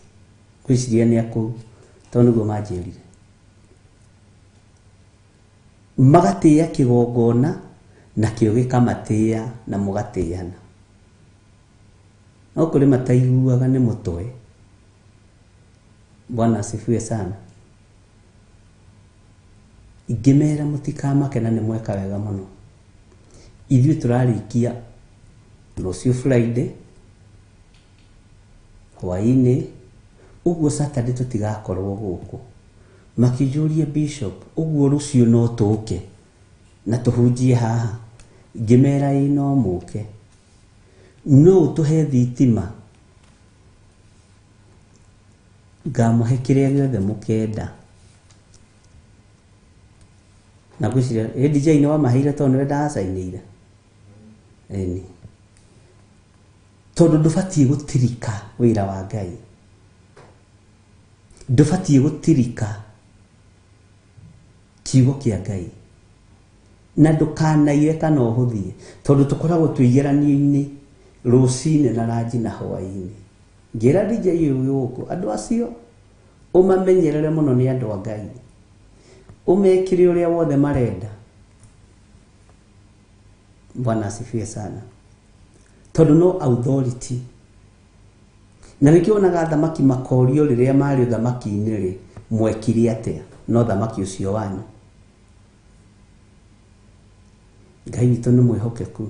ngwĩciria nĩ akũu tondũ nĩguo manjĩrire. Magatĩĩa kĩgongona nakĩo gĩkamatĩĩa na mũgatĩana. No kũrĩ mataiguaga nĩ mũtwe. Bwana asifiwe sana. Ingĩmera mũtikamake na nĩ mweka wega mũno. Ithuĩ tũrarĩkia rũciũ Friday hwaĩ-inĩ, ũguo Saturday tũtigakorwo gũkũ. Makĩnjũria bishop, ũguo rũciũ no tũke na tũhunjie haha? Ngĩmera ĩĩ no mũke, no ũtũhe thitima, ngamũhe kĩrĩa gĩothe mũkenda. Na ngwĩciria ĩ DJ nĩ wamaheire tondũ nĩwe ndacainĩire. Ĩni. Tondũ ndũbatiĩ gũtirika wĩra wa Ngai. Ndũbatiĩ gũtirika kiugo kĩa Ngai. Na ndũkanaire kana ũhũthie tondũ tũkoragwo twĩ igeranio-inĩ rũcinĩ na ranji na hwaĩ-inĩ. Ngĩra DJ ũyũ gũkũ andũ acio ũmamenyerere mũno nĩ andũ a Ngai. Ũmekĩre ũrĩa wothe marenda. Bwana asifiwe sana. Tondũ no authority. Na nĩkĩo wonaga athamaki makorio rĩrĩa marĩ ũthamaki-inĩ rĩ, mwekire atĩa? No thamaki ũcio wanyu. Ngai witũ nĩ mwĩhokeku.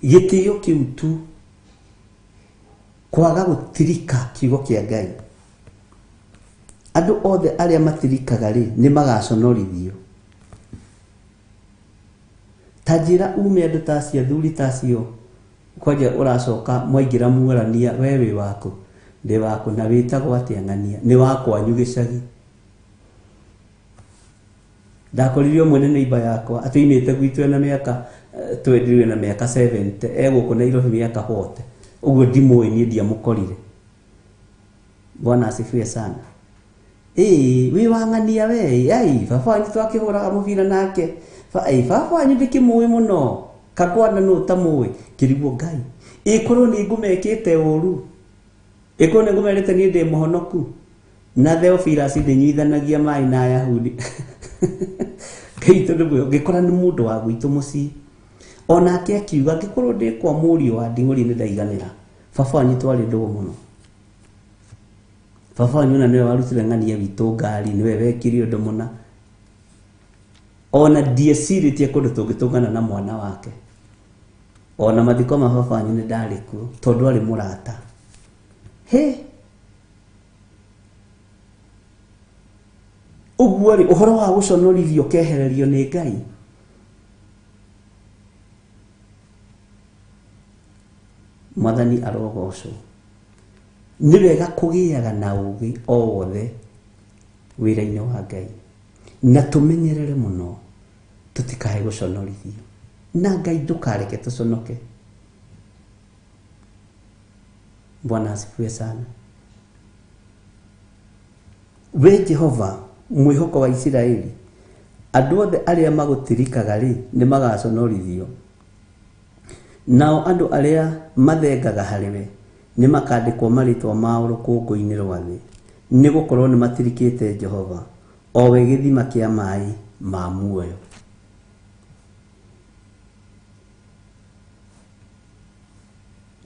Gĩtĩo kĩu tu kwaga gũtirika kiugo kĩa Ngai. Andũ othe arĩa matirikaga rĩ nĩ magaconorithio. Ta njĩra ume andũ ta acio athuri ta acio kwanja ũracoka mwaingĩra muorania we wĩ waku ndĩ waku na wĩtagwo atĩa ng'ania nĩ wa kwanyu gĩcagi. Ndakorire ũmwe nĩ neighbor yakwa atĩ oimĩte gwitũ ena mĩaka twendirwe na mĩaka 70 egũkũ Nairobi mĩaka 40 ũguo ndimũĩ niĩ ndiamũkorire. Bwana asifiwe sana. Ĩĩ wĩ wa ng'ania we ai baba wanyu twakĩhũraga mũbira nake baba wanyu ndĩkĩmũĩ mũno kakwana nũ ũtamũĩ kĩrigwo Ngai ĩkorwo nĩ ngũmekĩte ũru ĩkorwo nĩ ngũmerĩte niĩ ndĩ mũhonoku na Theophilus ndĩnyuithanagia maĩ na Ayahudi. Ngai tondũ ngĩkora nĩ mũndũ wa gwitũ mũciĩ onake akiuga angĩkorwo ndĩ kwa mũriũ wa nding'ũri nĩ ndaiganĩra. Baba wanyu twarĩ ndũgũ mũno. Baba wanyu na nĩwe warutire ng'ania witũ ngari nĩwe wekire ũndũ mũna. Ona ndiecirĩtie kũndũ tũngĩtũngana na mwana wake. Ona mathiko ma baba wanyu nĩ ndarĩ kuo tondũ arĩ mũrata. He ũguo rĩ ũhoro wa gũconorithio ũkehererio nĩ Ngai. Mwathani arogocwo. Nĩ wega kũgĩaga na ũgĩ o wothe wĩra-inĩ wa Ngai. Na tũmenyerere mũno tũtikae gũconorithio. Na Ngai ndũkareke tũconoke. Bwana asifiwe sana. We Jehova mwĩhoko wa Isiraeli andũ othe arĩa magũtirikaga rĩ nĩ magaconorithio. Nao andũ arĩa mathengaga harĩ we nĩ makandĩkwo marĩtwa mao rũkũngũ-inĩ rwa thĩ nĩ gũkorwo nĩ matirikĩte Jehova o we gĩthima kĩa maĩ ma muoyo.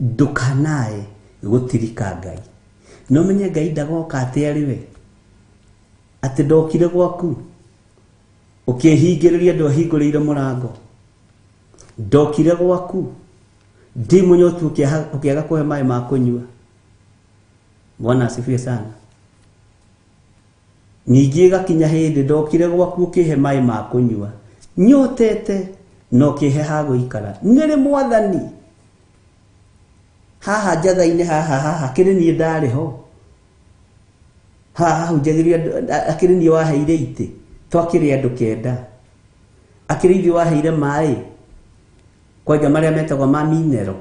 Ndũkanae gũtirika Ngai. No menye Ngai ndagoka atĩ arĩ we atĩ ndokire gwaku ũkĩhingĩrĩria ndwahingũrĩire mũrango. Ndokire gwaku ndĩ mũnyotu ũkĩaga kũhe maĩ ma kũnyua. Bwana asifiwe sana. Ningĩ ĩgakinya hĩndĩ ndokire gwaku ũkĩhe maĩ ma kũnyua nyotete na ũkĩhe ha gũikara. Nĩrĩ Mwathani haha njatha-inĩ haha haha kĩrĩ niĩ ndarĩ ho haha hunjagĩria akĩrĩ niĩ waheire itĩ twakĩrĩ andũ 9 akĩrĩ ithuĩ waheire maĩ kwanja marĩa metagwo ma minero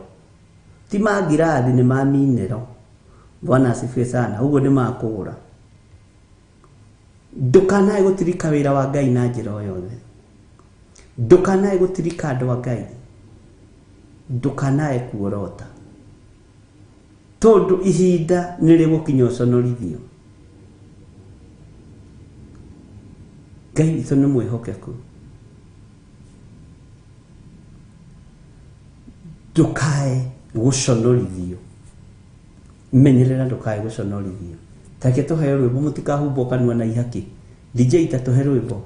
ti ma ngirathi nĩ ma minero. Bwana asifiwe sana. Ũguo nĩ ma kũgũra. Ndũkanae gũtirika wĩra wa Ngai na njĩra o yothe. Ndũkanae gũtirika andũ a Ngai. Ndũkanae kuorota tondũ ihinda nĩ rĩgũkinya ũconorithio. Ngai witũ nĩ mwĩhokeku. Ndũkae gũconorithio. Menyerera ndũkae gũconorithio. Take tũheo rwĩmbo mũtikahumbwo kanua na ihaki. DJ ta tũhe rwĩmbo.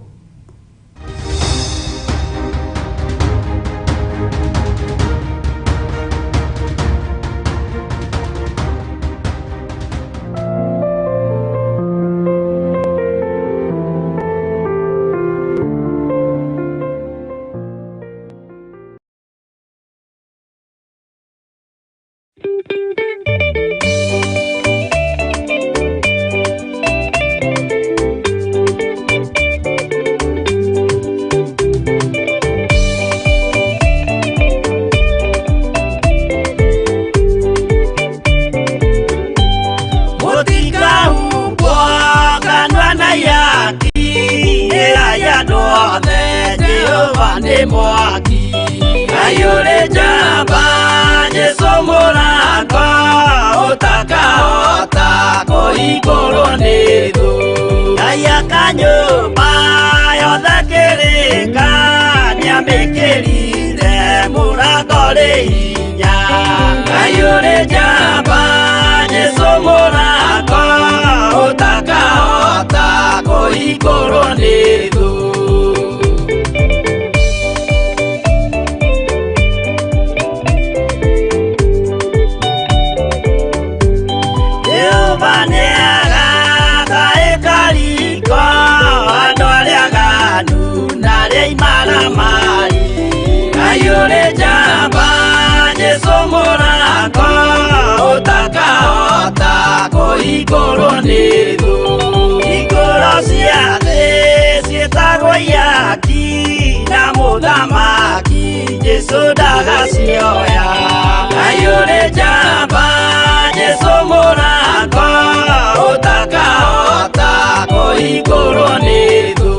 nĩ mwaki. Ngai ũrĩ njamba, Jesũ mũrango, ũtakahota kũhingũrwo nĩ thũ. Ngai aka nyũmba yothe kĩrĩka, nĩamĩkĩrire mũrango rĩ hinya. Ngai ũrĩ njamba, Jesũ mũrango, ũtakahota kũhingũrwo nĩ thũ. Jehova nĩagaka ĩkariko andũ arĩa aganu na arĩa imaramari. Ngai ũrĩ njamba, Jesũ mũrango, ũtakahota kũhingũrwo nĩ thũ. Hingũro cia thĩ ciĩtagwo ihaki, na mũthamaki Jesũ ndagacioya. Ngai ũrĩ njamba, Jesũ mũrango, ũtakahota kũhingũrwo nĩ thũ.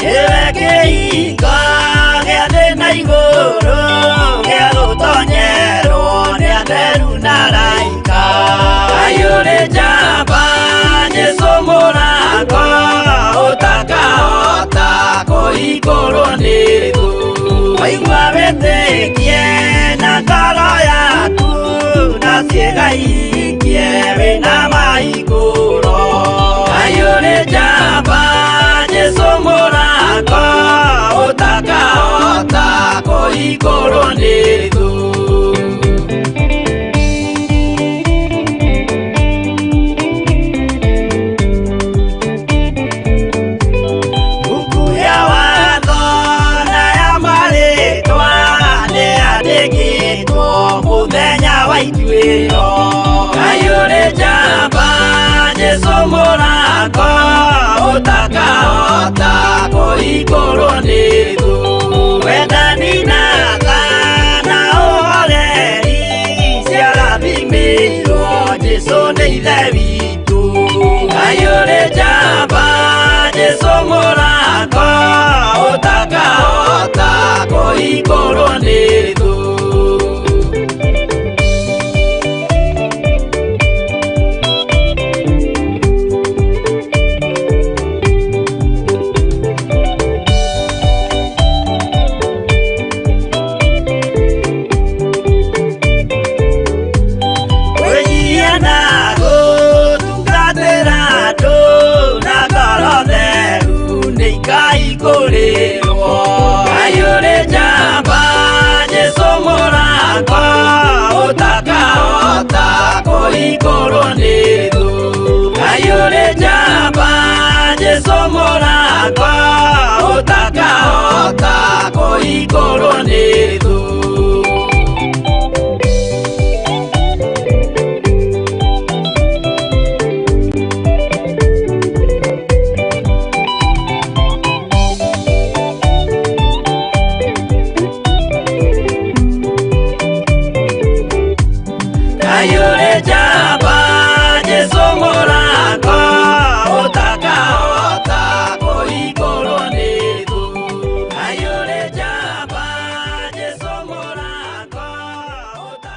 Nĩwe kĩhingo gĩa thĩ na igũrũ, gĩa gũtonyerwo nĩ atheru na araika. Ngai ũrĩ njamba, Jesũ mũrango, ũtakahota kũhingũrwo nĩ thũ. Waigua wĩtĩkie na ngoro yaku, na ciĩga ihingie wĩna mahingũro. Ngai ũrĩ njamba, Jesũ mũrango, ũtakahota kũhingũrwo nĩ thũ. Buku ya watho na ya marĩtwa nĩyandĩkĩtwo mũthenya wa ituĩro. Ngai ũrĩ njamba, Jesũ mũrango, ũtakahota kũhingũrwo nĩ thũ. Wendani na tha na ũhoreri ciarathimĩirwo Jesũ nĩ Ithe witũ. Ngai ũrĩ njamba, Jesũ mũrango, ũtakahota kũhingũrwo nĩ thũ. Kwĩnyihia na gũtungatĩra andũ na ngoro theru nĩikaihingũrĩrwo. Ngai ũrĩ njamba, Jesũ mũrango, ũtakahota kũhingũrwo nĩ thũ. Ngai ũrĩ njamba, Jesũ mũrango, ũtakahota kũhingũrwo nĩ thũ. Ngai ũrĩ njamba, Jesũ mũrango, ũtakahota kũhingũrwo nĩ thũ. Ngai ũrĩ njamba, Jesũ mũrango, ũtakahota.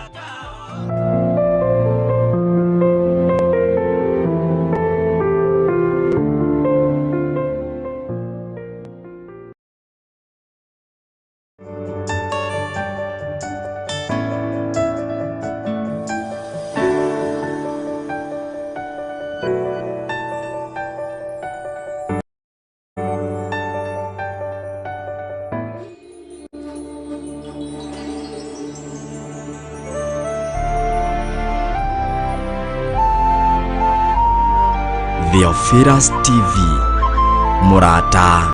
Theophilus TV, mũrata.